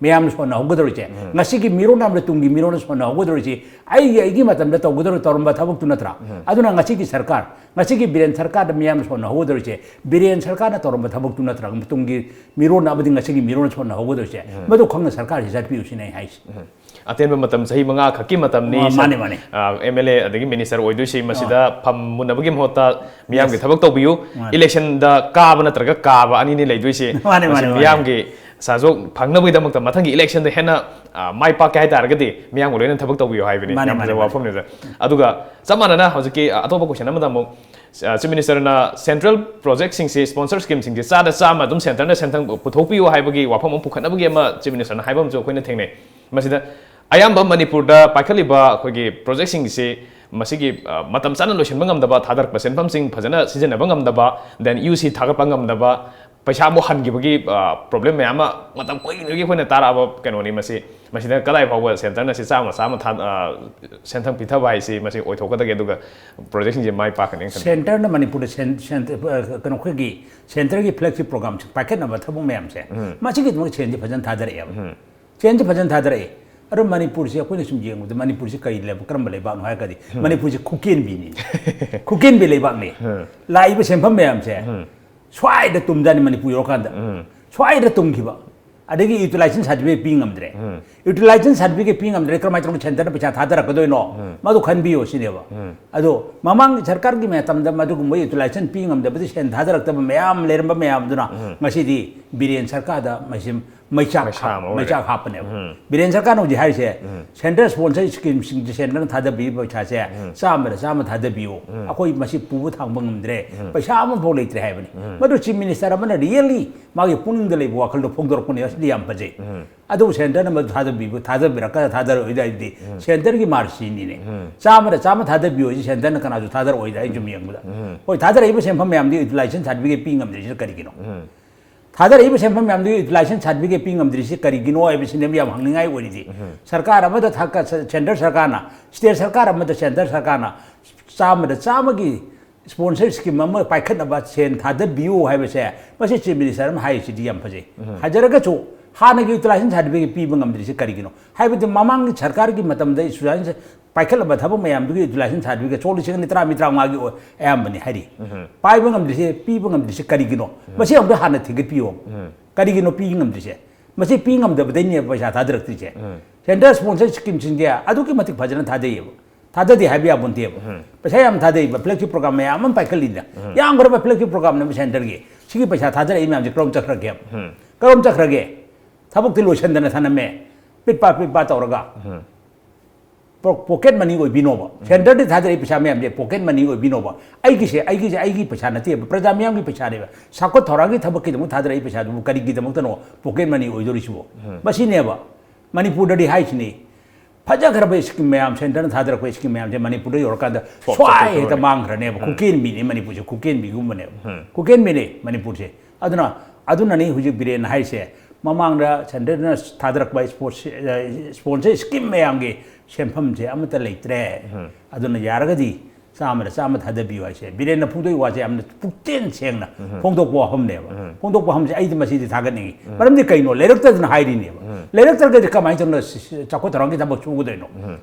ꯃꯤꯌꯥꯝꯅ ꯁꯣꯟꯅꯍꯧꯒꯗꯧꯔꯤꯁꯦ? ꯉꯁꯤꯒꯤ ꯃꯤꯔꯣꯟ ꯑꯃꯗ ꯇꯨꯡꯒꯤ ꯃꯤꯔꯣꯟꯅ ꯁꯣꯟꯅꯍꯧꯒꯗꯧꯔꯤꯁꯤ ꯑꯩꯒꯤ, ꯑꯩꯒꯤ ꯃꯇꯝꯗ ꯇꯧꯒꯗꯧꯔ-, ꯇꯧꯔꯝꯕ ꯊꯕꯛꯇꯨ ꯅꯠꯇ꯭ꯔꯥ? ꯑꯗꯨꯅ ꯉꯁꯤꯒꯤ ꯁꯔꯀꯥꯔ, ꯉꯁꯤꯒꯤ ꯕꯤꯔꯦꯟ ꯁꯔꯀꯥꯔꯗ ꯃꯤꯌꯥꯝꯅ ꯁꯣꯟꯅꯍꯧꯒꯗꯧꯔꯤꯁꯦ, ꯕꯤꯔꯦꯟ ꯁꯔꯀꯥꯔꯅ ꯇꯧꯔꯝꯕ ꯊꯕꯛꯇꯨ ꯅꯠꯇ꯭ꯔꯥ? ꯃꯇꯨꯡꯒꯤ ꯃꯤꯔꯣꯟ ꯑꯃꯗꯤ ꯉꯁꯤꯒꯤ ꯃꯤꯔꯣꯟꯅ ꯁꯣꯟꯅꯍꯧꯒꯗꯧꯔꯤꯁꯦ, ꯃꯗꯨ ꯈꯪꯅ ꯁꯔꯀꯥꯔꯁꯤ ꯆꯠꯄꯤꯌꯨ ꯁꯤꯅꯦ ꯑꯩ ꯍꯥꯏꯁꯦ꯫ ꯑꯇꯦꯟꯕ ꯃꯇꯝ ꯆꯍꯤ ꯃꯉꯥ ꯈꯛꯀꯤ ꯃꯇꯝꯅꯤ꯫ ꯃꯥ-, ꯃꯥꯅꯦ, ꯃꯥꯅꯦ꯫ ꯑꯦꯝ ꯑꯦꯜ ꯑꯦ ꯑꯗꯒꯤ ꯃꯤꯅꯤꯁꯇꯔ ꯑꯣꯏꯗꯣꯏꯁꯤ ꯃꯁꯤꯗ ꯐꯝ ꯃꯨꯟꯅꯕꯒꯤ ꯃꯍꯨꯠꯇ ꯃꯤꯌꯥꯝꯒꯤ Yes. ꯊꯕꯛ ꯇꯧꯕꯤꯌꯨ꯫ ꯃꯥꯅꯦ꯫ ꯏꯂꯦꯛꯁꯟꯗ ꯀꯥꯕ ꯅꯠꯇ꯭ꯔꯒ ꯀꯥꯕ ꯑꯅꯤꯅꯤ ꯂꯩꯗꯣꯏꯁꯤ꯫ ꯃꯥꯅꯦ, ꯃꯁꯤ ꯃꯥꯅꯦ, ꯃꯥꯅꯦ꯫ ꯃꯤꯌꯥꯝꯒꯤ ꯁꯥꯖꯣꯛ ꯐꯪꯅꯕꯒꯤꯗꯃꯛꯇ ꯃꯊꯪꯒꯤ ꯏꯂꯦꯛꯁꯟꯗ ꯍꯦꯟꯅ, ꯑ, ꯃꯥꯏ ꯄꯥꯛꯀꯦ ꯍꯥꯏꯇꯥꯔꯒꯗꯤ ꯃꯤꯌꯥꯝꯒ ꯂꯣꯏꯅ ꯊꯕꯛ ꯇꯧꯕꯤꯌꯨ ꯍꯥꯏꯕꯅꯤ꯫ ꯃꯥꯅꯦ, ꯌꯥꯝ ꯃꯥꯅꯦ, ꯐꯖꯕ ꯃꯥꯅꯦ꯫ ꯋꯥꯐꯝꯅꯤꯗ꯫ ꯑꯗꯨꯒ ꯆꯞ ꯃꯥꯟꯅꯅ ꯍꯧꯖꯤꯛꯀꯤ, ꯑ, ꯑꯇꯣꯞꯄ ꯀꯣꯏꯁꯟ ꯑꯃꯗ ꯑꯃꯨꯛ, ꯑ, ꯆꯤꯐ ꯃꯤꯅꯤꯁꯇꯔꯅ ꯁꯦꯟꯇ꯭ꯔꯦꯜ ꯄ꯭ꯔꯣꯖꯦꯛꯁꯤꯡꯁꯤ, ꯁ꯭ꯄꯣꯟꯁꯔ ꯁ꯭ꯀꯤꯝꯁꯤꯡꯁꯤ ꯆꯥꯗ ꯆꯥꯝꯃ ꯑꯗꯨꯝ ꯁꯦꯟꯇꯔꯅ ꯁꯦꯟꯊꯪ ꯄꯨꯊꯣꯛꯄꯤꯌꯨ ꯍꯥꯏꯕꯒꯤ ꯋꯥꯐꯝ ꯑꯃ ꯄꯨꯈꯠꯅꯕꯒꯤ ꯑꯃ ꯆꯤꯐ ꯃꯤꯅꯤꯁꯇꯔꯅ ꯍꯥꯏꯕ ꯑꯃꯁꯨ ꯑꯩꯈꯣꯏꯅ ꯊꯦꯡꯅꯩ꯫ ꯃꯁꯤꯗ ꯑꯌꯥꯝꯕ ꯃꯅꯤꯄꯨꯔꯗ ꯄꯥꯏꯈꯠꯂꯤꯕ ꯑꯩꯈꯣꯏꯒꯤ ꯄ꯭ꯔꯣꯖꯦꯛꯁꯤꯡꯁꯤ ꯃꯁꯤꯒꯤ, ꯑ, ꯃꯇꯝ ꯆꯥꯅ ꯂꯣꯏꯁꯤꯟꯕ ꯉꯝꯗꯕ, ꯊꯥꯗꯔꯛꯄ ꯁꯦꯟꯐꯝꯁꯤꯡ ꯐꯖꯅ ꯁꯤꯖꯤꯟꯅꯕ ꯉꯝꯗꯕ, then ꯌꯨ ꯁꯤ ꯊꯥꯒꯠꯄ ꯉꯝꯗꯕ, ꯄꯩꯁꯥ ꯑꯃꯨꯛ ꯍꯟꯈꯤꯕꯒꯤ, ꯑ, ꯄ꯭ꯔꯣꯕ꯭ꯂꯦꯝ ꯃꯌꯥꯝ ꯑꯃ ꯃꯇꯝ ꯀꯨꯏꯅꯗꯒꯤ ꯑꯩꯈꯣꯏꯅ ꯇꯥꯔꯛꯑꯕ ꯀꯩꯅꯣꯅꯤ ꯃꯁꯤ꯫ ꯃꯁꯤꯗ ꯀꯗꯥꯏ ꯐꯥꯎꯕ ꯁꯦꯟꯇꯔꯅ ꯁꯤ ꯆꯥꯝꯃ ꯆꯥꯝꯃ ꯊꯥ-, ꯑ, ꯁꯦꯟꯊꯪ ꯄꯤꯊꯕ ꯍꯥꯏꯁꯤ ꯃꯁꯤ ꯑꯣꯏꯊꯣꯛꯀꯗꯒꯦ, ꯑꯗꯨꯒ ꯄ꯭ꯔꯣꯖꯦꯛꯁꯤꯡꯁꯦ ꯃꯥꯏ ꯄꯥꯛꯀꯅꯤ ꯈꯜꯂꯤ꯫ ꯁꯦꯟꯇꯔꯅ ꯃꯅꯤꯄꯨꯔꯗ ꯁꯦꯟ-, ꯁꯦꯟ-, ꯑ, ꯀꯩꯅꯣ, ꯑꯩꯈꯣꯏꯒꯤ ꯁꯦꯟꯇꯔꯒꯤ ꯐ꯭ꯂꯦꯒꯁꯤꯞ ꯄ꯭ꯔꯣꯒ꯭ꯔꯥꯝꯁꯦ ꯄꯥꯏꯈꯠꯅꯕ ꯊꯕꯛ ꯃꯌꯥꯝꯁꯦ, ꯃꯁꯤꯒꯤꯗꯃꯛ ꯁꯦꯟꯁꯦ ꯐꯖꯅ ꯊꯥꯗꯔꯛꯑꯦꯕ꯫ ꯁꯦꯟꯁꯦ ꯐꯖꯅ ꯊꯥꯗꯔꯛꯑꯦ꯫ ꯑꯗꯣ ꯃꯅꯤꯄꯨꯔꯁꯦ ꯑꯩꯈꯣꯏꯅ ꯁꯨꯝ ꯌꯦꯡꯕꯗ ꯃꯅꯤꯄꯨꯔꯁꯦ ꯀꯔꯤ ꯂꯩꯕ-, ꯀꯔꯝꯕ ꯂꯩꯕꯥꯛꯅꯣ ꯍꯥꯏꯔꯒꯗꯤ ꯃꯅꯤꯄꯨꯔꯁꯦ ꯈꯨꯀꯦꯟꯕꯤꯅꯤ꯫ ꯈꯨꯀꯦꯟꯕꯤ ꯂꯩꯕꯥꯛꯅꯤ꯫ ꯂꯥꯛꯏꯕ ꯁꯦꯟꯐꯝ ꯃꯌꯥꯝꯁꯦ ꯁ꯭ꯋꯥꯏꯗ ꯇꯨꯝꯖꯥꯅꯤ ꯃꯅꯤꯄꯨꯔ ꯌꯧꯔꯀꯥꯟꯗ꯫ ꯁ꯭ꯋꯥꯏꯗ ꯇꯨꯝꯈꯤꯕ꯫ ꯑꯗꯒꯤ ꯌꯨꯇꯤꯂꯥꯏꯖꯦꯁꯟ ꯁꯥꯔꯇꯤꯐꯤꯀꯦꯠ ꯄꯤ ꯉꯝꯗ꯭ꯔꯦ꯫ ꯌꯨꯇꯤꯂꯥꯏꯖꯦꯁꯟ ꯁꯥꯔꯇꯤꯐꯤꯀꯦꯠ ꯄꯤ ꯉꯝꯗ꯭ꯔꯦ, ꯀꯔꯝꯍꯥꯏꯅ ꯇꯧꯔꯒ ꯁꯦꯟꯇꯔꯅ ꯄꯩꯁꯥ ꯊꯥꯗꯔꯛꯀꯗꯣꯏꯅꯣ? ꯃꯗꯨ ꯈꯟꯕꯤꯌꯣ ꯁꯤꯅꯦꯕ꯫ ꯑꯗꯣ ꯃꯃꯥꯡꯒꯤ ꯁꯔꯀꯥꯔꯒꯤ ꯃꯇꯝꯗ ꯃꯗꯨꯒꯨꯝꯕ ꯌꯨꯇꯤꯂꯥꯏꯖꯦꯁꯟ ꯄꯤ ꯉꯝꯗꯕꯗꯤ ꯁꯦꯟ ꯊꯥꯗꯔꯛꯇꯕ ꯃꯌꯥꯝ ꯂꯩꯔꯝꯕ ꯃꯌꯥꯝꯗꯨꯅ ꯉꯁꯤꯗꯤ ꯕꯤꯔꯦꯟ ꯁꯔꯀꯥꯔꯗ ꯃꯁꯤ ꯃꯩꯆꯥꯛ ꯃꯩꯁꯥ ꯑꯃ ꯑꯣꯏꯔꯦ꯫ ꯃꯩꯆꯥꯛ ꯍꯥꯞꯄꯅꯦꯕ꯫ ꯕꯤꯔꯦꯟ ꯁꯔꯀꯥꯔꯅ ꯍꯧꯖꯤꯛ ꯍꯥꯏꯔꯤꯁꯦ, ꯁꯦꯟꯇ꯭ꯔꯦꯜ ꯁ꯭ꯄꯣꯟꯁꯔ ꯁ꯭ꯀꯤꯝꯁꯤꯡꯁꯦ ꯁꯦꯟꯇ꯭ꯔꯅ ꯊꯥꯗꯕꯤꯕ ꯄꯩꯁꯥꯁꯦ ꯆꯥꯝꯃꯗ ꯆꯥꯝꯃ ꯊꯥꯗꯕꯤꯌꯨ, ꯑꯩꯈꯣꯏ ꯃꯁꯤ ꯄꯨꯕ ꯊꯥꯡꯕ ꯉꯝꯗ꯭ꯔꯦ, ꯄꯩꯁꯥ ꯑꯃꯐꯥꯎ ꯂꯩꯇ꯭ꯔꯦ ꯍꯥꯏꯕꯅꯤ꯫ ꯃꯗꯨ ꯆꯤꯐ ꯃꯤꯅꯤꯁꯇꯔ ꯑꯃꯅ ꯔꯤꯌꯦꯜꯂꯤ ꯃꯥꯒꯤ ꯄꯨꯛꯅꯤꯡꯗ ꯂꯩꯕ ꯋꯥꯈꯜꯗꯣ ꯐꯣꯡꯗꯣꯔꯛꯄꯅꯦ, ꯑꯁꯤꯗꯤ ꯌꯥꯝ ꯐꯖꯩ꯫ ꯑꯗꯨꯕꯨ ꯁꯦꯟꯇꯔꯅ ꯃꯗꯨ ꯊꯥꯗꯕꯤꯕ, ꯊꯥꯗꯕꯤꯔꯛꯀ ꯊꯥꯗꯔꯛꯑꯣꯏꯗ ꯍꯥꯏꯗꯤ ꯁꯦꯟꯇꯔꯒꯤ ꯃꯥꯔꯁꯤꯅꯤꯅꯦ꯫ ꯆꯥꯝꯃꯗ ꯆꯥꯝꯃ ꯊꯥꯗꯕꯤꯌꯨ ꯍꯥꯏꯁꯤ ꯁꯦꯟꯇꯔꯅ ꯀꯅꯥꯁꯨ ꯊꯥꯗꯔꯛꯑꯣꯏꯗ ꯑꯩ ꯁꯨꯝ ꯌꯦꯡꯕꯗ꯫ ꯍꯣꯏ, ꯊꯥꯗꯔꯛꯏꯕ ꯁꯦꯟꯐꯝ ꯃꯌꯥꯝꯗꯨ ꯌꯨꯇꯤꯂꯥꯏꯖꯦꯁꯟ ꯁꯥꯔꯇꯤꯐꯤꯀꯦꯠ ꯄꯤ ꯉꯝꯗ꯭ꯔꯤꯁꯤꯅ ꯀꯔꯤꯒꯤꯅꯣ? ꯊꯥꯗꯔꯛꯏꯕ ꯁꯦꯟꯐꯝ ꯃꯌꯥꯝꯗꯨꯒꯤ ꯌꯨꯇꯤꯂꯥꯏꯖꯦꯁꯟ ꯁꯥꯔꯇꯤꯐꯤꯀꯦꯠ ꯄꯤ ꯉꯝꯗ꯭ꯔꯤꯁꯤ ꯀꯔꯤꯒꯤꯅꯣ ꯍꯥꯏꯕꯁꯤꯅꯦꯕ ꯌꯥꯝ ꯍꯪꯅꯤꯡꯉꯥꯏ ꯑꯣꯏꯔꯤꯗꯤ꯫ ꯁꯔꯀꯥꯔ ꯑꯃꯗ ꯊ-, ꯀ-, ꯁꯦꯟꯇꯔ ꯁꯔꯀꯥꯔꯅ, ꯁ꯭ꯇꯦꯠ ꯁꯔꯀꯥꯔ ꯑꯃꯗ ꯁꯦꯟꯇꯔ ꯁꯔꯀꯥꯔꯅ ꯆꯥꯝꯃꯗ ꯆꯥꯝꯃꯒꯤ ꯁ꯭ꯄꯣꯟꯁꯔ ꯁ꯭ꯀꯤꯝ ꯑꯃ ꯄꯥꯏꯈꯠꯅꯕ ꯁꯦꯟ ꯊꯥꯗꯕꯤꯌꯨ ꯍꯥꯏꯕꯁꯦ, ꯃꯁꯤ ꯆꯤꯐ ꯃꯤꯅꯤꯁꯇꯔ ꯑꯃ ꯍꯥꯏꯔꯤꯁꯤꯗꯤ ꯌꯥꯝ ꯐꯖꯩ꯫ ꯍꯥꯏꯖꯔꯒꯁꯨ ꯍꯥꯟꯅꯒꯤ ꯌꯨꯇꯤꯂꯥꯏꯖꯦꯁꯟ ꯁꯥꯔꯇꯤꯐꯤꯀꯦꯠ ꯄꯤꯕ ꯉꯝꯗ꯭ꯔꯤꯁꯤ ꯀꯔꯤꯒꯤꯅꯣ? ꯍꯥꯏꯕꯗꯤ ꯃꯃꯥꯡꯒꯤ ꯁꯔꯀꯥꯔꯒꯤ ꯃꯇꯝꯗ ꯏꯁꯇꯨꯗꯦꯟꯁ ꯄꯥꯏꯈꯠꯂꯕ ꯊꯕꯛ ꯃꯌꯥꯝꯗꯨꯒꯤ ꯌꯨꯇꯤꯂꯥꯏꯖꯦꯁꯟ ꯁꯥꯔꯇꯤꯐꯤꯀꯦꯠ ꯁꯣꯛ ꯂꯤꯁꯤꯡ ꯑꯅꯤ ꯇꯔꯥꯃꯔꯤ ꯇꯔꯥꯃꯉꯥꯒꯤ ꯑꯣꯏ-, ꯑꯌꯥꯝꯕꯅꯤ ꯍꯥꯏꯔꯤ꯫ ꯄꯥꯏꯕ ꯉꯝꯗ꯭ꯔꯤꯁꯦ, ꯄꯤꯕ ꯉꯝꯗ꯭ꯔꯤꯁꯦ ꯀꯔꯤꯒꯤꯅꯣ? ꯃꯁꯤ ꯑꯃꯨꯛꯇ ꯍꯥꯟꯅ ꯊꯤꯒꯠꯄꯤꯌꯣ꯫ ꯀꯔꯤꯒꯤꯅꯣ ꯄꯤ ꯉꯝꯗ꯭ꯔꯤꯁꯦ? ꯃꯁꯤ ꯄꯤ ꯉꯝꯗꯕꯗꯩꯅꯦꯕ ꯄꯩꯁꯥ ꯊꯥꯗꯔꯛꯇ꯭ꯔꯤꯁꯦ꯫ ꯁꯦꯟꯇ꯭ꯔꯦꯜ ꯁ꯭ꯄꯣꯟꯁꯔ ꯁ꯭ꯀꯤꯝꯁꯤꯡꯁꯦ ꯑꯗꯨꯛꯀꯤ ꯃꯇꯤꯛ ꯐꯖꯅ ꯊꯥꯗꯩꯌꯦꯕ꯫ ꯊꯥꯗꯗꯦ ꯍꯥꯏꯕ ꯌꯥꯄꯣꯟꯇꯦꯕ꯫ ꯄꯩꯁꯥ ꯌꯥꯝ ꯊꯥꯗꯩꯕ, ꯐ꯭ꯂꯦꯒꯁꯤꯞ ꯄ꯭ꯔꯣꯒ꯭ꯔꯥꯝ ꯃꯌꯥꯝ ꯑꯃ ꯄꯥꯏꯈꯠꯂꯤꯗ꯫ ꯌꯥꯝꯈ꯭ꯔꯕ ꯐ꯭ꯂꯦꯒꯁꯤꯞ ꯄ꯭ꯔꯣꯒ꯭ꯔꯥꯝꯅꯦꯕ ꯁꯦꯟꯇꯔꯒꯤ꯫ ꯁꯤꯒꯤ ꯄꯩꯁꯥ ꯊꯥꯗꯔꯛꯏ ꯃꯌꯥꯝꯁꯦ ꯀꯔꯣꯝ ꯆꯠꯈ꯭ꯔꯒꯦꯕ? ꯀꯔꯣꯝ ꯆꯠꯈ꯭ꯔꯒꯦ? ꯊꯕꯛꯇꯤ ꯂꯣꯏꯁꯟꯗꯅ ꯊꯅꯝꯃꯦ꯫ ꯄꯤꯠ ꯄꯥ ꯄꯤꯠ ꯄꯥ ꯇꯧꯔꯒ꯫ ꯄꯣ-, ꯄꯣꯀꯦꯠ ꯃꯅꯤ ꯑꯣꯏꯕꯤꯅꯣꯕ꯫ ꯁꯦꯟꯇꯔꯗ ꯊꯥꯗꯔꯛꯏ ꯄꯩꯁꯥ ꯃꯌꯥꯝꯁꯦ ꯄꯣꯀꯦꯠ ꯃꯅꯤ ꯑꯣꯏꯕꯤꯅꯣꯕ꯫ ꯑꯩꯒꯤꯁꯦ, ꯑꯩꯒꯤꯁꯦ ꯑꯩꯒꯤ ꯄꯩꯁꯥ ꯅꯠꯇꯦꯕ, ꯄ꯭ꯔꯖꯥ ꯃꯤꯌꯥꯝꯒꯤ ꯄꯩꯁꯥꯅꯦꯕ꯫ ꯆꯥꯎꯈꯠ ꯊꯧꯔꯥꯡꯒꯤ ꯊꯕꯛꯀꯤꯗꯃꯛ ꯊꯥꯗꯔꯛꯏ ꯄꯩꯁꯥꯗꯨꯕꯨ ꯀꯔꯤꯒꯤꯗꯃꯛꯇꯅꯣ ꯄꯣꯀꯦꯠ ꯃꯅꯤ ꯑꯣꯏꯗꯣꯔꯤꯁꯤꯕꯣ? ꯃꯁꯤꯅꯦꯕ ꯃꯅꯤꯄꯨꯔꯗꯗꯤ ꯍꯥꯏꯁꯤꯅꯤ, ꯐꯖꯈ꯭ꯔꯕ ꯁ꯭ꯀꯤꯝ ꯃꯌꯥꯝ, ꯁꯦꯟꯇꯔꯅ ꯊꯥꯗꯔꯛꯄ ꯁ꯭ꯀꯤꯝ ꯃꯌꯥꯝꯁꯦ ꯃꯅꯤꯄꯨꯔꯗ ꯌꯧꯔꯀꯥꯟꯗ ꯐ꯭ꯂꯣꯞ ꯁ꯭ꯋꯥꯏ ꯆꯠꯇꯣꯏ ꯍꯦꯛꯇ ꯑꯣꯏꯔꯦ꯫ ꯃꯥꯡꯈ꯭ꯔꯅꯦꯕ꯫ ꯈꯨꯀꯦꯟꯕꯤꯅꯤ ꯃꯅꯤꯄꯨꯔꯁꯦ, ꯈꯨꯀꯦꯟꯕꯤꯒꯨꯝꯕꯅꯦꯕ꯫ ꯈꯨꯀꯦꯟꯕꯤꯅꯤ ꯃꯅꯤꯄꯨꯔꯁꯦ꯫ ꯑꯗꯨꯅ, ꯑꯗꯨꯅꯅꯤ ꯍꯧꯖꯤꯛ ꯕꯤꯔꯦꯟꯅ ꯍꯥꯏꯔꯤꯁꯦ, ꯃꯃꯥꯡꯗ ꯁꯦꯟꯇꯔꯅ ꯊꯥꯗꯔꯛꯄ ꯁ꯭ꯄꯣꯟꯁ-, ꯑ, ꯁ꯭ꯄꯣꯟꯁꯔ ꯁ꯭ꯀꯤꯝ ꯃꯌꯥꯝꯒꯤ ꯁꯦꯟꯐꯝꯁꯦ ꯑꯃꯠꯇ ꯂꯩꯇ꯭ꯔꯦ꯫ ꯑꯗꯨꯅ ꯌꯥꯔꯒꯗꯤ ꯆꯥꯝꯃꯗ ꯆꯥꯝꯃ ꯊꯥꯗꯕꯤꯌꯨ ꯍꯥꯏꯁꯦ ꯕꯤꯔꯦꯟꯅ ꯐꯣꯡꯗꯣꯛꯏ ꯋꯥꯁꯦ ꯌꯥꯝꯅ ꯄꯨꯛꯆꯦꯜ ꯁꯦꯡꯅ ꯐꯣꯡꯗꯣꯛꯄ ꯋꯥꯐꯝꯅꯦꯕ꯫ ꯐꯣꯡꯗꯣꯛꯄ ꯋꯥꯐꯝꯁꯦ ꯑꯩꯗꯤ ꯃꯁꯤꯗꯤ ꯊꯥꯒꯠꯅꯤꯡꯉꯤ꯫ ꯃꯔꯝꯗꯤ ꯀꯩꯅꯣ? ꯂꯩꯔꯛꯇꯗꯅ ꯍꯥꯏꯔꯤꯅꯦꯕ꯫ ꯂꯩꯔꯛꯇ꯭ꯔꯒꯗꯤ ꯀꯃꯥꯏꯅ ꯇꯧꯅ ꯁꯤ-, ꯁꯤ-, ꯆꯥꯎꯈꯠ ꯊꯧꯔꯥꯡꯒꯤ ꯊꯕꯛ ꯁꯨꯒꯗꯣꯏꯅꯣ?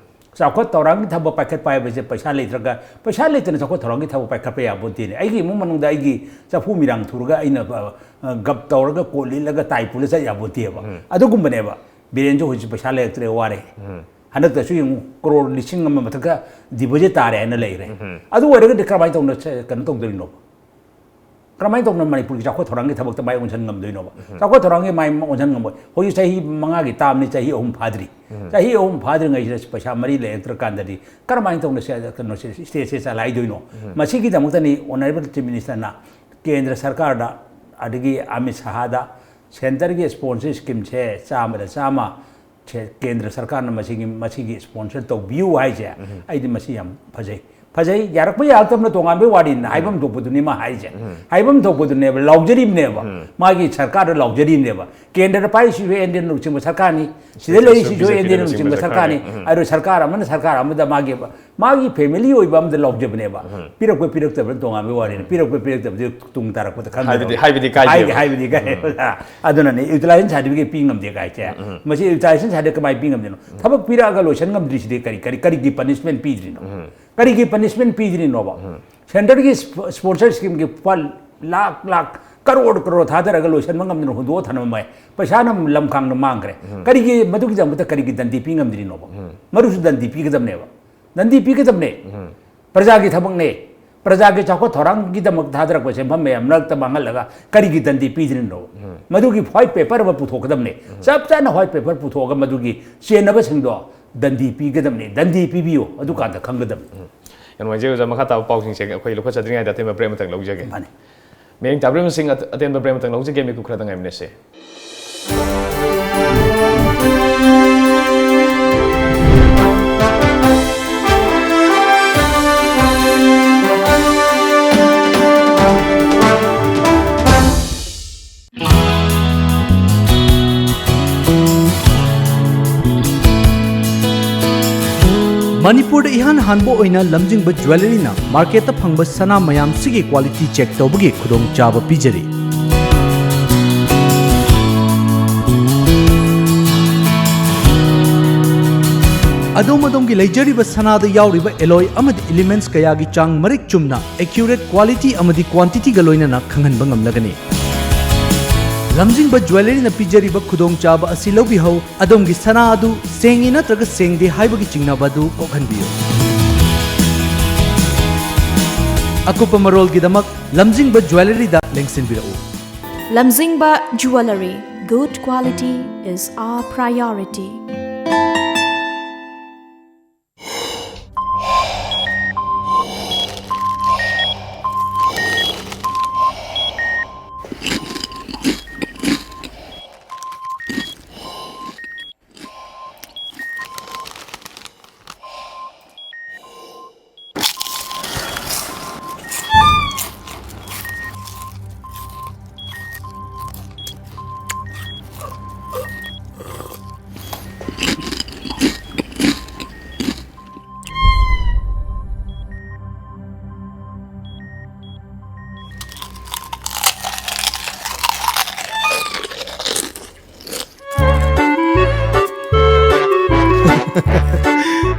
ꯆꯥꯎꯈꯠ ꯊꯧꯔꯥꯡꯒꯤ ꯊꯕꯛ ꯄꯥꯏꯈꯠꯄ ꯍꯥꯏꯕꯁꯦ ꯄꯩꯁꯥ ꯂꯩꯇ꯭ꯔꯒ, ꯄꯩꯁꯥ ꯂꯩꯇꯅ ꯆꯥꯎꯈꯠ ꯊꯧꯔꯥꯡꯒꯤ ꯊꯕꯛ ꯄꯥꯏꯈꯠꯄ ꯌꯥꯕ ꯅꯠꯇꯦꯅꯦ꯫ ꯑꯩꯒꯤ ꯏꯃꯨꯡ ꯃꯅꯨꯡꯗ ꯑꯩꯒꯤ ꯆꯐꯨ ꯃꯤꯔꯥꯡ ꯊꯨꯔꯒ ꯑꯩꯅ, ꯑ, ꯑ, ꯒꯞ ꯇꯧꯔꯒ ꯀꯣꯠ ꯂꯤꯠꯂꯒ ꯇꯥꯏ ꯄꯨꯜꯂ ꯆꯠ ꯌꯥꯕ ꯅꯠꯇꯦꯕ꯫ ꯑꯗꯨꯒꯨꯝꯕꯅꯦꯕ꯫ ꯕꯤꯔꯦꯟꯁꯨ ꯍꯧꯖꯤꯛ ꯄꯩꯁꯥ ꯂꯩꯔꯛꯇ꯭ꯔꯦ, ꯋꯥꯔꯦ꯫ ꯍꯟꯗꯛꯇꯁꯨ ꯌꯦꯡꯉꯨ, ꯀ꯭ꯔꯣꯔ ꯂꯤꯁꯤꯡ ꯑꯃ ꯃꯊꯛꯇ ꯗꯤꯄꯣꯖꯤꯠ ꯇꯥꯔꯦ ꯍꯥꯏꯅ ꯂꯩꯔꯦ꯫ ꯑꯗꯨ ꯑꯣꯏꯔꯒꯗꯤ ꯀꯔꯝꯍꯥꯏꯅ ꯇꯧꯅ ꯁ-, ꯀꯩꯅꯣ ꯇꯧꯗꯣꯔꯤꯅꯣ? ꯀꯔꯝꯍꯥꯏꯅ ꯇꯧꯅ ꯃꯅꯤꯄꯨꯔꯒꯤ ꯆꯥꯎꯈꯠ ꯊꯧꯔꯥꯡꯒꯤ ꯊꯕꯛꯇ ꯃꯥꯏ ꯑꯣꯟꯁꯤꯟ ꯉꯝꯗꯣꯏꯅꯣꯕ? ꯆꯥꯎꯈꯠ ꯊꯧꯔꯥꯡꯒꯤ ꯃꯥꯏ ꯑꯣꯟꯁꯤꯟ ꯉꯝꯃꯣꯏ꯫ ꯍꯧꯖꯤꯛ ꯆꯍꯤ ꯃꯉꯥꯒꯤ ꯇꯥꯝꯅꯤ, ꯆꯍꯤ ꯑꯍꯨꯝ ꯐꯥꯗ꯭ꯔꯤ꯫ ꯆꯍꯤ ꯑꯍꯨꯝ ꯐꯥꯗ꯭ꯔꯤꯉꯩꯁꯤꯗ ꯄꯩꯁꯥ ꯃꯔꯤ ꯂꯩꯔꯛꯇ꯭ꯔꯀꯥꯟꯗꯗꯤ ꯀꯔꯝꯍꯥꯏꯅ ꯇꯧꯅ ꯁꯦ-, ꯀꯩꯅꯣꯁꯦ, stateꯁꯦ ꯆꯂꯥꯏꯗꯣꯏꯅꯣ? ꯃꯁꯤꯒꯤꯗꯃꯛꯇꯅꯤ Honourable Chief Ministerꯅ ꯀꯦꯟꯗ꯭ꯔ ꯁꯔꯀꯥꯔꯗ, ꯑꯗꯒꯤ ꯑꯃꯤꯠ ꯁꯍꯥꯗ, centreꯒꯤ sponsor schemeꯁꯦ ꯆꯥꯝꯃꯗ ꯆꯥꯝꯃ ꯁꯦ ꯀꯦꯟꯗ꯭ꯔ ꯁꯔꯀꯥꯔꯅ ꯃꯁꯤꯒꯤ, ꯃꯁꯤꯒꯤ sponsor ꯇꯧꯕꯤꯌꯨ ꯍꯥꯏꯁꯦ, ꯑꯩꯗꯤ ꯃꯁꯤ ꯌꯥꯝ ꯐꯖꯩ꯫ ꯐꯖꯩ, ꯌꯥꯔꯛꯄ ꯌꯥꯔꯛꯇꯕꯅ ꯇꯣꯉꯥꯟꯕꯒꯤ ꯋꯥꯔꯤꯅꯤ, ꯍꯥꯏꯐꯝ ꯊꯣꯛꯄꯗꯨꯅꯤ ꯃꯥ ꯍꯥꯏꯁꯦ꯫ ꯍꯥꯏꯐꯝ ꯊꯣꯛꯄꯗꯨꯅꯦꯕ, ꯂꯥꯎꯖꯔꯤꯕꯅꯦꯕ꯫ ꯃꯥꯒꯤ ꯁꯔꯀꯥꯔꯗ ꯂꯥꯎꯖꯔꯤꯕꯅꯦꯕ꯫ ꯀꯦꯟꯗ꯭ꯔꯗ ꯄꯥꯏꯔꯤꯁꯤꯁꯨ NDAꯅ ꯂꯨꯆꯤꯡꯕ ꯁꯔꯀꯥꯔꯅꯤ, ꯁꯤꯗ ꯂꯩꯔꯤꯁꯤꯁꯨ NDAꯅ ꯂꯨꯆꯤꯡꯕ ꯁꯔꯀꯥꯔꯅꯤ꯫ ꯑꯗꯨ ꯁꯔꯀꯥꯔ ꯑꯃꯅ ꯁꯔꯀꯥꯔ ꯑꯃꯗ ꯃꯥꯒꯤ, ꯃꯥꯒꯤ family ꯑꯣꯏꯕ ꯑꯃꯗ ꯂꯥꯎꯖꯕꯅꯦꯕ꯫ ꯄꯤꯔꯛꯄ ꯄꯤꯔꯛꯇꯕꯅ ꯇꯣꯉꯥꯟꯕꯒꯤ ꯋꯥꯔꯤꯅꯤ꯫ ꯄꯤꯔꯛꯄ ꯄꯤꯔꯛꯇꯕꯗꯤ ꯇꯨꯡ ꯇꯥꯔꯛꯄꯗ ꯈꯪꯒꯗꯕ꯫ ꯍꯥꯏꯕꯗꯤ, ꯍꯥꯏꯕꯗꯤ ꯀꯥꯏꯗꯦꯕ꯫ ꯍꯥꯏ-, ꯍꯥꯏꯕꯗꯤ ꯀꯥꯏ-, ꯑꯗꯨꯅꯅꯦ utilization certificate ꯄꯤ ꯉꯝꯗꯦ ꯀꯥꯏꯁꯦ꯫ ꯃꯁꯤ utilization certificate ꯀꯃꯥꯏꯅ ꯄꯤ ꯉꯝꯗꯣꯏꯅꯣ? ꯊꯕꯛ ꯄꯤꯔꯛꯑꯒ ꯂꯣꯏꯁꯟ ꯉꯝꯗ꯭ꯔꯤꯁꯤꯗꯤ ꯀꯔꯤ, ꯀꯔꯤ, ꯀꯔꯤꯒꯤ punishment ꯄꯤꯗ꯭ꯔꯤꯅꯣ? ꯀꯔꯤꯒꯤ punishment ꯄꯤꯗ꯭ꯔꯤꯅꯣꯕ? Centreꯒꯤ sp-, sponsor schemeꯒꯤ ꯂꯨꯄꯥ ꯂꯥꯛ ꯂꯥꯛ, ꯀꯔꯣꯔ ꯀꯔꯣꯔ ꯊꯥꯗꯔꯒ ꯂꯣꯏꯁꯟꯕ ꯉꯝꯗꯅ ꯍꯨꯟꯗꯣꯛꯑ ꯊꯅꯝꯃꯦ꯫ ꯄꯩꯁꯥꯅ ꯂꯝꯈꯥꯡꯗ ꯃꯥꯡꯈ꯭ꯔꯦ꯫ ꯀꯔꯤꯒꯤ ꯃꯗꯨꯒꯤꯗꯃꯛꯇ ꯀꯔꯤꯒꯤ ꯗꯟꯗꯤ ꯄꯤ ꯉꯝꯗ꯭ꯔꯤꯅꯣꯕ? ꯃꯔꯨꯁꯨ ꯗꯟꯗꯤ ꯄꯤꯒꯗꯕꯅꯦꯕ꯫ ꯗꯟꯗꯤ ꯄꯤꯒꯗꯕꯅꯦ꯫ ꯄ꯭ꯔꯖꯥꯒꯤ ꯊꯕꯛꯅꯦ꯫ ꯄ꯭ꯔꯖꯥꯒꯤ ꯆꯥꯎꯈꯠ ꯊꯧꯔꯥꯡꯒꯤꯗꯃꯛ ꯊꯥꯗꯔꯛꯄ ꯁꯦꯟꯐꯝ ꯃꯌꯥꯝ ꯃꯔꯛꯇ ꯃꯥꯡꯍꯜꯂꯒ ꯀꯔꯤꯒꯤ ꯗꯟꯗꯤ ꯄꯤꯗ꯭ꯔꯤꯅꯣ? ꯃꯗꯨꯒꯤ white paper ꯑꯃ ꯄꯨꯊꯣꯛꯀꯗꯕꯅꯦ꯫ ꯆꯞ ꯆꯥꯅ white paper ꯄꯨꯊꯣꯛꯑꯒ ꯃꯗꯨꯒꯤ ꯆꯦꯟꯅꯕꯁꯤꯡꯗꯣ ꯗꯟꯗꯤ ꯄꯤꯒꯗꯕꯅꯦ꯫ ꯗꯟꯗꯤ ꯄꯤꯕꯤꯌꯨ, ꯑꯗꯨꯀꯥꯟꯗ ꯈꯪꯒꯗꯕꯅꯦ꯫ ꯌꯥꯝ ꯅꯨꯡꯉꯥꯏꯖꯩ ꯑꯣꯖꯥ, ꯃꯈꯥ ꯇꯥꯕ ꯄꯥꯎꯁꯤꯡꯁꯦ ꯑꯩꯈꯣꯏ ꯂꯧꯈꯠꯆꯗ꯭ꯔꯤꯉꯩꯗ ꯑꯇꯦꯟꯕ break ꯑꯃꯇꯪ ꯂꯧꯖꯒꯦ꯫ ꯃꯥꯅꯦ꯫ ꯃꯤꯠꯌꯦꯡ ꯇꯥꯕꯤꯔꯤꯕꯁꯤꯡ, ꯑꯇꯦꯟꯕ break ꯑꯃꯇꯪ ꯂꯧꯖꯒꯦ, ꯃꯤꯀꯨꯞ ꯈꯔꯗ ꯉꯥꯏꯃꯤꯟꯅꯁꯦ꯫ ꯃꯅꯤꯄꯨꯔꯗ ꯏꯍꯥꯟ ꯍꯥꯟꯕ ꯑꯣꯏꯅ ꯂꯝꯖꯤꯡꯕ ꯖ꯭ꯋꯦꯂꯔꯤꯅ ꯃꯥꯔꯀꯦꯠꯇ ꯐꯪꯕ ꯁꯅꯥ ꯃꯌꯥꯝꯁꯤꯒꯤ quality check ꯇꯧꯕꯒꯤ ꯈꯨꯗꯣꯡꯆꯥꯕ ꯄꯤꯖꯔꯤ꯫ ꯑꯗꯣꯝ ꯑꯗꯣꯝꯒꯤ ꯂꯩꯖꯔꯤꯕ ꯁꯅꯥꯗ ꯌꯥꯎꯔꯤꯕ alloy ꯑꯃꯗꯤ elements ꯀꯌꯥꯒꯤ ꯆꯥꯡ ꯃꯔꯤꯛ ꯆꯨꯝꯅ, accurate quality ꯑꯃꯗꯤ quantityꯒ ꯂꯣꯏꯅꯅ ꯈꯪꯍꯟꯕ ꯉꯝꯂꯒꯅꯤ꯫ ꯂꯝꯖꯤꯡꯕ ꯖ꯭ꯋꯦꯂꯔꯤꯅ ꯄꯤꯖꯔꯤꯕ ꯈꯨꯗꯣꯡꯆꯥꯕ ꯑꯁꯤ ꯂꯧꯕꯤꯍꯧ꯫ ꯑꯗꯣꯝꯒꯤ ꯁꯅꯥ ꯑꯗꯨ ꯁꯦꯡꯉꯤ ꯅꯠꯇ꯭ꯔꯒ ꯁꯦꯡꯗꯦ ꯍꯥꯏꯕꯒꯤ ꯆꯤꯡꯅꯕ ꯑꯗꯨ ꯀꯣꯛꯍꯟꯕꯤꯌꯨ꯫ ꯑꯀꯨꯞꯄ ꯃꯔꯣꯜꯒꯤꯗꯃꯛ ꯂꯝꯖꯤꯡꯕ ꯖ꯭ꯋꯦꯂꯔꯤꯗ ꯂꯦꯡꯁꯤꯟꯕꯤꯔꯛꯎ꯫ Lamjingba Jewellery, good quality is our priority.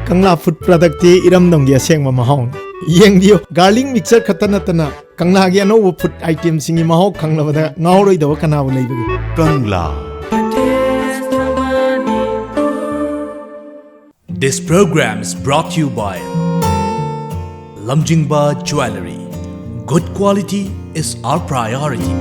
ꯀꯪꯂꯥ ꯐꯨꯗ ꯄ꯭ꯔꯗꯛꯇꯤ ꯏꯔꯝꯗꯝꯒꯤ ꯑꯁꯦꯡꯕ ꯃꯍꯥꯎꯅꯤ꯫ ꯌꯦꯡꯕꯤꯌꯨ, ꯒꯥꯔꯂꯤꯛ ꯃꯤꯛꯆꯔ ꯈꯛꯇ ꯅꯠꯇꯅ ꯀꯪꯂꯥꯒꯤ ꯑꯅꯧꯕ ꯐꯨꯗ ꯑꯥꯏꯇꯦꯝꯁꯤꯡꯒꯤ ꯃꯍꯥꯎ ꯈꯪꯂꯕꯗ ꯉꯥꯎꯔꯣꯏꯗꯕ ꯀꯅꯥꯕꯨ ꯂꯩꯕꯒꯦ? ꯀꯪꯂꯥ꯫ This program is brought to you by Lamjingba Jewellery. Good quality is our priority.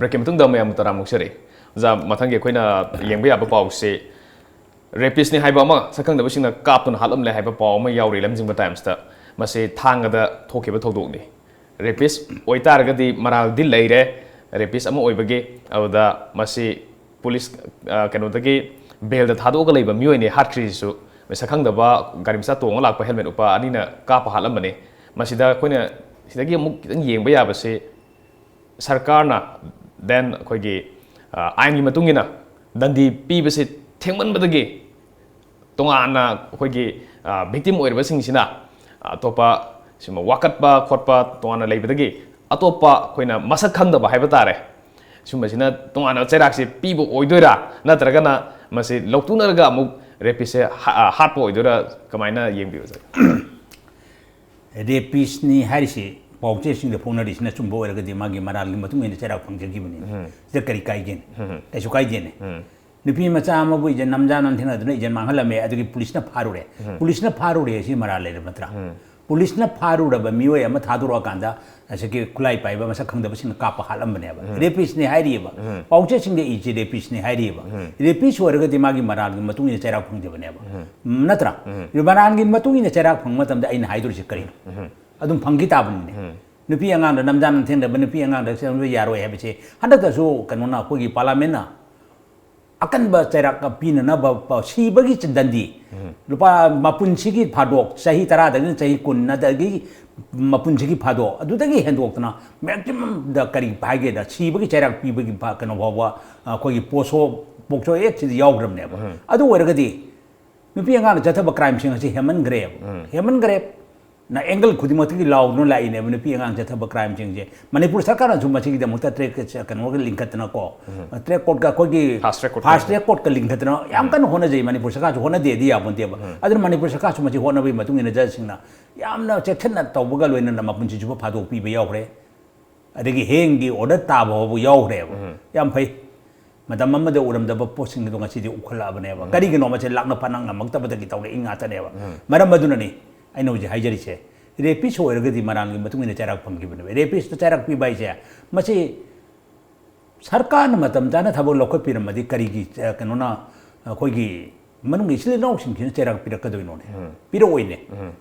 ꯕ꯭ꯔꯦꯛꯀꯤ ꯃꯇꯨꯡꯗ ꯃꯌꯥꯝꯕꯨ ꯇꯔꯥꯝꯅ ꯑꯣꯛꯆꯔꯤ꯫ ꯑꯣꯖꯥ, ꯃꯊꯪꯒꯤ ꯑꯩꯈꯣꯏꯅ ꯌꯦꯡꯕ ꯌꯥꯕ ꯄꯥꯎꯁꯤ ꯔꯦꯄꯤꯁꯅꯤ ꯍꯥꯏꯕ ꯑꯃ ꯁꯛꯈꯪꯗꯕꯁꯤꯡꯅ ꯀꯥꯞꯇꯨꯅ ꯍꯥꯠꯂꯝꯂꯦ ꯍꯥꯏꯕ ꯄꯥꯎ ꯑꯃ ꯌꯥꯎꯔꯤ ꯂꯝꯖꯤꯡꯕ ꯇꯥꯏꯝꯁꯇ꯫ ꯃꯁꯤ ꯊꯥꯡꯒꯗ ꯊꯣꯛꯈꯤꯕ ꯊꯧꯗꯣꯛꯅꯤ꯫ ꯔꯦꯄꯤꯁ ꯑꯣꯏꯇꯥꯔꯒꯗꯤ ꯃꯔꯥꯜꯗꯤ ꯂꯩꯔꯦ, ꯔꯦꯄꯤꯁ ꯑꯃ ꯑꯣꯏꯕꯒꯤ꯫ ꯑꯗꯨꯗ ꯃꯁꯤ ꯄꯨꯂꯤꯁ, ꯑ, ꯀꯩꯅꯣꯗꯒꯤ ꯕꯦꯜꯗ ꯊꯥꯗꯣꯛꯑꯒ ꯂꯩꯕ ꯃꯤꯑꯣꯏꯅꯤ ꯍꯥꯠꯈ꯭ꯔꯤꯁꯤꯁꯨ꯫ ꯁꯛꯈꯪꯗꯕ ꯒꯥꯔꯤ ꯃꯆꯥ ꯇꯣꯡꯉ ꯂꯥꯛꯄ ꯍꯦꯜꯃꯦꯠ ꯎꯞꯄ ꯑꯅꯤꯅ ꯀꯥꯞꯄ ꯍꯥꯠꯂꯝꯕꯅꯤ꯫ ꯃꯁꯤꯗ ꯑꯩꯈꯣꯏꯅ ꯁꯤꯗꯒꯤ ꯑꯃꯨꯛ ꯈꯤꯇꯪ ꯌꯦꯡꯕ ꯌꯥꯕꯁꯤ ꯁꯔꯀꯥꯔꯅ then ꯑꯩꯈꯣꯏꯒꯤ, ꯑ, ꯑꯥꯏꯟꯒꯤ ꯃꯇꯨꯡ ꯏꯟꯅ ꯗꯟꯗꯤ ꯄꯤꯕꯁꯤ ꯊꯦꯡꯃꯟꯕꯗꯒꯤ ꯇꯣꯉꯥꯟꯅ ꯑꯩꯈꯣꯏꯒꯤ, ꯑ, ꯚꯤꯛꯇꯤꯝ ꯑꯣꯏꯔꯤꯕꯁꯤꯡꯁꯤꯅ ꯑꯇꯣꯞꯄ ꯁꯤꯒꯨꯝꯕ ꯋꯥꯀꯠꯄ ꯈꯣꯠꯄ ꯇꯣꯉꯥꯟꯅ ꯂꯩꯕꯗꯒꯤ ꯑꯇꯣꯞꯄ ꯑꯩꯈꯣꯏꯅ ꯃꯁꯛ ꯈꯪꯗꯕ ꯍꯥꯏꯕ ꯇꯥꯔꯦ, ꯁꯨꯝꯕꯁꯤꯅ ꯇꯣꯉꯥꯟꯅ ꯆꯩꯔꯥꯛꯁꯤ ꯄꯤꯕ ꯑꯣꯏꯗꯣꯏꯔꯥ, ꯅꯠꯇ꯭ꯔꯒꯅ ꯃꯁꯤ ꯂꯧꯊꯣꯛꯅꯔꯒ ꯑꯃꯨꯛ ꯔꯦꯄꯤꯁꯁꯦ ꯍꯥꯠꯄ ꯑꯣꯏꯗꯣꯏꯔꯥ? ꯀꯃꯥꯏꯅ ꯌꯦꯡꯕꯤꯕꯁꯦ? ꯔꯦꯄꯤꯁꯅꯤ ꯍꯥꯏꯔꯤꯁꯤ ꯄꯥꯎꯆꯦꯁꯤꯡꯗ ꯐꯣꯡꯅꯔꯤꯁꯤꯅ ꯑꯆꯨꯝꯕ ꯑꯣꯏꯔꯒꯗꯤ ꯃꯥꯒꯤ ꯃꯔꯥꯜꯒꯤ ꯃꯇꯨꯡ ꯏꯟꯅ ꯆꯩꯔꯥꯛ ꯐꯪꯖꯈꯤꯕꯅꯤ꯫ ꯁꯤꯗ ꯀꯔꯤ ꯀꯥꯏꯒꯦꯅꯤ? ꯀꯩꯁꯨ ꯀꯥꯏꯗꯦꯅꯦ꯫ ꯅꯨꯄꯤ ꯃꯆꯥ ꯑꯃꯕꯨ ꯏꯖꯟ ꯅꯝꯖꯥ ꯅꯝꯊꯦꯡꯅꯗꯨꯅ ꯏꯖꯟ ꯃꯥꯡꯍꯜꯂꯝꯃꯦ, ꯑꯗꯨꯒꯤ ꯄꯨꯂꯤꯁꯅ ꯐꯥꯔꯨꯔꯦ꯫ ꯄꯨꯂꯤꯁꯅ ꯐꯥꯔꯨꯔꯦ ꯁꯤ ꯃꯔꯥꯜ ꯂꯩꯔꯕ ꯅꯠꯇ꯭ꯔꯥ? ꯄꯨꯂꯤꯁꯅ ꯐꯥꯔꯨꯔꯕ ꯃꯤꯑꯣꯏ ꯑꯃ ꯊꯥꯗꯣꯔꯛꯑꯀꯥꯟꯗ ꯉꯁꯥꯏꯒꯤ ꯈꯨꯠꯂꯥꯏ ꯄꯥꯏꯕ ꯃꯁꯛ ꯈꯪꯗꯕꯁꯤꯡꯅ ꯀꯥꯞꯄ ꯍꯥꯠꯂꯝꯕꯅꯦꯕ꯫ ꯔꯦꯄꯤꯁꯅꯤ ꯍꯥꯏꯔꯤꯑꯕ꯫ ꯄꯥꯎꯆꯦꯁꯤꯡꯗ ꯏꯁꯤ ꯔꯦꯄꯤꯁꯅꯤ ꯍꯥꯏꯔꯤꯑꯕ꯫ ꯔꯦꯄꯤꯁ ꯑꯣꯏꯔꯒꯗꯤ ꯃꯥꯒꯤ ꯃꯔꯥꯜꯒꯤ ꯃꯇꯨꯡ ꯏꯟꯅ ꯆꯩꯔꯥꯛ ꯐꯪꯖꯕꯅꯦꯕ꯫ ꯅꯠꯇ꯭ꯔꯥ? ꯃꯔꯥꯜꯒꯤ ꯃꯇꯨꯡ ꯏꯟꯅ ꯆꯩꯔꯥꯛ ꯐꯪꯕ ꯃꯇꯝꯗ ꯑꯩꯅ ꯍꯥꯏꯗꯣꯔꯤꯁꯦ ꯀꯔꯤꯅꯣ? ꯑꯗꯨꯝ ꯐꯪꯈꯤ ꯇꯥꯕꯅꯤꯅꯦ꯫ ꯅꯨꯄꯤ ꯑꯉꯥꯡꯗ ꯅꯝꯖꯥ ꯅꯝꯊꯦꯡꯅꯕ, ꯅꯨꯄꯤ ꯑꯉꯥꯡꯗ ꯆꯪꯕ ꯌꯥꯔꯣꯏ ꯍꯥꯏꯕꯁꯦ ꯍꯟꯗꯛꯇꯁꯨ ꯀꯩꯅꯣꯅ, ꯑꯩꯈꯣꯏꯒꯤ ꯄꯥꯔꯂꯥꯃꯦꯟꯅ ꯑꯀꯟꯕ ꯆꯩꯔꯥꯛ ꯄꯤꯅꯅꯕ ꯄ-, ꯁꯤꯕꯒꯤ ꯗꯟꯗꯤ꯫ ꯂꯨꯄꯥ ꯃꯄꯨꯟꯁꯤꯒꯤ ꯐꯥꯗꯣꯛ, ꯆꯍꯤ ꯇꯔꯥꯗꯒꯤꯅ ꯆꯍꯤ ꯀꯨꯟ, ꯑꯗꯒꯤ ꯃꯄꯨꯟꯁꯤꯒꯤ ꯐꯥꯗꯣꯛ, ꯑꯗꯨꯗꯒꯤ ꯍꯦꯟꯗꯣꯛꯇꯅ ꯃꯦꯛꯁꯤꯃꯝꯗ ꯀꯔꯤ ꯍꯥꯏꯒꯦꯗ, ꯁꯤꯕꯒꯤ ꯆꯩꯔꯥꯛ ꯄꯤꯕꯒꯤ ꯐ-, ꯀꯩꯅꯣ ꯐꯥꯎꯕ, ꯑ, ꯑꯩꯈꯣꯏꯒꯤ ꯄꯣꯁꯣ, ꯄꯣꯛꯁꯣ ꯑꯦꯛꯁꯤꯗ ꯌꯥꯎꯈ꯭ꯔꯕꯅꯦꯕ꯫ ꯑꯗꯨ ꯑꯣꯏꯔꯒꯗꯤ ꯅꯨꯄꯤ ꯑꯉꯥꯡꯅ ꯆꯠꯊꯕ ꯀ꯭ꯔꯥꯏꯝꯁꯤꯡ ꯑꯁꯤ ꯍꯦꯟꯃꯟꯈ꯭ꯔꯦꯕ꯫ ꯍꯦꯟꯃꯟꯈ꯭ꯔꯦ꯫ ꯅ ꯑꯦꯡꯒꯜ ꯈꯨꯗꯤꯡꯃꯛꯇꯒꯤ ꯂꯥꯎꯗꯨꯅ ꯂꯥꯛꯏꯅꯦꯕ ꯅꯨꯄꯤ ꯑꯉꯥꯡ ꯆꯠꯊꯕ ꯀ꯭ꯔꯥꯏꯝꯁꯤꯡꯁꯦ꯫ ꯃꯅꯤꯄꯨꯔ ꯁꯔꯀꯥꯔꯅꯁꯨ ꯃꯁꯤꯒꯤꯗꯃꯛꯇ ꯇ꯭ꯔꯦꯠ ꯀꯩꯅꯣꯒ ꯂꯤꯡꯈꯠꯇꯅꯀꯣ, ꯇ꯭ꯔꯦꯛ ꯀꯣꯔꯠꯀ ꯑꯩꯈꯣꯏꯒꯤ Fast track court ꯐꯥꯁ ꯇ꯭ꯔꯦꯛ ꯀꯣꯔꯠꯀ ꯂꯤꯡꯈꯠꯇꯅ ꯌꯥꯝ ꯀꯟꯅ ꯍꯣꯠꯅꯖꯩ꯫ ꯃꯅꯤꯄꯨꯔ ꯁꯔꯀꯥꯔꯁꯨ ꯍꯣꯠꯅꯗꯦꯗꯤ ꯌꯥꯄꯣꯟꯇꯦꯕ꯫ ꯑꯗꯨꯅ ꯃꯅꯤꯄꯨꯔ ꯁꯔꯀꯥꯔꯁꯨ ꯃꯁꯤ ꯍꯣꯠꯅꯕꯒꯤ ꯃꯇꯨꯡ ꯏꯟꯅ ꯖꯖꯁꯤꯡꯅ ꯌꯥꯝꯅ ꯆꯦꯛꯁꯤꯟꯅ ꯇꯧꯕꯒ ꯂꯣꯏꯅꯅ ꯃꯄꯨꯟꯁꯤ ꯆꯨꯞꯄ ꯐꯥꯗꯣꯛꯄꯤꯕ ꯌꯥꯎꯈ꯭ꯔꯦ꯫ ꯑꯗꯒꯤ ꯍꯦꯡꯒꯤ ꯑꯣꯔꯗꯔ ꯇꯥꯕ ꯐꯥꯎꯕ ꯌꯥꯎꯈ꯭ꯔꯦꯕ꯫ ꯌꯥꯝ ꯐꯩ꯫ ꯃꯇꯝ ꯑꯃꯗ ꯎꯔꯝꯗꯕ ꯄꯣꯠꯁꯤꯡ ꯑꯗꯣ ꯉꯁꯤꯗꯤ ꯎꯈꯠꯂꯛꯑꯕꯅꯦꯕ꯫ ꯀꯔꯤꯒꯤꯅꯣ ꯃꯁꯤ ꯂꯥꯛꯅ ꯐꯅ ꯉꯝꯃꯛꯇꯕꯗꯒꯤ ꯇꯧꯔꯛꯏ ꯉꯥꯛꯇꯅꯦꯕ꯫ ꯃꯔꯝ ꯑꯗꯨꯅꯅꯤ ꯑꯩꯅ ꯍꯧꯖꯤꯛ ꯍꯥꯏꯖꯔꯤꯁꯦ꯫ ꯔꯦꯄꯤꯁ ꯑꯣꯏꯔꯒꯗꯤ ꯃꯔꯥꯜꯒꯤ ꯃꯇꯨꯡ ꯏꯟꯅ ꯆꯩꯔꯥꯛ ꯐꯪꯈꯤꯕꯅꯦꯕ꯫ ꯔꯦꯄꯤꯁꯇ ꯆꯩꯔꯥꯛ ꯄꯤꯕ ꯍꯥꯏꯁꯦ ꯃꯁꯤ ꯁꯔꯀꯥꯔꯅ ꯃꯇꯝ ꯆꯥꯅ ꯊꯕꯛ ꯂꯧꯈꯠꯄꯤꯔꯝꯃꯗꯤ ꯀꯔꯤꯒꯤ, ꯑ, ꯀꯩꯅꯣꯅ ꯑꯩꯈꯣꯏꯒꯤ ꯃꯅꯨꯡꯒꯤ ꯏꯆꯤꯜ ꯏꯅꯥꯎꯁꯤꯡꯁꯤꯅ ꯆꯩꯔꯥꯛ ꯄꯤꯔꯛꯀꯗꯣꯏꯅꯣꯅꯦ? ꯄꯤꯔꯛꯑꯣꯏꯅꯦ꯫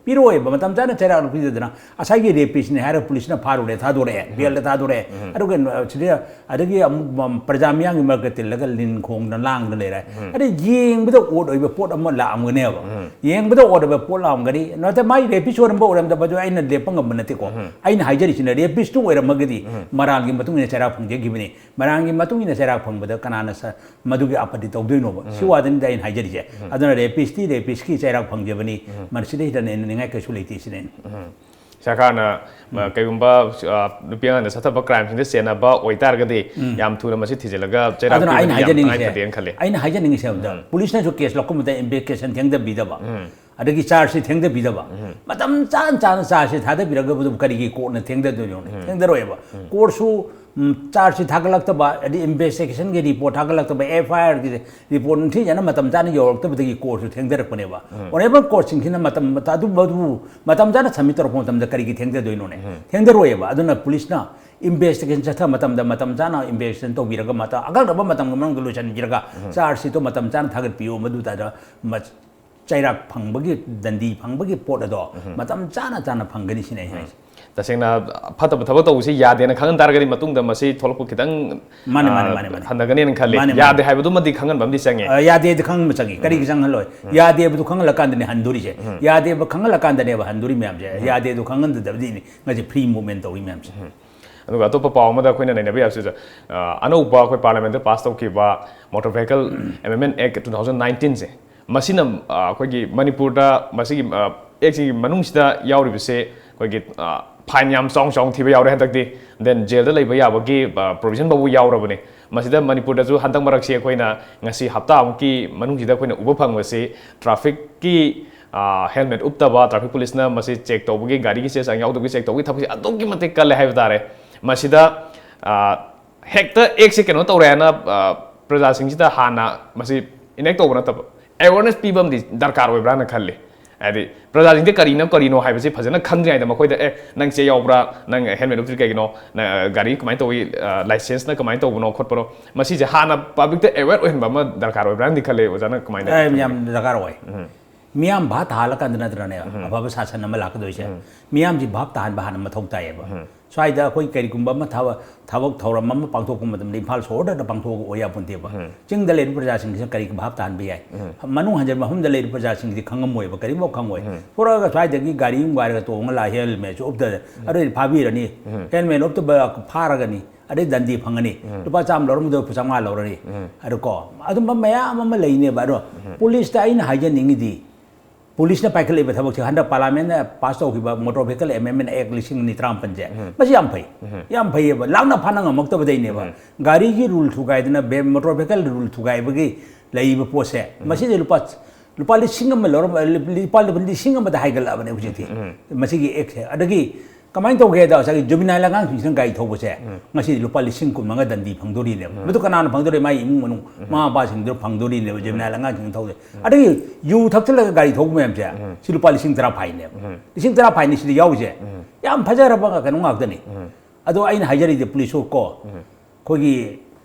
ꯄꯤꯔꯛꯑꯣꯏꯕ꯫ ꯃꯇꯝ ꯆꯥꯅ ꯆꯩꯔꯥꯛ ꯄꯤꯗꯗꯅ ꯉꯁꯥꯏꯒꯤ ꯔꯦꯄꯤꯁꯅꯦ ꯍꯥꯏꯔꯒ ꯄꯨꯂꯤꯁꯅ ꯐꯥꯔꯨꯔꯦ, ꯊꯥꯗꯣꯔꯛꯑꯦ, ꯕꯦꯜꯗ ꯊꯥꯗꯣꯔꯛꯑꯦ꯫ ꯑꯗꯨꯒ ꯁꯤꯗ ꯑꯗꯒꯤ ꯑꯃꯨꯛ ꯃ-, ꯄ꯭ꯔꯖꯥ ꯃꯤꯌꯥꯝꯒꯤ ꯃꯔꯛꯇ ꯇꯤꯜꯂꯒ ꯂꯤꯟ ꯈꯣꯡꯗꯅ ꯂꯥꯡꯗꯅ ꯂꯩꯔꯦ꯫ ꯑꯗꯩ ꯌꯦꯡꯕꯗ ꯑꯣꯠ ꯑꯣꯏꯕ ꯄꯣꯠ ꯑꯃ ꯂꯥꯛꯑꯝꯒꯅꯦꯕ꯫ ꯌꯦꯡꯕꯗ ꯑꯣꯠ ꯑꯣꯏꯕ ꯄꯣꯠ ꯂꯥꯛꯑꯝꯒꯅꯤ꯫ ꯅꯠꯇꯦ, ꯃꯥꯏ ꯔꯦꯄꯤꯁ ꯑꯣꯏꯔꯝꯕ ꯑꯣꯏꯔꯝꯗꯕꯗꯨ ꯑꯩꯅ ꯂꯦꯞꯄ ꯉꯝꯕ ꯅꯠꯇꯦꯀꯣ꯫ ꯑꯩꯅ ꯍꯥꯏꯖꯔꯤꯁꯤꯅ ꯔꯦꯄꯤꯁꯇꯨ ꯑꯣꯏꯔꯝꯃꯒꯗꯤ ꯃꯔꯥꯜꯒꯤ ꯃꯇꯨꯡ ꯏꯟꯅ ꯆꯩꯔꯥꯛ ꯐꯪꯖꯈꯤꯕꯅꯤ꯫ ꯃꯔꯥꯜꯒꯤ ꯃꯇꯨꯡ ꯏꯟꯅ ꯆꯩꯔꯥꯛ ꯐꯪꯕꯗ ꯀꯅꯥꯅ ꯁ-, ꯃꯗꯨꯒꯤ ꯑꯥꯄꯠꯇꯤ ꯇꯧꯗꯣꯏꯅꯣꯕ? ꯁꯤ ꯋꯥꯗꯅꯤꯗ ꯑꯩꯅ ꯍꯥꯏꯖꯔꯤꯁꯦ꯫ ꯑꯗꯨꯅ ꯔꯦꯄꯤꯁꯇꯤ ꯔꯦꯄꯤꯁꯀꯤ ꯆꯩꯔꯥꯛ ꯐꯪꯖꯕꯅꯤ꯫ ꯃꯁꯤꯗꯩ ꯍꯦꯟꯅ ꯅꯩꯅꯅꯤꯡꯉꯥꯏ ꯀꯩꯁꯨ ꯂꯩꯇꯦ ꯁꯤꯅꯦ꯫ ꯁꯔꯀꯥꯔꯅ ꯀꯩꯒꯨꯝꯕ ꯅꯨꯄꯤ ꯑꯉꯥꯡꯗ ꯆꯠꯊꯕ ꯀ꯭ꯔꯥꯏꯝꯁꯤꯡꯗ ꯆꯦꯟꯅꯕ ꯑꯣꯏꯇꯥꯔꯒꯗꯤ ꯌꯥꯝ ꯊꯨꯅ ꯃꯁꯤ ꯊꯤꯖꯤꯜꯂꯒ ꯆꯩꯔꯥꯛ ꯑꯗꯨꯅ ꯑꯩꯅ ꯄꯤꯕꯗꯤ ꯌꯥꯝ ꯍꯥꯏꯖꯅꯤꯡꯉꯤꯁꯦ ꯇꯉꯥꯏ ꯐꯗꯦꯅ ꯈꯜꯂꯤ꯫ ꯑꯩꯅ ꯍꯥꯏꯖꯅꯤꯡꯉꯤꯁꯦ ꯑꯗꯨꯗ ꯄꯨꯂꯤꯁꯅꯁꯨ ꯀꯦꯁ ꯂꯧꯈꯠꯄꯗ ꯏꯟꯚꯦꯁꯇꯤꯒꯦꯁꯟ ꯊꯦꯡꯊꯕꯤꯗꯕ, ꯑꯗꯒꯤ ꯆꯥꯔꯖꯁꯤ ꯊꯦꯡꯊꯕꯤꯗꯕ, ꯃꯇꯝ ꯆꯥꯅ ꯆꯥꯅ ꯆꯥꯔꯖꯁꯤ ꯊꯥꯗꯕꯤꯔꯒꯕꯨ ꯀꯔꯤꯒꯤ ꯀꯣꯔꯠꯅ ꯊꯦꯡꯊꯗꯣꯏꯅꯣ? ꯊꯦꯡꯊꯔꯣꯏꯕ꯫ ꯀꯣꯔꯠꯁꯨ ꯆꯥꯔꯖꯁꯤ ꯊꯥꯒꯠꯂꯛꯇꯕ, ꯑꯗꯩ ꯏꯟꯚꯦꯁꯇꯤꯒꯦꯁꯟꯒꯤ ꯔꯤꯄꯣꯔꯠ ꯊꯥꯒꯠꯂꯛꯇꯕ, ꯑꯦꯐ ꯑꯥꯏ ꯑꯥꯔꯒꯤ ꯔꯤꯄꯣꯔꯠ ꯅꯤꯡꯊꯤꯖꯅ ꯃꯇꯝ ꯆꯥꯅ ꯌꯧꯔꯛꯇꯕꯗꯒꯤ ꯀꯣꯔꯠꯁꯨ ꯊꯦꯡꯊꯔꯛꯄꯅꯦꯕ꯫ ꯑꯣꯅꯦꯕꯜ ꯀꯣꯔꯠꯁꯤꯡꯁꯤꯅ ꯃꯇꯝ ꯑꯗꯨꯝꯕꯗꯨ ꯃꯇꯝ ꯆꯥꯅ ꯁꯕꯃꯤꯠ ꯇꯧꯔꯛꯄ ꯃꯇꯝꯗ ꯀꯔꯤꯒꯤ ꯊꯦꯡꯊꯗꯣꯏꯅꯣꯅꯦ? ꯊꯦꯡꯊꯔꯣꯏꯕ꯫ ꯑꯗꯨꯅ ꯄꯨꯂꯤꯁꯅ ꯏꯟꯚꯦꯁꯇꯤꯒꯦꯁꯟ ꯆꯠꯊꯕ ꯃꯇꯝꯗ ꯃꯇꯝ ꯆꯥꯅ ꯏꯟꯚꯦꯁꯇꯤꯒꯦꯁꯟ ꯇꯧꯕꯤꯔꯒ ꯃꯇꯝ ꯑꯀꯛꯅꯕ ꯃꯇꯝꯒꯤ ꯃꯅꯨꯡꯗ ꯂꯣꯏꯁꯤꯟꯕꯤꯔꯒ ꯆꯥꯔꯖ ꯁꯤꯠꯇꯣ ꯃꯇꯝ ꯆꯥꯅ ꯊꯥꯒꯠꯄꯤꯌꯣ꯫ ꯃꯗꯨ ꯇꯥꯗ ꯆꯩꯔꯥꯛ ꯐꯪꯕꯒꯤ, ꯗꯟꯗꯤ ꯐꯪꯕꯒꯤ ꯄꯣꯠ ꯑꯗꯣ ꯃꯇꯝ ꯆꯥꯅ ꯆꯥꯅ ꯐꯪꯒꯅꯤ ꯁꯤꯅꯦ ꯑꯩ ꯍꯥꯏꯁꯦ꯫ ꯇꯁꯦꯡꯅ ꯐꯠꯇꯕ ꯊꯕꯛ ꯇꯧꯕꯁꯤ ꯌꯥꯗꯦꯅ ꯈꯪꯍꯟ ꯇꯥꯔꯒꯗꯤ ꯃꯇꯨꯡꯗ ꯃꯁꯤ ꯊꯣꯛꯂꯛꯄ ꯈꯤꯇꯪ ꯃꯥꯅꯦ, ꯑ, ꯃꯥꯅꯦ, ꯃꯥꯅꯦ, ꯃꯥꯅꯦ꯫ ꯍꯟꯊꯒꯅꯦꯅ ꯈꯜꯂꯤ꯫ ꯃꯥꯅꯦ, ꯃꯥꯅꯦ꯫ ꯌꯥꯗꯦ ꯍꯥꯏꯕꯗꯨꯃꯗꯤ ꯈꯪꯍꯟꯕ ꯑꯃꯗꯤ ꯆꯪꯉꯦ꯫ ꯑ, ꯌꯥꯗꯦꯗꯤ ꯈꯪꯍꯟꯕ ꯆꯪꯉꯤ꯫ ꯀꯔꯤꯒꯤ ꯆꯪꯍꯜꯂꯣꯏ? ꯌꯥꯗꯦꯕꯗꯨ ꯈꯪꯍꯜꯂꯀꯥꯟꯗꯅꯦ ꯍꯟꯗꯣꯔꯤꯁꯦ꯫ ꯌꯥꯗꯦꯕ ꯈꯪꯍꯜꯂꯀꯥꯟꯗꯅꯦꯕ ꯍꯟꯗꯣꯔꯤ ꯃꯌꯥꯝꯁꯦ꯫ ꯌꯥꯗꯦꯗꯣ ꯈꯪꯍꯟꯗꯕꯗꯤꯅꯤ ꯉꯁꯤ ꯐ꯭ꯔꯤ ꯃꯨꯚꯃꯦꯟ ꯇꯧꯔꯤ ꯃꯌꯥꯝꯁꯦ꯫ ꯑꯗꯨꯒ ꯑꯇꯣꯞꯄ ꯄꯥꯎ ꯑꯃꯗ ꯑꯩꯈꯣꯏꯅ ꯅꯩꯅꯕ ꯌꯥꯕꯁꯤꯗ, ꯑ, ꯑꯅꯧꯕ ꯑꯩꯈꯣꯏ ꯄꯥꯔꯂꯤꯌꯥꯃꯦꯟꯠꯇ ꯄꯥꯁ ꯇꯧꯈꯤꯕ Motor Vehicle Amendment Act two thousand nineteen ꯁꯦ, ꯃꯁꯤꯅ, ꯑ, ꯑꯩꯈꯣꯏꯒꯤ ꯃꯅꯤꯄꯨꯔꯗ ꯃꯁꯤꯒꯤ, ꯑ, ꯑꯦꯛꯁꯤꯒꯤ ꯃꯅꯨꯡꯁꯤꯗ ꯌꯥꯎꯔꯤꯕꯁꯦ ꯑꯩꯈꯣꯏꯒꯤ, ꯑ, ꯐꯥꯏꯟ ꯌꯥꯝ ꯆꯥꯎꯅ ꯆꯥꯎꯅ ꯊꯤꯕ ꯌꯥꯎꯔꯦ ꯍꯟꯗꯛꯇꯤ, then ꯖꯦꯜꯗ ꯂꯩꯕ ꯌꯥꯕꯒꯤ, ꯑ, ꯄ꯭ꯔꯣꯚꯤꯖꯟ ꯐꯥꯎꯕ ꯌꯥꯎꯔꯕꯅꯤ꯫ ꯃꯁꯤꯗ ꯃꯅꯤꯄꯨꯔꯗꯁꯨ ꯍꯟꯗꯛ ꯃꯔꯛꯁꯤ ꯑꯩꯈꯣꯏꯅ ꯉꯁꯤ ꯍꯞꯇꯥꯃꯨꯛꯀꯤ ꯃꯅꯨꯡꯁꯤꯗ ꯑꯩꯈꯣꯏꯅ ꯎꯕ ꯐꯪꯕꯁꯤ ꯇ꯭ꯔꯥꯐꯤꯛꯀꯤ, ꯑ, ꯍꯦꯜꯃꯦꯠ ꯎꯞꯇꯕ, ꯇ꯭ꯔꯥꯐꯤꯛ ꯄꯨꯂꯤꯁꯅ ꯃꯁꯤ ꯆꯦꯛ ꯇꯧꯕꯒꯤ, ꯒꯥꯔꯤꯒꯤ ꯆꯦ ꯆꯥꯡ ꯌꯥꯎꯗꯕꯒꯤ ꯆꯦꯛ ꯇꯧꯕꯒꯤ ꯊꯕꯛꯁꯤ ꯑꯗꯨꯛꯀꯤ ꯃꯇꯤꯛ ꯀꯜꯂꯦ ꯍꯥꯏꯕ ꯇꯥꯔꯦ꯫ ꯃꯁꯤꯗ, ꯑ, ꯍꯦꯛꯇ ꯑꯦꯛꯁꯦ ꯀꯩꯅꯣ ꯇꯧꯔꯦ ꯍꯥꯏꯅ, ꯑ, ꯄ꯭ꯔꯖꯥꯁꯤꯡꯁꯤꯗ ꯍꯥꯟꯅ ꯃꯁꯤ ꯏꯅꯦꯛ ꯇꯧꯕ ꯅꯠꯇꯕ, ꯑꯦꯋꯥꯔꯅꯦꯁ ꯄꯤꯕ ꯑꯃꯗꯤ ꯗꯔꯀꯥꯔ ꯑꯣꯏꯕ꯭ꯔꯥꯅ ꯈꯜꯂꯤ꯫ ꯍꯥꯏꯗꯤ ꯄ꯭ꯔꯖꯥꯁꯤꯡꯁꯦ ꯀꯔꯤꯅꯣ ꯀꯔꯤꯅꯣ ꯍꯥꯏꯕꯁꯤ ꯐꯖꯅ ꯈꯪꯗ꯭ꯔꯤꯉꯩꯗ ꯃꯈꯣꯏꯗ, "ꯑꯦ, ꯅꯪ ꯆꯦ ꯌꯥꯎꯕ꯭ꯔꯥ? ꯅꯪ ꯍꯦꯜꯃꯦꯠ ꯎꯞꯇ꯭ꯔꯤ ꯀꯩꯒꯤꯅꯣ? ꯅꯪ, ꯑ, ꯒꯥꯔꯤ ꯀꯃꯥꯏꯅ ꯇꯧꯏ? ꯑ, ꯂꯥꯏꯁꯦꯟꯁꯅ ꯀꯃꯥꯏꯅ ꯇꯧꯕꯅꯣ ꯈꯣꯠꯄꯅꯣ?" ꯃꯁꯤꯁꯦ ꯍꯥꯟꯅ ꯄꯕ꯭ꯂꯤꯛꯇ ꯑꯦꯋꯦꯔ ꯑꯣꯏꯍꯟꯕ ꯑꯃ ꯗꯔꯀꯥꯔ ꯑꯣꯏꯕ꯭ꯔꯥꯅꯗꯤ ꯈꯜꯂꯦ꯫ ꯑꯣꯖꯥꯅ ꯀꯃꯥꯏꯅ ꯑꯦ, ꯈꯜꯂꯤ? ꯌꯥꯝ ꯗꯔꯀꯥꯔ ꯑꯣꯏ꯫ ꯃꯤꯌꯥꯝ ꯚꯥꯞ ꯇꯥꯍꯜꯂꯀꯥꯟꯗ ꯅꯠꯇ꯭ꯔꯅꯦ ꯑꯐꯕ ꯁꯥꯁꯟ ꯑꯃ ꯂꯥꯛꯀꯗꯣꯏꯁꯦ꯫ ꯃꯤꯌꯥꯝꯁꯤ ꯚꯥꯞ ꯇꯥꯍꯟꯕ ꯍꯥꯟꯅ ꯃꯊꯧ ꯇꯥꯏꯌꯦꯕ꯫ ꯁ꯭ꯋꯥꯏꯗ ꯑꯩꯈꯣꯏ ꯀꯔꯤꯒꯨꯝꯕ ꯑꯃ ꯊꯕꯛ, ꯊꯕꯛ ꯊꯧꯔꯝ ꯑꯃ ꯄꯥꯡꯊꯣꯛꯄ ꯃꯇꯝꯗ ꯏꯝꯐꯥꯜ ꯁꯣꯍꯣꯔꯗ ꯄꯥꯡꯊꯣꯛꯑꯒ ꯑꯣꯏ ꯌꯥꯄꯣꯟꯇꯦꯕ꯫ ꯆꯤꯡꯗ ꯂꯩꯔꯤꯕ ꯄ꯭ꯔꯖꯥꯁꯤꯡꯁꯤꯅ ꯀꯔꯤ ꯚꯥꯞ ꯇꯥꯍꯟꯕ ꯌꯥꯏ? ꯃꯅꯨꯡ ꯍꯟꯖꯤꯟ ꯃꯐꯝꯗ ꯂꯩꯔꯤꯕ ꯄ꯭ꯔꯖꯥꯁꯤꯡꯁꯤꯗꯤ ꯈꯪꯉꯝꯃꯣꯏꯕ, ꯀꯔꯤꯝꯐꯥꯎ ꯈꯪꯉꯣꯏ꯫ ꯊꯣꯔꯛꯑꯒ ꯁ꯭ꯋꯥꯏꯗꯒꯤ ꯒꯥꯔꯤ ꯑꯃ ꯋꯥꯏꯔꯒ ꯇꯣꯡꯉ ꯂꯥꯛꯑꯦ, ꯍꯦꯜꯃꯦꯠꯁꯨ ꯎꯞꯇ, ꯑꯗꯨꯗꯤ ꯐꯥꯕꯤꯔꯅꯤ, ꯍꯦꯜꯃꯦꯠ ꯎꯞꯇꯕ ꯐꯥꯔꯒꯅꯤ, ꯑꯗꯩ ꯗꯟꯗꯤ ꯐꯪꯉꯅꯤ꯫ ꯂꯨꯄꯥ ꯆꯥꯝꯃ ꯂꯧꯔꯝꯕꯗꯣ ꯂꯨꯄꯥ ꯆꯥꯝꯃꯉꯥ ꯂꯧꯔꯅꯤ꯫ ꯑꯗꯨ ꯀꯣ, ꯑꯗꯨꯝꯕ ꯃꯌꯥꯝ ꯑꯃ ꯂꯩꯅꯦꯕ꯫ ꯑꯗꯣ ꯄꯨꯂꯤꯁꯇ ꯑꯩꯅ ꯍꯥꯏꯖꯅꯤꯡꯉꯤꯗꯤ, ꯄꯨꯂꯤꯁꯅ ꯄꯥꯏꯈꯠꯂꯛꯏꯕ ꯊꯕꯛꯁꯦ, ꯍꯟꯗꯛ ꯄꯥꯔꯂꯥꯃꯦꯟꯅ ꯄꯥꯁ ꯇꯧꯈꯤꯕ ꯃꯣꯇꯣꯔ ꯚꯦꯍꯤꯀꯜ ꯑꯦꯃꯦꯟꯃꯦꯟ ꯑꯦꯛ ꯂꯤꯁꯤꯡ ꯑꯅꯤ ꯇꯔꯥꯃꯥꯄꯟꯁꯦ, ꯃꯁꯤ ꯌꯥꯝ ꯐꯩ꯫ ꯌꯥꯝ ꯐꯩꯌꯦꯕ, ꯂꯥꯛꯅ ꯐꯥꯅ ꯉꯝꯃꯛꯇꯕꯗꯩꯅꯦꯕ꯫ ꯒꯥꯔꯤꯒꯤ ꯔꯨꯜ ꯊꯨꯒꯥꯏꯗꯅ, ꯃꯣꯇꯣꯔ ꯚꯦꯍꯤꯀꯜ ꯔꯨꯜ ꯊꯨꯒꯥꯏꯕꯒꯤ ꯂꯩꯔꯤꯕ ꯄꯣꯠꯁꯦ, ꯃꯁꯤꯁꯦ ꯂꯨꯄꯥ, ꯂꯨꯄꯥ ꯂꯤꯁꯤꯡ ꯑꯃ ꯂꯧꯔꯝꯕ, ꯂꯨꯄꯥ ꯂꯤꯁꯤꯡ ꯑꯃꯗ ꯍꯥꯏꯒꯠꯂꯛꯑꯕꯅꯦ ꯍꯧꯖꯤꯛꯇꯤ꯫ ꯃꯁꯤꯒꯤ ꯑꯦꯛꯁꯦ꯫ ꯑꯗꯒꯤ ꯀꯃꯥꯏꯅ ꯇꯧꯒꯦ ꯍꯥꯏꯗ, ꯉꯁꯥꯏꯒꯤ ꯖꯨꯕꯤꯅꯥꯏꯜ ꯑꯉꯥꯡꯁꯤꯡꯁꯤꯅ ꯒꯥꯔꯤ ꯊꯧꯕꯁꯦ, ꯉꯁꯤꯗꯤ ꯂꯨꯄꯥ ꯂꯤꯁꯤꯡ ꯀꯨꯟ ꯃꯉꯥ ꯗꯟꯗꯤ ꯐꯪꯗꯣꯔꯤꯅꯦꯕ꯫ ꯃꯗꯨ ꯀꯅꯥꯅ ꯐꯪꯗꯣꯔꯤ? ꯃꯥꯒꯤ ꯏꯃꯨꯡ ꯃꯅꯨꯡ, ꯃꯃꯥ ꯃꯄꯥꯁꯤꯡꯗꯨꯅ ꯐꯪꯗꯣꯔꯤꯅꯦꯕ, ꯖꯨꯕꯤꯅꯥꯏꯜ ꯑꯉꯥꯡꯁꯤꯡꯅ ꯊꯧꯗꯣꯏ꯫ ꯑꯗꯒꯤ ꯌꯨ ꯊꯛꯆꯜꯂꯒ ꯒꯥꯔꯤ ꯊꯧꯕ ꯃꯌꯥꯝꯁꯦ, ꯁꯤ ꯂꯨꯄꯥ ꯂꯤꯁꯤꯡ ꯇꯔꯥ ꯐꯥꯏꯟꯅꯦꯕ꯫ ꯂꯤꯁꯤꯡ ꯇꯔꯥ ꯐꯥꯏꯟꯅꯤ ꯁꯤꯗ ꯌꯥꯎꯔꯤꯁꯦ꯫ ꯌꯥꯝ ꯐꯖꯔꯕ ꯀꯩꯅꯣ ꯉꯥꯛꯇꯅꯤ꯫ ꯑꯗꯣ ꯑꯩꯅ ꯍꯥꯏꯖꯔꯤꯁꯦ, ꯄꯨꯂꯤꯁꯁꯨ ꯀꯣ, ꯑꯩꯈꯣꯏꯒꯤ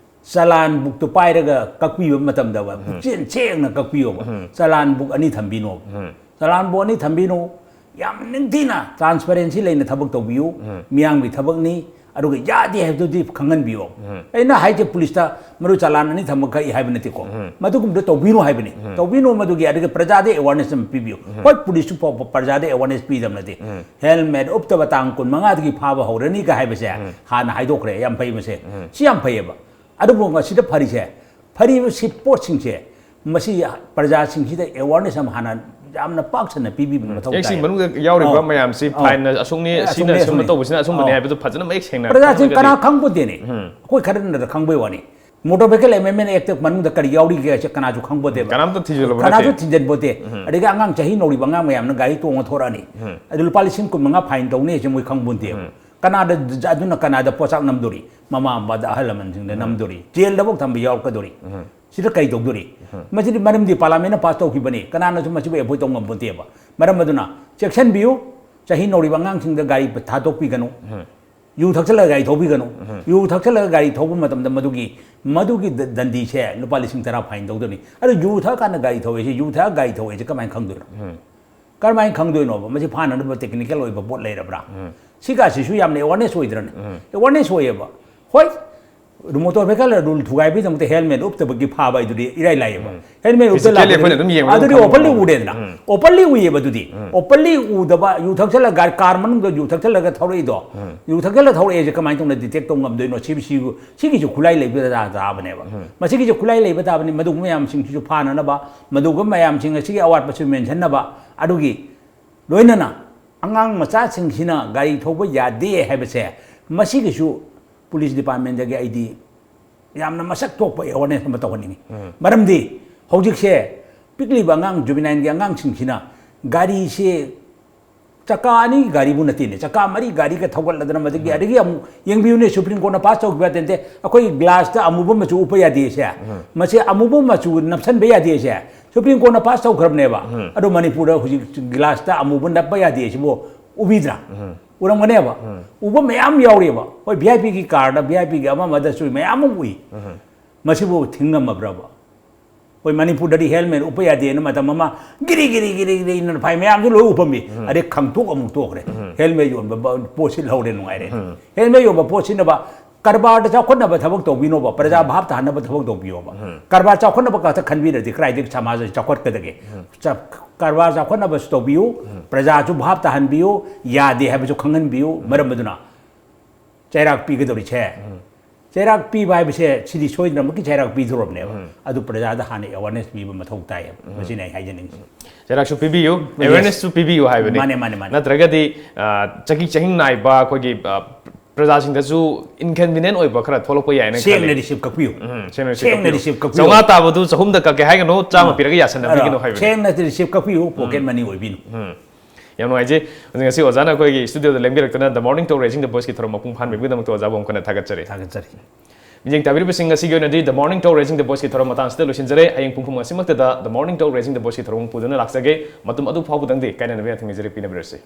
ꯆꯂꯥꯟ ꯕꯨꯛꯇꯨ ꯄꯥꯏꯔꯒ ꯀꯛꯄꯤꯕ ꯃꯇꯝꯗ ꯄꯨꯛꯆꯦꯟ ꯁꯦꯡꯅ ꯀꯛꯄꯤꯌꯣꯕ꯫ ꯆꯂꯥꯟ ꯕꯨꯛ ꯑꯅꯤ ꯊꯝꯕꯤꯅꯣꯕ꯫ ꯆꯂꯥꯟ ꯕꯨꯛ ꯑꯅꯤ ꯊꯝꯕꯤꯅꯣ꯫ ꯌꯥꯝ ꯅꯤꯡꯊꯤꯅ ꯇ꯭ꯔꯥꯟꯁꯄꯔꯦꯟꯁꯤ ꯂꯩꯅ ꯊꯕꯛ ꯇꯧꯕꯤꯌꯨ꯫ ꯃꯤꯌꯥꯝꯒꯤ ꯊꯕꯛꯅꯤ꯫ ꯑꯗꯨꯒ ꯌꯥꯗꯦ ꯍꯥꯏꯕꯗꯨꯗꯤ ꯈꯪꯍꯟꯕꯤꯌꯣ꯫ ꯑꯩꯅ ꯍꯥꯏꯁꯦ ꯄꯨꯂꯤꯁꯇ ꯃꯔꯨ ꯆꯂꯥꯟ ꯑꯅꯤ ꯊꯝꯕ ꯀꯛꯏ ꯍꯥꯏꯕ ꯅꯠꯇꯦꯀꯣ꯫ ꯃꯗꯨꯒꯨꯝꯕꯗꯣ ꯇꯧꯕꯤꯅꯨ ꯍꯥꯏꯕꯅꯤ꯫ ꯇꯧꯕꯤꯅꯨ ꯃꯗꯨꯒꯤ꯫ ꯑꯗꯨꯒ ꯄ꯭ꯔꯖꯥꯗ ꯑꯦꯋꯥꯔꯅꯦꯁ ꯑꯃ ꯄꯤꯕꯤꯌꯨ꯫ ꯍꯣꯏ, ꯄꯨꯂꯤꯁꯁꯨ ꯐꯥꯎꯕ ꯄ꯭ꯔꯖꯥꯗ ꯑꯦꯋꯥꯔꯅꯦꯁ ꯄꯤꯗꯕ ꯅꯠꯇꯦ꯫ ꯍꯦꯜꯃꯦꯠ ꯎꯞꯇꯕ ꯇꯥꯡ ꯀꯨꯟꯃꯉꯥꯗꯒꯤ ꯐꯥꯕ ꯍꯧꯔꯅꯤꯒ ꯍꯥꯏꯕꯁꯦ ꯍꯥꯟꯅ ꯍꯥꯏꯗꯣꯛꯈ꯭ꯔꯦ꯫ ꯌꯥꯝ ꯐꯩ ꯃꯁꯦ꯫ ꯁꯤ ꯌꯥꯝ ꯐꯩꯌꯦꯕ꯫ ꯑꯗꯨꯕꯨ ꯃꯁꯤꯗ ꯐꯔꯤꯁꯦ, ꯐꯔꯤꯕ ꯁꯤ ꯄꯣꯠꯁꯤꯡꯁꯦ, ꯃꯁꯤ ꯄ꯭ꯔꯖꯥꯁꯤꯡꯁꯤꯗ ꯑꯦꯋꯥꯔꯅꯦꯁ ꯑꯃ ꯍꯥꯟꯅ ꯌꯥꯝꯅ ꯄꯥꯛ ꯁꯟꯅ ꯄꯤꯕꯤꯕ ꯃꯊꯧ ꯑꯦꯛꯁꯤꯡ ꯇꯥꯏ꯫ ꯃꯅꯨꯡꯗ ꯌꯥꯎꯔꯤꯕ ꯑꯧ꯫ ꯃꯌꯥꯝꯁꯤ ꯑꯧ꯫ ꯐꯥꯏꯟꯅ ꯑꯁꯨꯛꯅꯤ, ꯑꯦ, ꯁꯤꯅ ꯑꯁꯨꯛꯅꯤ, ꯑꯁꯨꯝꯅ ꯑꯁꯨꯛꯅꯤ꯫ ꯇꯧꯕꯁꯤꯅ ꯑꯁꯨꯝꯕꯅꯤ ꯑꯧ꯫ ꯍꯥꯏꯕꯗꯨ ꯐꯖꯅ ꯃꯌꯦꯛ ꯁꯦꯡꯅ ꯄ꯭ꯔꯖꯥꯁꯤꯡ ꯈꯪꯉꯒꯗꯤ ꯀꯅꯥ ꯈꯪꯄꯣꯠꯇꯦꯅꯦ꯫ ꯑꯩꯈꯣꯏ ꯈꯔꯅꯗ ꯈꯪꯕꯩ ꯋꯥꯅꯤ꯫ ꯃꯣꯇꯣꯔ ꯚꯦꯍꯤꯀꯜ ꯑꯦꯃꯦꯟꯃꯦꯟ ꯑꯦꯛꯇ ꯃꯅꯨꯡꯗ ꯀꯔꯤ ꯌꯥꯎꯔꯤꯒꯦ ꯍꯥꯏꯁꯦ ꯀꯅꯥꯁꯨ ꯈꯪꯄꯣꯠꯇꯦꯕ꯫ ꯀꯅꯥꯝꯇ ꯊꯤꯖꯤꯜꯂꯨꯕ ꯀꯅꯥꯁꯨ ꯅꯠꯇꯦ꯫ ꯊꯤꯖꯤꯟꯄꯣꯠꯇꯦ꯫ ꯑꯗꯒꯤ ꯑꯉꯥꯡ ꯆꯍꯤ ꯅꯧꯔꯤꯕ ꯑꯉꯥꯡ ꯃꯌꯥꯝꯅ ꯒꯥꯔꯤ ꯇꯣꯡꯉ ꯊꯣꯔꯛꯑꯅꯤ꯫ ꯑꯗꯨ ꯂꯨꯄꯥ ꯂꯤꯁꯤꯡ ꯀꯨꯟ ꯃꯉꯥ ꯐꯥꯏꯟ ꯇꯧꯅꯤ ꯍꯥꯏꯁꯦ ꯃꯣꯏ ꯈꯪꯄꯣꯠꯇꯦꯕ꯫ ꯀꯅꯥꯗ, ꯑꯗꯨꯅ ꯀꯅꯥꯗ ꯄꯣꯠꯆꯥꯛ ꯅꯝꯗꯣꯔꯤ? ꯃꯃꯥ ꯃꯄꯥꯗ, ꯑꯍꯜ ꯂꯃꯟꯁꯤꯡꯗ ꯅꯝꯗꯣꯔꯤ, ꯖꯦꯜꯗꯐꯥꯎ ꯊꯝꯕ ꯌꯥꯎꯔꯛꯀꯗꯣꯔꯤ꯫ ꯁꯤꯗ ꯀꯩ ꯇꯧꯗꯣꯔꯤ? ꯃꯁꯤꯗꯤ ꯃꯔꯝꯗꯤ ꯄꯥꯔꯂꯥꯃꯦꯟꯅ ꯄꯥꯁ ꯇꯧꯈꯤꯕꯅꯤ, ꯀꯅꯥꯅꯁꯨ ꯃꯁꯤꯕꯨ ꯑꯦꯚꯣꯏꯗ ꯇꯧ ꯉꯝꯄꯣꯟꯇꯦꯕ꯫ ꯃꯔꯝ ꯑꯗꯨꯅ ꯆꯦꯛꯁꯤꯟꯕꯤꯌꯨ, ꯆꯍꯤ ꯅꯧꯔꯤꯕ ꯑꯉꯥꯡꯁꯤꯡꯗ ꯒꯥꯔꯤ ꯊꯥꯗꯣꯛꯄꯤꯒꯅꯨ꯫ ꯌꯨ ꯊꯛꯆꯜꯂꯒ ꯒꯥꯔꯤ ꯊꯧꯕꯤꯒꯅꯨ꯫ ꯌꯨ ꯊꯛꯆꯜꯂꯒ ꯒꯥꯔꯤ ꯊꯧꯕ ꯃꯇꯝꯗ ꯃꯗꯨꯒꯤ, ꯃꯗꯨꯒꯤ ꯗ-, ꯗꯟꯗꯤꯁꯦ ꯂꯨꯄꯥ ꯂꯤꯁꯤꯡ ꯇꯔꯥ ꯐꯥꯏꯟ ꯇꯧꯗꯣꯏꯅꯤ꯫ ꯑꯗꯨ ꯌꯨ ꯊꯛꯑꯀꯥꯟꯗ ꯒꯥꯔꯤ ꯊꯧꯋꯦꯁꯦ, ꯌꯨ ꯊꯛꯑ ꯒꯥꯔꯤ ꯊꯧꯋꯦꯁꯦ ꯀꯃꯥꯏꯅ ꯈꯪꯗꯣꯏꯅꯣ? ꯀꯔꯝꯍꯥꯏꯅ ꯈꯪꯗꯣꯏꯅꯣꯕ? ꯃꯁꯤ ꯐꯥꯅꯅꯕ ꯇꯦꯛꯅꯤꯀꯦꯜ ꯑꯣꯏꯕ ꯄꯣꯠ ꯂꯩꯔꯕ꯭ꯔꯥ? ꯁꯤꯒꯁꯤꯁꯨ ꯌꯥꯝꯅ ꯑꯦꯋꯥꯔꯅꯦꯁ ꯑꯣꯏꯗ꯭ꯔꯅꯦ? ꯑꯦꯋꯥꯔꯅꯦꯁ ꯑꯣꯏꯌꯦꯕ꯫ ꯍꯣꯏ, ꯃꯣꯇꯣꯔ ꯚꯦꯍꯤꯀꯜ ꯔꯨꯜ ꯊꯨꯒꯥꯏꯕꯒꯤꯗꯃꯛꯇ ꯍꯦꯜꯃꯦꯠ ꯎꯞꯇꯕꯒꯤ ꯐꯥꯕ ꯍꯥꯏꯗꯨꯗꯤ ꯏꯔꯥꯏ ꯂꯥꯏꯌꯦꯕ꯫ ꯎꯝ꯫ ꯍꯦꯜꯃꯦꯠ ꯎꯞꯇ Physically ꯂꯥꯛꯄꯗꯨꯗꯤ ꯑꯩꯈꯣꯏꯅ ꯑꯗꯨꯝ ꯌꯦꯡꯕꯗ ꯑꯗꯨꯗꯤ ꯑꯗꯨꯝ ꯑꯣꯄꯟꯂꯤ ꯈꯪꯕ ꯎꯔꯦꯗꯅ꯫ ꯎꯝ꯫ ꯑꯣꯄꯟꯂꯤ ꯎꯏꯌꯦꯕ ꯑꯗꯨꯗꯤ꯫ ꯑꯣꯄꯟꯂꯤ ꯎꯗꯕ, ꯌꯨ ꯊꯛꯆꯜꯂꯒ ꯒꯥꯔꯤ, ꯀꯥꯔ ꯃꯅꯨꯡꯗ ꯌꯨ ꯊꯛꯆꯜꯂꯒ ꯊꯧꯔꯛꯏꯗꯣ꯫ ꯌꯨ ꯊꯛꯆꯜꯂꯒ ꯊꯧꯔꯛꯑꯦꯁꯦ ꯀꯃꯥꯏꯅ ꯇꯧꯅ ꯗꯤꯇꯦꯛ ꯇꯧꯕ ꯉꯝꯗꯣꯏꯅꯣ? ꯁꯤ, ꯁꯤ, ꯁꯤꯒꯤꯁꯨ ꯈꯨꯠꯂꯥꯏ ꯂꯩꯕ ꯗꯔꯀꯥꯔ ꯇꯥꯕꯅꯦꯕ꯫ ꯃꯁꯤꯒꯤꯁꯨ ꯈꯨꯠꯂꯥꯏ ꯂꯩꯕ ꯇꯥꯕꯅꯤ꯫ ꯃꯗꯨꯒꯨꯝꯕ ꯃꯌꯥꯝꯁꯤꯡꯁꯤꯁꯨ ꯐꯥꯅꯅꯕ, ꯃꯗꯨꯒꯨꯝꯕ ꯃꯌꯥꯝꯁꯤꯡ ꯑꯁꯤꯒꯤ ꯑꯋꯥꯠꯄꯁꯨ ꯃꯦꯟꯁꯤꯟꯅꯕ, ꯑꯗꯨꯒꯤ ꯂꯣꯏꯅꯅ ꯑꯉꯥꯡ ꯃꯆꯥꯁꯤꯡꯁꯤꯅ ꯒꯥꯔꯤ ꯊꯧꯕ ꯌꯥꯗꯦ ꯍꯥꯏꯕꯁꯦ, ꯃꯁꯤꯒꯤꯁꯨ ꯄꯨꯂꯤꯁ ꯗꯤꯄꯥꯔꯠꯃꯦꯟꯗꯒꯤ ꯑꯩꯗꯤ ꯌꯥꯝꯅ ꯃꯁꯛ ꯊꯣꯛꯄ ꯑꯦꯋꯥꯔꯅꯦꯁ ꯑꯃ ꯇꯧꯍꯟꯅꯤꯡꯉꯤ꯫ ꯃꯔꯝꯗꯤ ꯍꯧꯖꯤꯛꯁꯦ ꯄꯤꯛꯂꯤꯕ ꯑꯉꯥꯡ, ꯖꯨꯕꯤꯅꯥꯏꯜꯒꯤ ꯑꯉꯥꯡꯁꯤꯡꯁꯤꯅ ꯒꯥꯔꯤꯁꯦ, ꯆꯀꯥ ꯑꯅꯤ ꯒꯥꯔꯤꯕꯨ ꯅꯠꯇꯦꯅꯦ, ꯆꯀꯥ ꯃꯔꯤ ꯒꯥꯔꯤꯒ ꯊꯧꯒꯠꯂꯗꯅ, ꯃꯗꯒꯤ ꯑꯗꯒꯤ ꯑꯃꯨꯛ ꯌꯦꯡꯕꯤꯌꯨꯅꯦ, ꯁꯨꯄ꯭ꯔꯤꯝ ꯀꯣꯔꯠꯅ ꯄꯥꯁ ꯇꯧꯈꯤꯕ ꯇꯦꯟꯇꯦ, ꯑꯩꯈꯣꯏ ꯒ꯭ꯂꯥꯁꯇ ꯑꯃꯨꯕ ꯃꯆꯨ ꯎꯞꯄ ꯌꯥꯗꯦ ꯁꯦ, ꯃꯁꯤ ꯑꯃꯨꯕ ꯃꯆꯨ ꯅꯞꯁꯟꯕ ꯌꯥꯗꯦ ꯁꯦ, ꯁꯨꯄ꯭ꯔꯤꯝ ꯀꯣꯔꯠꯅ ꯄꯥꯁ ꯇꯧꯈ꯭ꯔꯕꯅꯦꯕ꯫ ꯑꯗꯣ ꯃꯅꯤꯄꯨꯔꯗ ꯍꯧꯖꯤꯛ ꯒ꯭ꯂꯥꯁꯇ ꯑꯃꯨꯕ ꯅꯞꯄ ꯌꯥꯗꯦ ꯁꯤꯕꯨ ꯎꯕꯤꯗ꯭ꯔꯥ? ꯎꯔꯝꯒꯅꯦꯕ꯫ ꯎꯕ ꯃꯌꯥꯝ ꯌꯥꯎꯔꯤꯕ꯫ ꯍꯣꯏ, ꯚꯤ ꯑꯥꯏ ꯄꯤꯒꯤ ꯀꯥꯔꯗ, ꯚꯤ ꯑꯥꯏ ꯄꯤꯒꯤ ꯑꯃ ꯑꯃꯗꯁꯨ ꯃꯌꯥꯝ ꯑꯃ ꯎꯏ꯫ ꯃꯁꯤꯕꯨ ꯊꯤꯡꯉꯝꯃꯕ꯭ꯔꯕ? ꯍꯣꯏ, ꯃꯅꯤꯄꯨꯔꯗꯗꯤ ꯍꯦꯜꯃꯦꯠ ꯎꯞꯄ ꯌꯥꯗꯦꯅ ꯃꯇꯝ ꯑꯃ ꯒꯤꯔꯤ ꯒꯤꯔꯤ ꯒꯤꯔꯤ ꯒꯤꯔꯤꯅ ꯐꯥꯏ, ꯃꯌꯥꯝꯁꯨ ꯂꯣꯏ ꯎꯞꯄꯝꯃꯤ꯫ ꯑꯗꯩ ꯈꯪꯇꯣꯛ ꯑꯃꯨꯛ ꯇꯣꯛꯈ꯭ꯔꯦ꯫ ꯍꯦꯜꯃꯦꯠ ꯌꯣꯟꯕ ꯕ-, ꯄꯣꯠ ꯁꯤꯠꯍꯧꯔꯦ, ꯅꯨꯡꯉꯥꯏꯔꯦ꯫ ꯍꯦꯜꯃꯦꯠ ꯌꯣꯟꯕ ꯄꯣꯠ ꯁꯤꯠꯅꯕ, ꯀꯔꯕꯥꯔꯗ ꯆꯥꯎꯈꯠꯅꯕ ꯊꯕꯛ ꯇꯧꯕꯤꯅꯣꯕ, ꯄ꯭ꯔꯖꯥ ꯚꯥꯞ ꯇꯥꯍꯟꯅꯕ ꯊꯕꯛ ꯇꯧꯕꯤꯌꯣꯕ꯫ ꯀꯔꯕꯥꯔ ꯆꯥꯎꯈꯠꯅꯕ ꯈꯛꯇ ꯈꯟꯕꯤꯔꯗꯤ ꯀꯗꯥꯏꯗꯒꯤ ꯁꯃꯥꯖ ꯑꯁꯤ ꯆꯥꯎꯈꯠꯀꯗꯒꯦ? ꯆ-, ꯀꯔꯕꯥꯔ ꯆꯥꯎꯈꯠꯅꯕꯁꯨ ꯇꯧꯕꯤꯌꯨ, ꯄ꯭ꯔꯖꯥꯁꯨ ꯚꯥꯞ ꯇꯥꯍꯟꯕꯤꯌꯨ, ꯌꯥꯗꯦ ꯍꯥꯏꯕꯁꯨ ꯈꯪꯍꯟꯕꯤꯌꯨ꯫ ꯃꯔꯝ ꯑꯗꯨꯅ ꯆꯩꯔꯥꯛ ꯄꯤꯒꯗꯧꯔꯤꯁꯦ, ꯆꯩꯔꯥꯛ ꯄꯤꯕ ꯍꯥꯏꯕꯁꯦ ꯁꯤꯗꯤ ꯁꯣꯏꯗꯅꯃꯛꯀꯤ ꯆꯩꯔꯥꯛ ꯄꯤꯗꯧꯔꯕꯅꯦꯕ꯫ ꯑꯗꯨ ꯄ꯭ꯔꯖꯥꯗ ꯍꯥꯟꯅ ꯑꯦꯋꯥꯔꯅꯦꯁ ꯄꯤꯕ ꯃꯊꯧ ꯇꯥꯏꯌꯦꯕ꯫ ꯃꯁꯤꯅ ꯑꯩ ꯍꯥꯏꯖꯅꯤꯡꯉꯤꯁꯦ꯫ ꯆꯩꯔꯥꯛꯁꯨ ꯄꯤꯕꯤꯌꯨ, ꯑꯦꯋꯦꯔꯅꯦꯁꯁꯨ ꯄꯤꯕꯤꯌꯨ ꯍꯥꯏꯕꯅꯤ꯫ ꯃꯥꯅꯦ, ꯃꯥꯅꯦ, ꯃꯥꯅꯦ꯫ ꯅꯠꯇ꯭ꯔꯒꯗꯤ, ꯑ, ꯆꯀꯤ ꯆꯍꯤꯡ ꯅꯥꯏꯕ ꯑꯩꯈꯣꯏꯒꯤ, ꯑ, ꯄ꯭ꯔꯖꯥꯁꯤꯡꯗꯁꯨ ꯏꯟꯀꯟꯚꯤꯅꯤꯌꯦꯟ ꯑꯣꯏꯕ ꯈꯔ ꯊꯣꯛꯂꯛꯄ ꯌꯥꯏꯅ ꯁꯦꯡꯅ ꯈꯜꯂꯤ꯫ ꯔꯤꯁꯤꯞ ꯀꯛꯄꯤꯌꯨ꯫ ꯎꯝ, ꯁꯦꯡꯅ ꯔꯤꯁꯤꯞ ꯁꯦꯡꯅ ꯀꯛꯄꯤꯌꯨ꯫ ꯔꯤꯁꯤꯞ ꯀꯛꯄꯤꯌꯨ꯫ ꯆꯥꯝꯃꯉꯥ ꯇꯥꯕꯗꯨ ꯆꯍꯨꯝꯗ ꯀꯛꯀꯦ ꯍꯥꯏꯒꯅꯨ, ꯆꯥꯝꯃ ꯄꯤꯔꯒ ꯌꯥꯁꯟꯅꯕꯤꯒꯅꯨ ꯍꯥꯏꯕꯅꯤ꯫ ꯁꯦꯡꯅ ꯔꯤꯁꯤꯞ ꯀꯛꯄꯤꯌꯨ, ꯄꯣꯀꯦꯠ ꯃꯅꯤ ꯑꯣꯏꯕꯤꯅꯨ꯫ ꯌꯥꯝ ꯅꯨꯡꯉꯥꯏꯖꯩ꯫ ꯉꯁꯤ ꯑꯣꯖꯥꯅ ꯑꯩꯈꯣꯏꯒꯤ ꯁ꯭ꯇꯨꯗꯤꯑꯣꯗ ꯂꯦꯡꯕꯤꯔꯛꯇꯨꯅ The Morning Talk Raising the Voiceꯀꯤ ꯊꯧꯔꯝ ꯃꯄꯨꯡ ꯐꯥꯍꯟꯕꯤꯕꯒꯤꯗꯃꯛꯇ ꯑꯣꯖꯥꯕꯨ ꯑꯃꯨꯛ ꯍꯟꯅ ꯊꯥꯒꯠꯆꯔꯤ꯫ ꯊꯥꯒꯠꯆꯔꯤ꯫ ꯃꯤꯠꯌꯦꯡ ꯇꯥꯕꯤꯔꯤꯕꯁꯤꯡ, ꯉꯁꯤꯒꯤ ꯑꯣꯏꯅꯗꯤ The Morning Talk Raising the Voiceꯀꯤ ꯊꯧꯔꯝ ꯃꯇꯥꯡꯁꯤꯗ ꯂꯣꯏꯁꯤꯟꯖꯔꯦ꯫ ꯍꯌꯦꯡ ꯄꯨꯡ ꯐꯨꯡ ꯑꯁꯤꯃꯛꯇꯗ The Morning Talk Raising the Voiceꯀꯤ ꯊꯧꯔꯝ ꯄꯨꯗꯨꯅ ꯂꯥꯛꯆꯒꯦ꯫ ꯃꯇꯝ ꯑꯗꯨ ꯐꯥꯎꯕꯗꯪꯗꯤ ꯀꯥꯏꯅꯅꯕ ꯌꯥꯊꯪ ꯅꯤꯖꯔꯤ, ꯄꯤꯅꯕꯤꯔꯁꯤ꯫